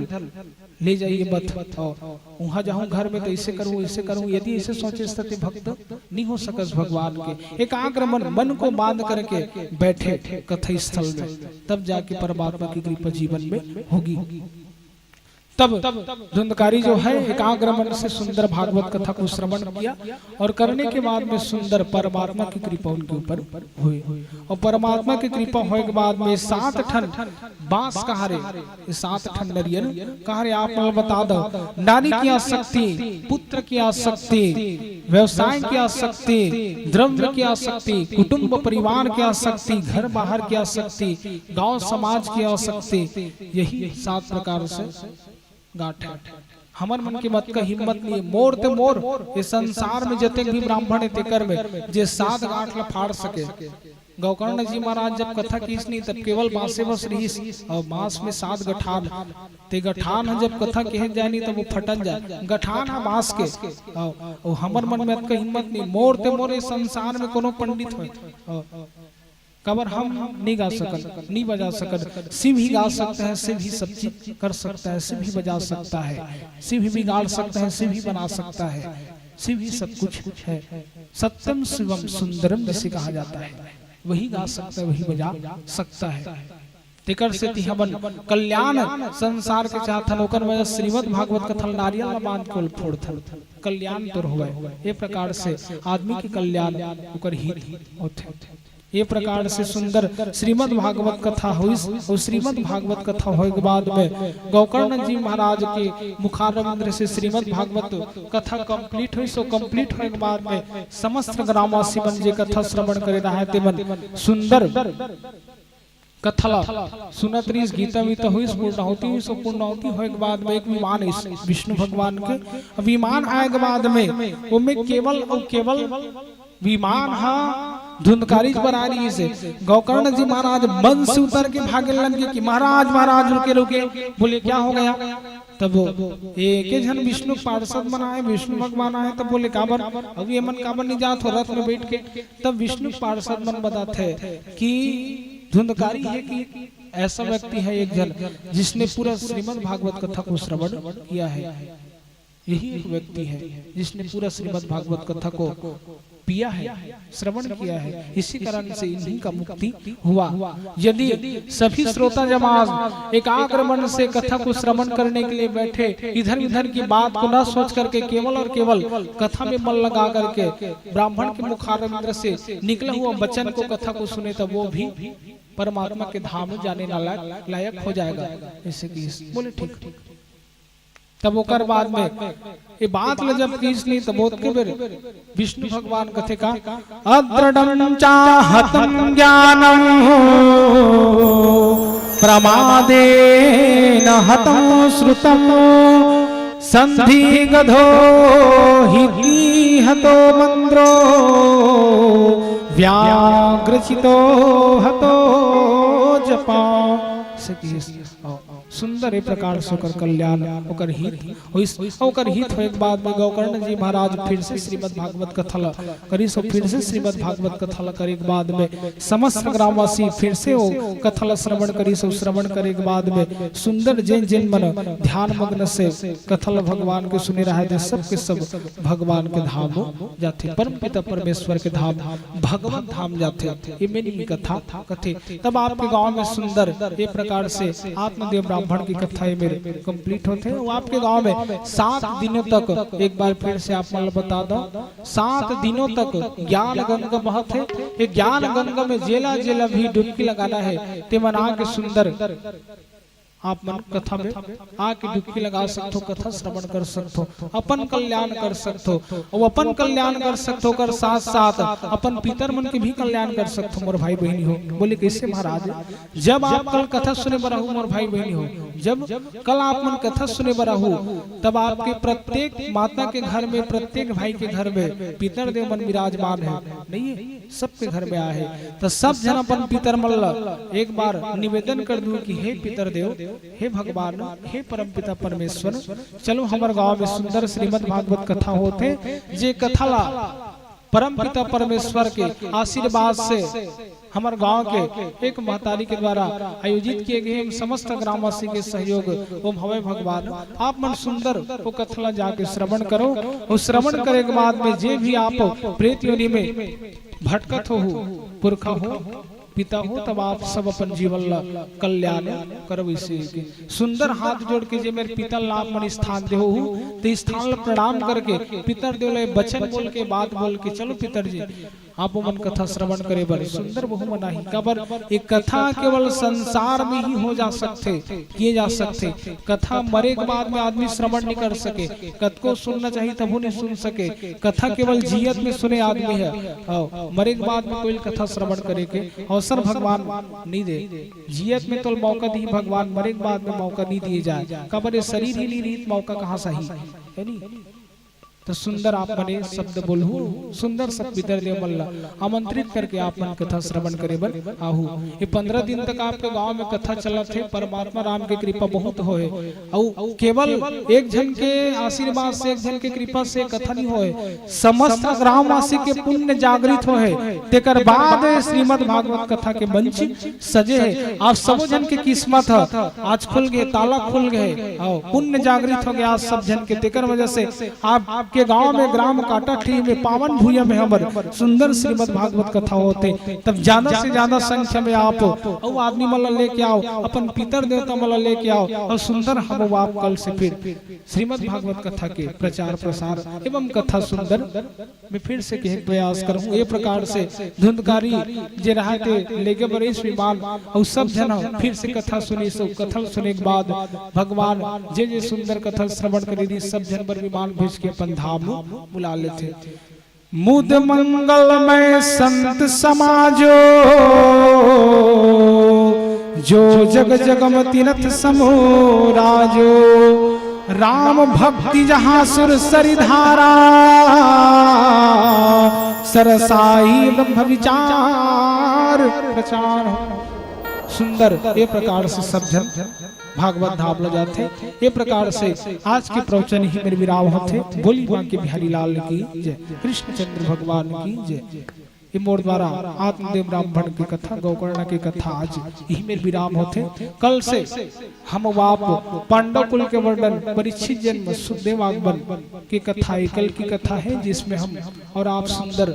ले जाइए मत। और वहां जाऊं घर में तो ऐसे करूं, ऐसे करूं, यदि ऐसे सोचे स्थिति भक्त नहीं हो सकस भगवान के। एकाग्र मन, मन को बांध करके बैठे कथा स्थल में, तब जाके परमात्मा की कृपा जीवन में होगी। तब धुंधकारी जो है एकाग्र मन से सुंदर भागवत कथा को श्रवण किया और करने के बाद में सुंदर परमात्मा की कृपा उनके ऊपर हुई। और परमात्मा की कृपा होए के बाद में सात ठन बांस कहारे, ये सात ठन नरियर कहारे, आप मन बता दो, नारी की आसक्ति, पुत्र की आसक्ति, व्यवसाय की आसक्ति, द्रव्य की आसक्ति, कुटुंब परिवार की आसक्ति, घर बाहर की आसक्ति, गांव समाज की आसक्ति, यही सात प्रकार से गांठ है। हमर मन के मत का हिम्मत नहीं है। मोर ते मोर, ये संसार में जतेक भी ब्राह्मण है तेकर में, जे सात गांठ ला फाड़ सके। गोकर्ण जी महाराज जब कथा किस नहीं, तब केवल बांसे बस रहिस, और बांस में सात गठान, ते गठान ह जब कथा कहे जाए नहीं, तब वो फटन जाए। गठान ह बांस के, और, और हमर मन में अतका हिम्मत नहीं। मोर ते मोर ये संसार में कोनो पंडित होय, और काबर हम नहीं गा सकन, नहीं बजा सकन। शिव ही गा सकता है, शिव ही सब चीज कर सकता है, शिव ही बजा सकता है, शिव ही बिगाड़ सकता है, शिव ही बना सकता है, शिव ही सब कुछ है। सत्यम शिवम सुंदरम जिसे कहा जाता है, वही गा सकता है, वही बजा सकता है। तेकर सेती हमन कल्याण संसार के चाहथन, ओकर वजह श्रीमद् भागवत कथा ल नारियल ल बांध के ओल फोड़थन, कल्याण तोर होवय। ये प्रकार से आदमी के कल्याण ओकर हित होथे। ये प्रकार से सुंदर श्रीमद् भागवत कथा होइस। और श्रीमद् भागवत कथा होए के बाद में गोकर्ण जी महाराज के मुखारविंद से श्रीमद् भागवत कथा कंप्लीट होइस। और कंप्लीट होए के बाद में समस्त ग्रामवासी मन जे कथा श्रवण करे रहे, ते मन सुंदर कथा ला सुनत रहिस। गीता वीता होइस, पूर्णाहुति होइस, और पूर्णाहुति होए के बाद में एक विमान आइस विष्णु भगवान के। अब विमान आए के बाद में ओमे केवल और केवल विमान हा धुंधकारी बर आ रहिस हे। गोकर्ण जी महाराज मन से उतर के भागे लग गे कि महाराज, महाराज, रुके, रुके। बोले, क्या हो गया? तब वो एक झन विष्णु पार्षद मन आए, विष्णु भगवान आए, तब बोले, काबर? अब ये मन काबर नहीं जात हो रथ में बैठ के? तब विष्णु पार्षद मन बताथे कि धुंधकारी है कि ऐसा व्यक्ति है एक झन जिसने पूरा श्रीमद् भागवत कथा को श्रवण किया है। यही एक व्यक्ति है जिसने पूरा श्रीमद् भागवत कथा को पिया है, श्रवण किया है, इसी कारण से इन्हीं का मुक्ति हुआ। यदि सभी श्रोता जमात एकाग्र मन से कथा को श्रवण करने के लिए बैठे, इधर उधर की बात को न सोच करके केवल और केवल कथा में मन लगा करके ब्राह्मण के मुखारविंद से निकला हुआ वचन को, कथा को सुने, तब वो भी परमात्मा के धाम जाने लायक, लायक हो जाएगा। ऐसे कि बोले ठीक। तब ओकर बाद में ये बात ल जब किस नहीं, तब ओतके बेर विष्णु भगवान कथे का, अदृढ़ं चाहतं ज्ञानं प्रमादेन हतं श्रुतं, संदिग्धो हीति हतो मन्द्रो व्याघ्रचित्तो हतो जपा। सुंदर ए प्रकार से ओकर कल्याण, ओकर हित होइस। ओकर हित होए के बाद में गोकर्ण जी महाराज फिर से श्रीमद् भागवत कथा ल करिस, अउ फिर से श्रीमद् भागवत कथा ल करे के बाद में समस्त ग्रामवासी फिर से वो कथा ल श्रवण करिस, अउ श्रवण करे के बाद में सुंदर जेन जेन मन ध्यान मग्न से कथा ल भगवान के सुने रहे थे, सब के सब भगवान के धाम जाथे, परम पिता परमेश्वर के धाम, भगवत धाम जाथे। ये मेरी कथा कथे। तब आपके गांव में सुंदर ये प्रकार से आत्मदेव ब्राह्मण की कथा ये मेरे कंप्लीट होते हैं। वो आपके गांव में सात दिनों तक, एक बार फिर से आप मन ल बता दो, सात दिनों तक ज्ञान गंगा बहत है। ये ज्ञान गंगा में जेला जेला भी डुबकी लगाना है, ते मन आके सुंदर आप मन कथा में आके डुबकी लगा सकथो, कथा श्रवण कर सकथो, अपन कल्याण कर सकथो, अउ अपन कल्याण कर सकथो, ओकर साथ साथ अपन पितर मन के भी कल्याण कर सकथो। मोर भाई बहिनी हो, बोले, कैसे महाराज? जब आप कल कथा सुने बर आहू, मोर भाई बहिनी हो, जब कल आप मन कथा सुने बर आहू, तब आपके प्रत्येक माता के घर में, प्रत्येक भाई के घर में पितर देव मन विराजमान है, नहीं है? सबके घर में आहे। तो सब झन अपन पितर मन ल एक बार निवेदन कर दू कि हे पितर देव, हे भगवान, हे परमपिता परमेश्वर, चलो हमर गांव में सुंदर श्रीमद् भागवत कथा होथे, जे कथा ला परमपिता परमेश्वर के आशीर्वाद से हमर गांव के एक महतारी के द्वारा आयोजित किए गए, हम समस्त ग्रामवासी के सहयोग ओम हवय भगवान। आप मन सुंदर वो कथा ला जाके श्रवण करो, और श्रवण करे के बाद में जे भी आप प्रेत योनि में भटकत हो, पुरखा हो, पिता हो, तब आप सब अपन जीवन ला कल्याण करव। इसे के सुंदर हाथ जोड़ के जे मेरे पिता ला आप मन स्थान दे हो, तो स्थान ला प्रणाम करके पितर देव ला वचन बोल के, बात बोल के, चलो पितर जी, आप मन कथा श्रवण करे बर सुंदर बहु मनाही। काबर एक कथा केवल संसार में ही हो जा सकथे, किए जा सकथे। कथा मरे के बाद में आदमी श्रवण नहीं कर सके, कतको सुनना चाहिए तभो नहीं सुन सके। कथा केवल जियत में सुने आदमी है, अउ मरे के बाद में कोई कथा श्रवण करे के अवसर भगवान नहीं दे। जियत में तो मौका दी भगवान, मरे के बाद में मौका नहीं दिए जाए। काबर ये शरीर ही नहीं रही, मौका कहाँ से ही, है नहीं? तो सुंदर आप मने शब्द बोलहू, सुंदर सब पितर देव मन ला आमंत्रित करके आप मन कथा श्रवण करे बर आहू। ये पंद्रह दिन तक आपके गांव में कथा चलत हे, परमात्मा राम के कृपा बहुत होए। अउ केवल एक झन के आशीर्वाद से, एक झन के कृपा से कथा नहीं होए, समस्त ग्रामवासी के पुण्य जागृत होए, तेकर बाद श्रीमद् भागवत कथा के मंच सजे हे। आप सबो झन के किस्मत ह आज खुल गए, ताला खुल गए, अउ पुण्य जागृत हो गया आज सब झन के। तेकर वजह से आपके गांव में, ग्राम काटाठी में, पावन भुइयां में हमर सुंदर श्रीमद् भागवत कथा होथे, तब ज्यादा से ज्यादा संख्या में आप अउ आदमी मन ला लेके आओ, अपन पितर देवता मन ला लेके आओ, अउ सुंदर हम आप कल से फिर श्रीमद् भागवत कथा के प्रचार प्रसार एवं कथा सुंदर मैं फिर से कहे के प्रयास करहूँ, ये प्रकार से धुंधकारी जे रहा ते लेगे बर इस विमान, अउ सब झन ह फिर से कथा सुनी। सो कथा सुने के बाद भगवान जे जे सुंदर कथा श्रवण करे रही, सब झन बर विमान भेज के अपन धाम बुला लेथे। मुद मंगलमय संत समाजो, जो जग जगम तिनथ समो राजो। राम भक्ति जहाँ सुर सरि धारा, सरसाई ब्रह्म विचार प्रचार हो। सुंदर ये प्रकार से सब झन भागवत धाम ल जाथे। ये प्रकार से आज के प्रवचन ही मेरे विराम होथे। बोली बांके बिहारी लाल की जय, कृष्णचंद्र भगवान की जय। ये मोर द्वारा आत्मदेव रामभण की कथा, गोकर्ण की कथा आज यही मेर विराम होथे। कल से हम आप पांडव कुल के वर्णन, परीक्षित जन्म, सुखदेव आगमन की कथा, ये कल की कथा है, जिसमें हम और आप सुंदर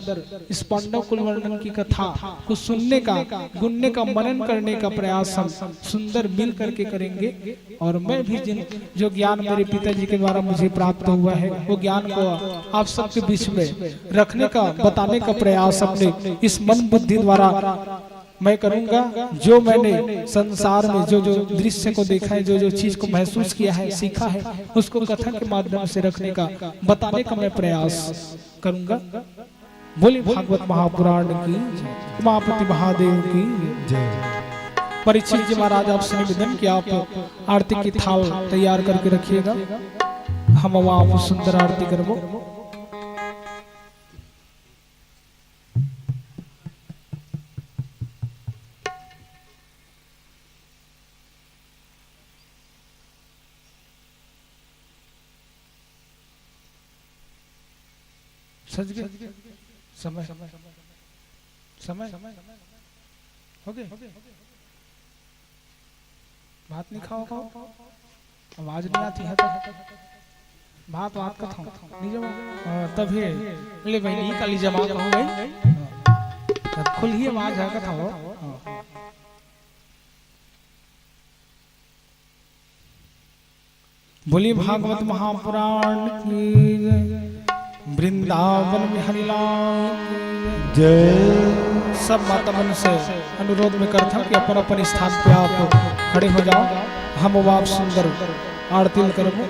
इस पांडव कुल वर्णन की कथा को सुनने का, गुनने का, मनन करने का प्रयास हम सुंदर मिल करके करेंगे। और मैं भी जिन, जो ज्ञान मेरे पिताजी के द्वारा मुझे प्राप्त हुआ है, वो ज्ञान को आप सबके बीच में रखने का, बताने का प्रयास अपने इस मन बुद्धि द्वारा मैं करूंगा। जो मैंने संसार में जो जो दृश्य को देखा है, जो जो चीज को महसूस किया है, सीखा है, उसको कथा के माध्यम से रखने का, बताने का मैं प्रयास करूंगा। बोलिए भागवत महापुराण की जय, उमापति महादेव की जय। परीक्षित जी महाराज, आपसे निवेदन कि आप आरती की थाल तैयार करके रखिएगा, हम वहाँ सुंदर आरती करबो। सज गए समय, समय हो गए। भात नहीं खाओ, खाओ, आवाज नहीं आती है तो भात, भात का था नहीं जमा। हाँ, तब हे, ले बहनी, काली जमा कहूँ भाई। हाँ, तब खुल ही आवाज है कथा हो। हाँ। बोलिए भागवत महापुराण की जय। वृंदावन बिहारी लाल की जय। सब माता मन से अनुरोध में करता हूँ कि अपन अपन स्थान पे आप खड़े हो जाओ, हम आप सुंदर आरती करबो।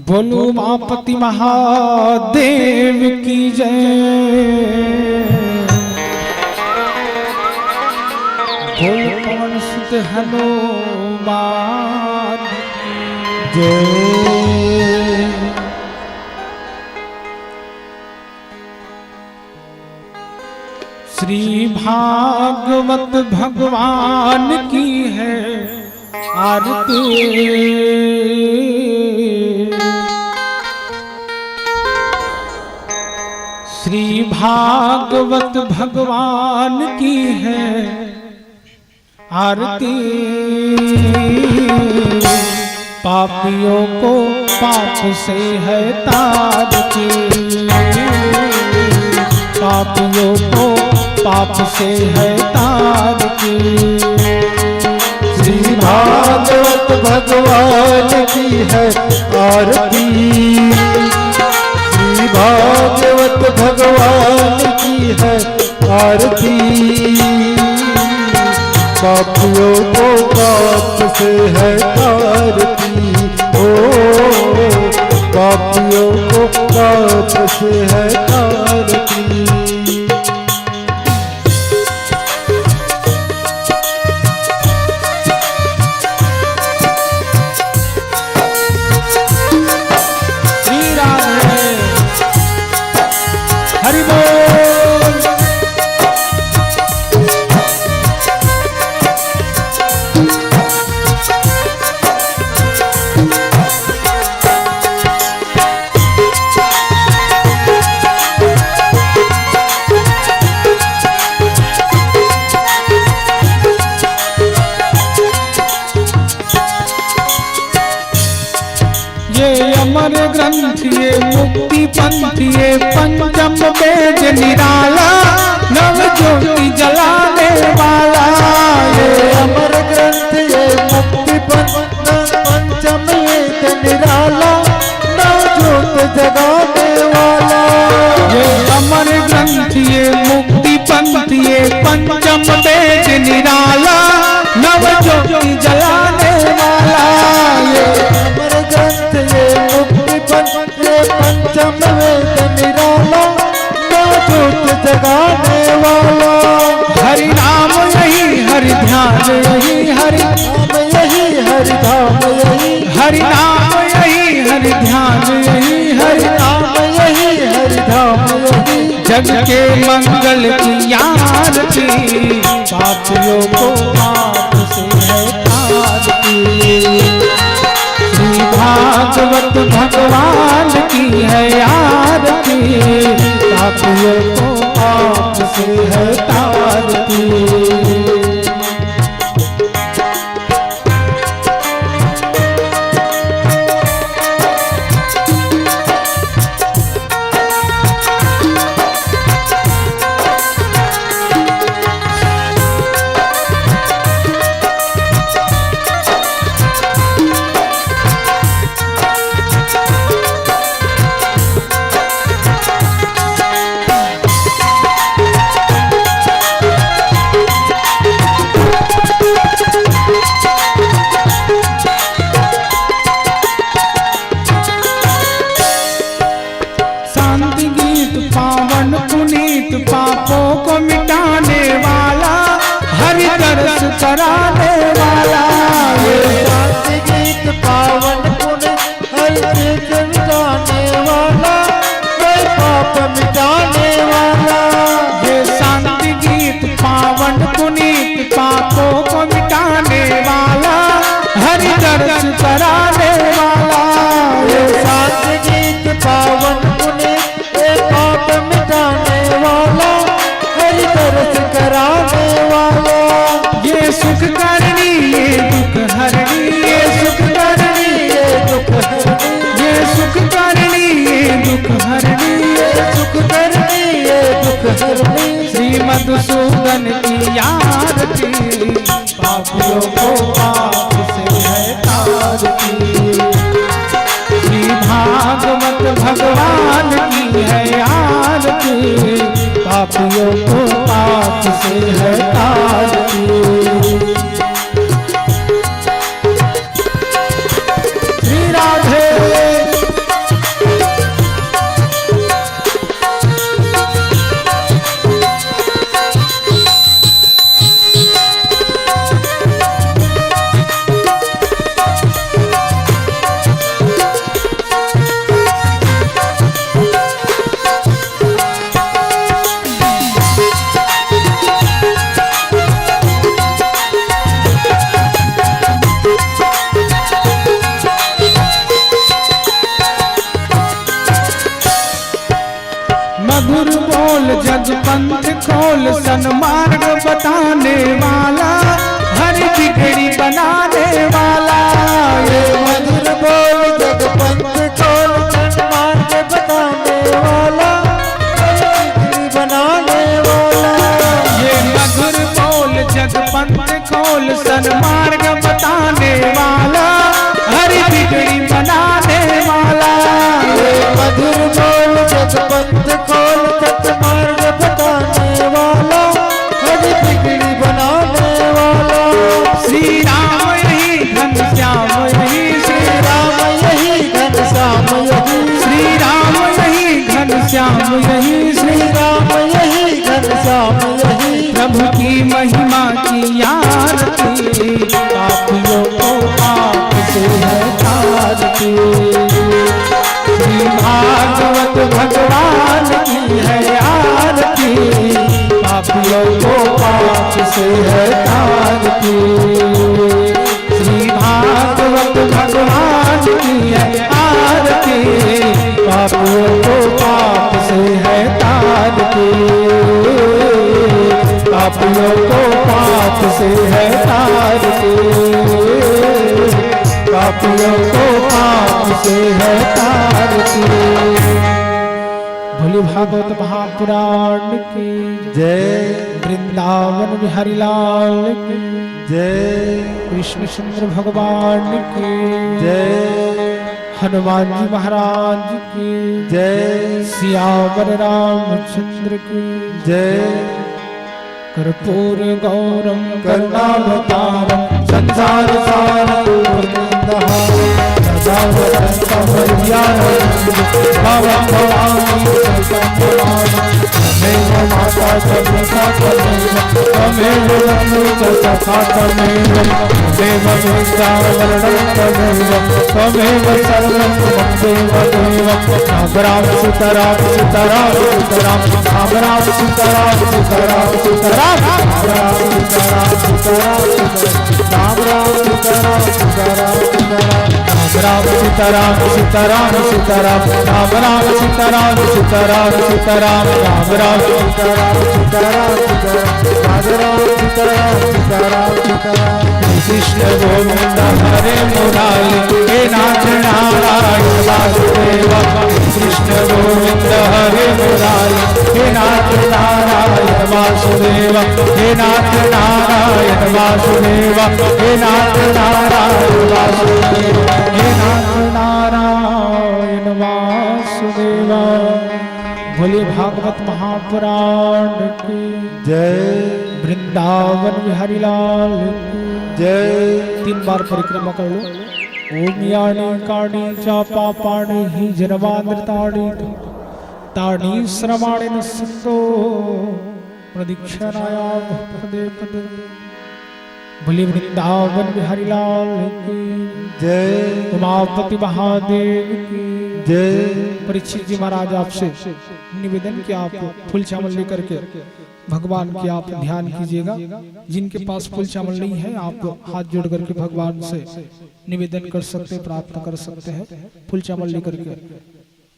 बोलो उमापति महादेव की जय, बोल पवन सुत हनुमान की जय। श्री भागवत भगवान की है आरती। श्री भागवत भगवान की है आरती। पापियों को पाप से है तारती, पापियों को पाप से है तारती। श्री भागवत भगवान की है आरती, श्री भागवत भगवान की है आरती। पापियों को पाप से है तारती, ओ, पापियों को पाप से है तारती। श्री राधे। हरि बोल। ये अमर ग्रंथ, ये मुक्ति पंथ, ये पंचम वेद निराला, नव ज्योति जलाने वाला। ये अमर ग्रंथ, ये मुक्ति पंथ, पंचम वेद निराला, नव ज्योत जगाने वाला। ये अमर ग्रंथ, ये मुक्ति पंथ, ये पंचम वेद निराला, नव ज्योति जलाने वाला। ये अमर ग्रंथ, ये मुक्ति पंथ, ये पंचम वेद निराला, नव ज्योत जगाने वाला। हरि नाम यही, हरि ध्यान यही, हरि नाम यही, हरि धाम यही। हरि नाम यही, हरि ध्यान यही, हरि नाम यही, हरि धाम यही। जग के मंगल की आरती, पापियों को पाप से है तारती। श्री भागवत भगवान की है आरती, पापियों को पाप से है तारती। शांति गीत पावन पुनीत, पापों को मिटाने वाला, हरि दर्श कराने वाला। ये शांति गीत पावन पुनीत, हरि दर्श मिटाने वाला, हरि पाप मिटाने वाला। ये शांति गीत पावन पुनीत, पापों को मिटाने वाला, हरि दर्श कराने वाला। ये शांति गीत पावन पुनीत, ये पाप मिटाने वाला, हरि दर्श कराने वाला। ये सुख करनी, ये दुख हरनी, ये सुख करनी, ये दुख हरनी। ये सुख करनी, ये दुख हरनी, ये सुख करनी, ये दुख हरनी। श्री मधुसूदन की आरती, पापियों को पाप से है तारती। श्री भागवत भगवान की है आरती, पापियों को पाप से है तारती। श्री राधे। मधुर बोल जग पंथ खोल, सन्मार्ग बताने वाला, हरि बिगड़ी बनाने वाला। ये मधुर बोल जग पंथ खोल, सन्मार्ग बताने वाला, हरि बिगड़ी बनाने वाला। ये मधुर बोल जग पंथ खोल, सन्मार्ग बताने वाला, हरि बिगड़ी बनाने वाला। ये मधुर बोल जग पंथ खोल, सन्मार्ग बताने वाला, हरि बिगड़ी बनाने वाला। श्री राम यही घनश्याम यही, श्री राम यही घनश्याम यही, श्री राम यही घनश्याम यही, श्री राम यही घनश्याम यही। प्रभु की महिमा की आरती, पापियों को पाप से है तारती। श्री भागवत भगवान की है आरती, पापियों को पाप से है तारती। श्री भागवत भगवान की है आरती, पापियों को पाप से है तारती। पापियों को पाप से है तारती, पापियों को पाप से है तारती। भोले भागवत महापुराण की जय। वृंदावन बिहारी लाल की जय। कृष्णचंद्र भगवान की जय। हनुमान जी महाराज की जय। सियावर रामचंद्र की जय। कर्पूर गौरम करुणावतारम संसार सारम भुजगेन्द्रहारम सदा वसंतम हृदयारविंदे भवम भवानी संतम भवानी। त्वमेव माता च पिता च देवं त्वं त्वमेव लक्ष्मी च सखा त्वमेव, त्वमेव विद्या वरदं त्वमेव, त्वमेव सर्वं मम देव देव। राम राम सीताराम सीताराम सीताराम, राम राम सीताराम सीताराम सीताराम, राम राम सीताराम सीताराम सीताराम, राम राम सीताराम सीताराम सीताराम। राम राम सीताराम सीताराम सीताराम, राम राम सीताराम सीताराम सीताराम, राम राम सीताराम सीताराम सीताराम, राम राम सीताराम सीताराम सीताराम। कृष्ण गोविंद हरे मुरारी, हे नाथ नारायण वासुदेव। कृष्ण गोविंद हरे मुरारी, हे नाथ नारायण वासुदेव। हे नाथ नारायण वासुदेव, हे नाथ नारायण वासुदेव, हे नाथ नारायण वासुदेव। बोलिए भागवत महापुराण की जय। वृंदावन बिहारी लाल की जय। तीन बार परिक्रमा कर लो। ओम यानि कानि च पापानि जनवानृतानि, तानि श्रमाणि नश्यन्तो प्रदक्षिणायां पदे पदे। बोलिए वृंदावन बिहारी लाल की जय। उमापति महादेव की जय। परीक्षित जी महाराज, आपसे निवेदन कि आप फूल चावल लेकर के भगवान की आप ध्यान कीजिएगा। जिनके पास फूल चावल नहीं है, आप हाथ जोड़ करके भगवान से निवेदन कर सकते हैं, प्रार्थना कर सकते हैं। फूल चावल लेकर के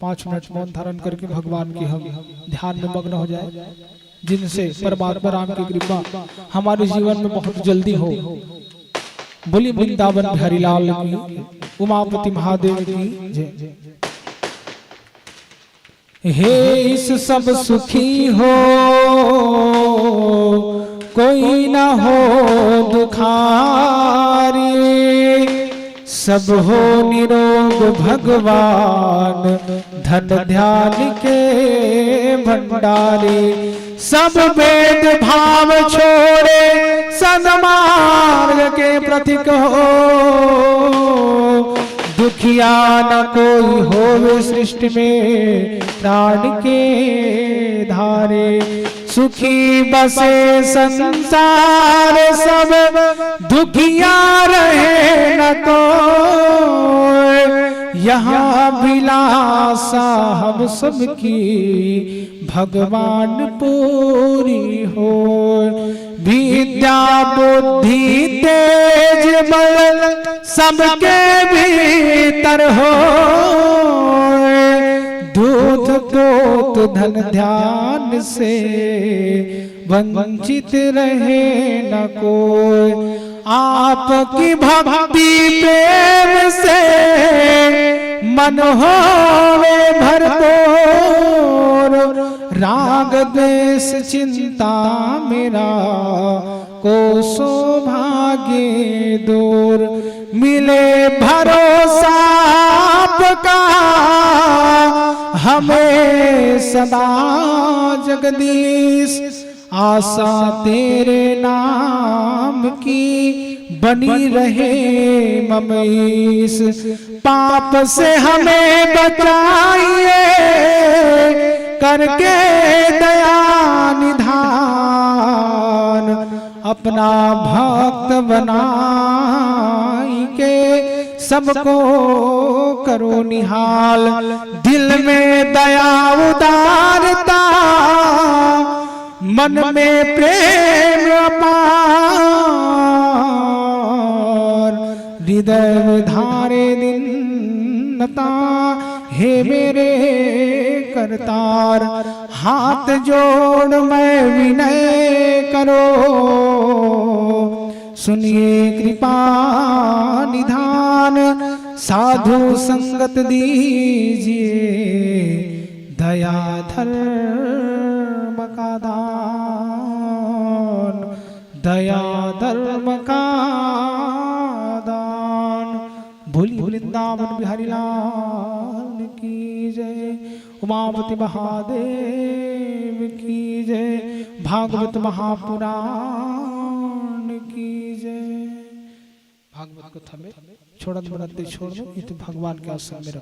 पाँच मिनट मौन धारण करके भगवान के हम ध्यान में मग्न हो जाए, जिनसे परमात्मा राम की कृपा हमारे जीवन में बहुत जल्दी हो। बोलिए वृंदावन बिहारी लाल की, उमापति महादेव की जय। हे ईश सब सुखी हो, कोई ना हो दुखारी, सब हो निरोग भगवान धन ध्यान के भंडारी। सब भेद भाव छोड़े सन्मार्ग के पथिक हो, दुखिया न कोई होवे सृष्टि में प्राण के धारे। सुखी बसे संसार सब, दुखिया रहे न कोई। यहाँ अभिलाषा हम सबकी भगवान पूरी हो। विद्या बुद्धि तेज बल सबके भीतर हो। दूध पोत धन ध्यान से वंचित रहे न कोई। आपकी भक्ति प्रेम से मन होवे भरपूर। राग द्वेष चिंता मेरा कोसों भागे दूर। मिले भरोसा आपका हमें सदा जगदीश। आशा तेरे नाम की बनी रहे मम ईश। पाप से हमें बचाइए करके दया निधान। अपना भक्त बनाई के सबको करो निहाल। दिल में दया उदारता, मन में प्रेम अपार। हृदय में धारे दीनता, हे मेरे करतार। हाथ जोड़ मैं विनय करो, सुनिए कृपा निधान। साधु संगत दीजिए दया धर्म का दान, दया धर्म का दान। बोलिए वृंदावन बिहारी लाल की जय, उमापति महादेव की जय, भागवत महापुराण की जय। भागवत कथा में छोड़त बनत छोड़ दो, ये तो भगवान के आश्रम में रखो।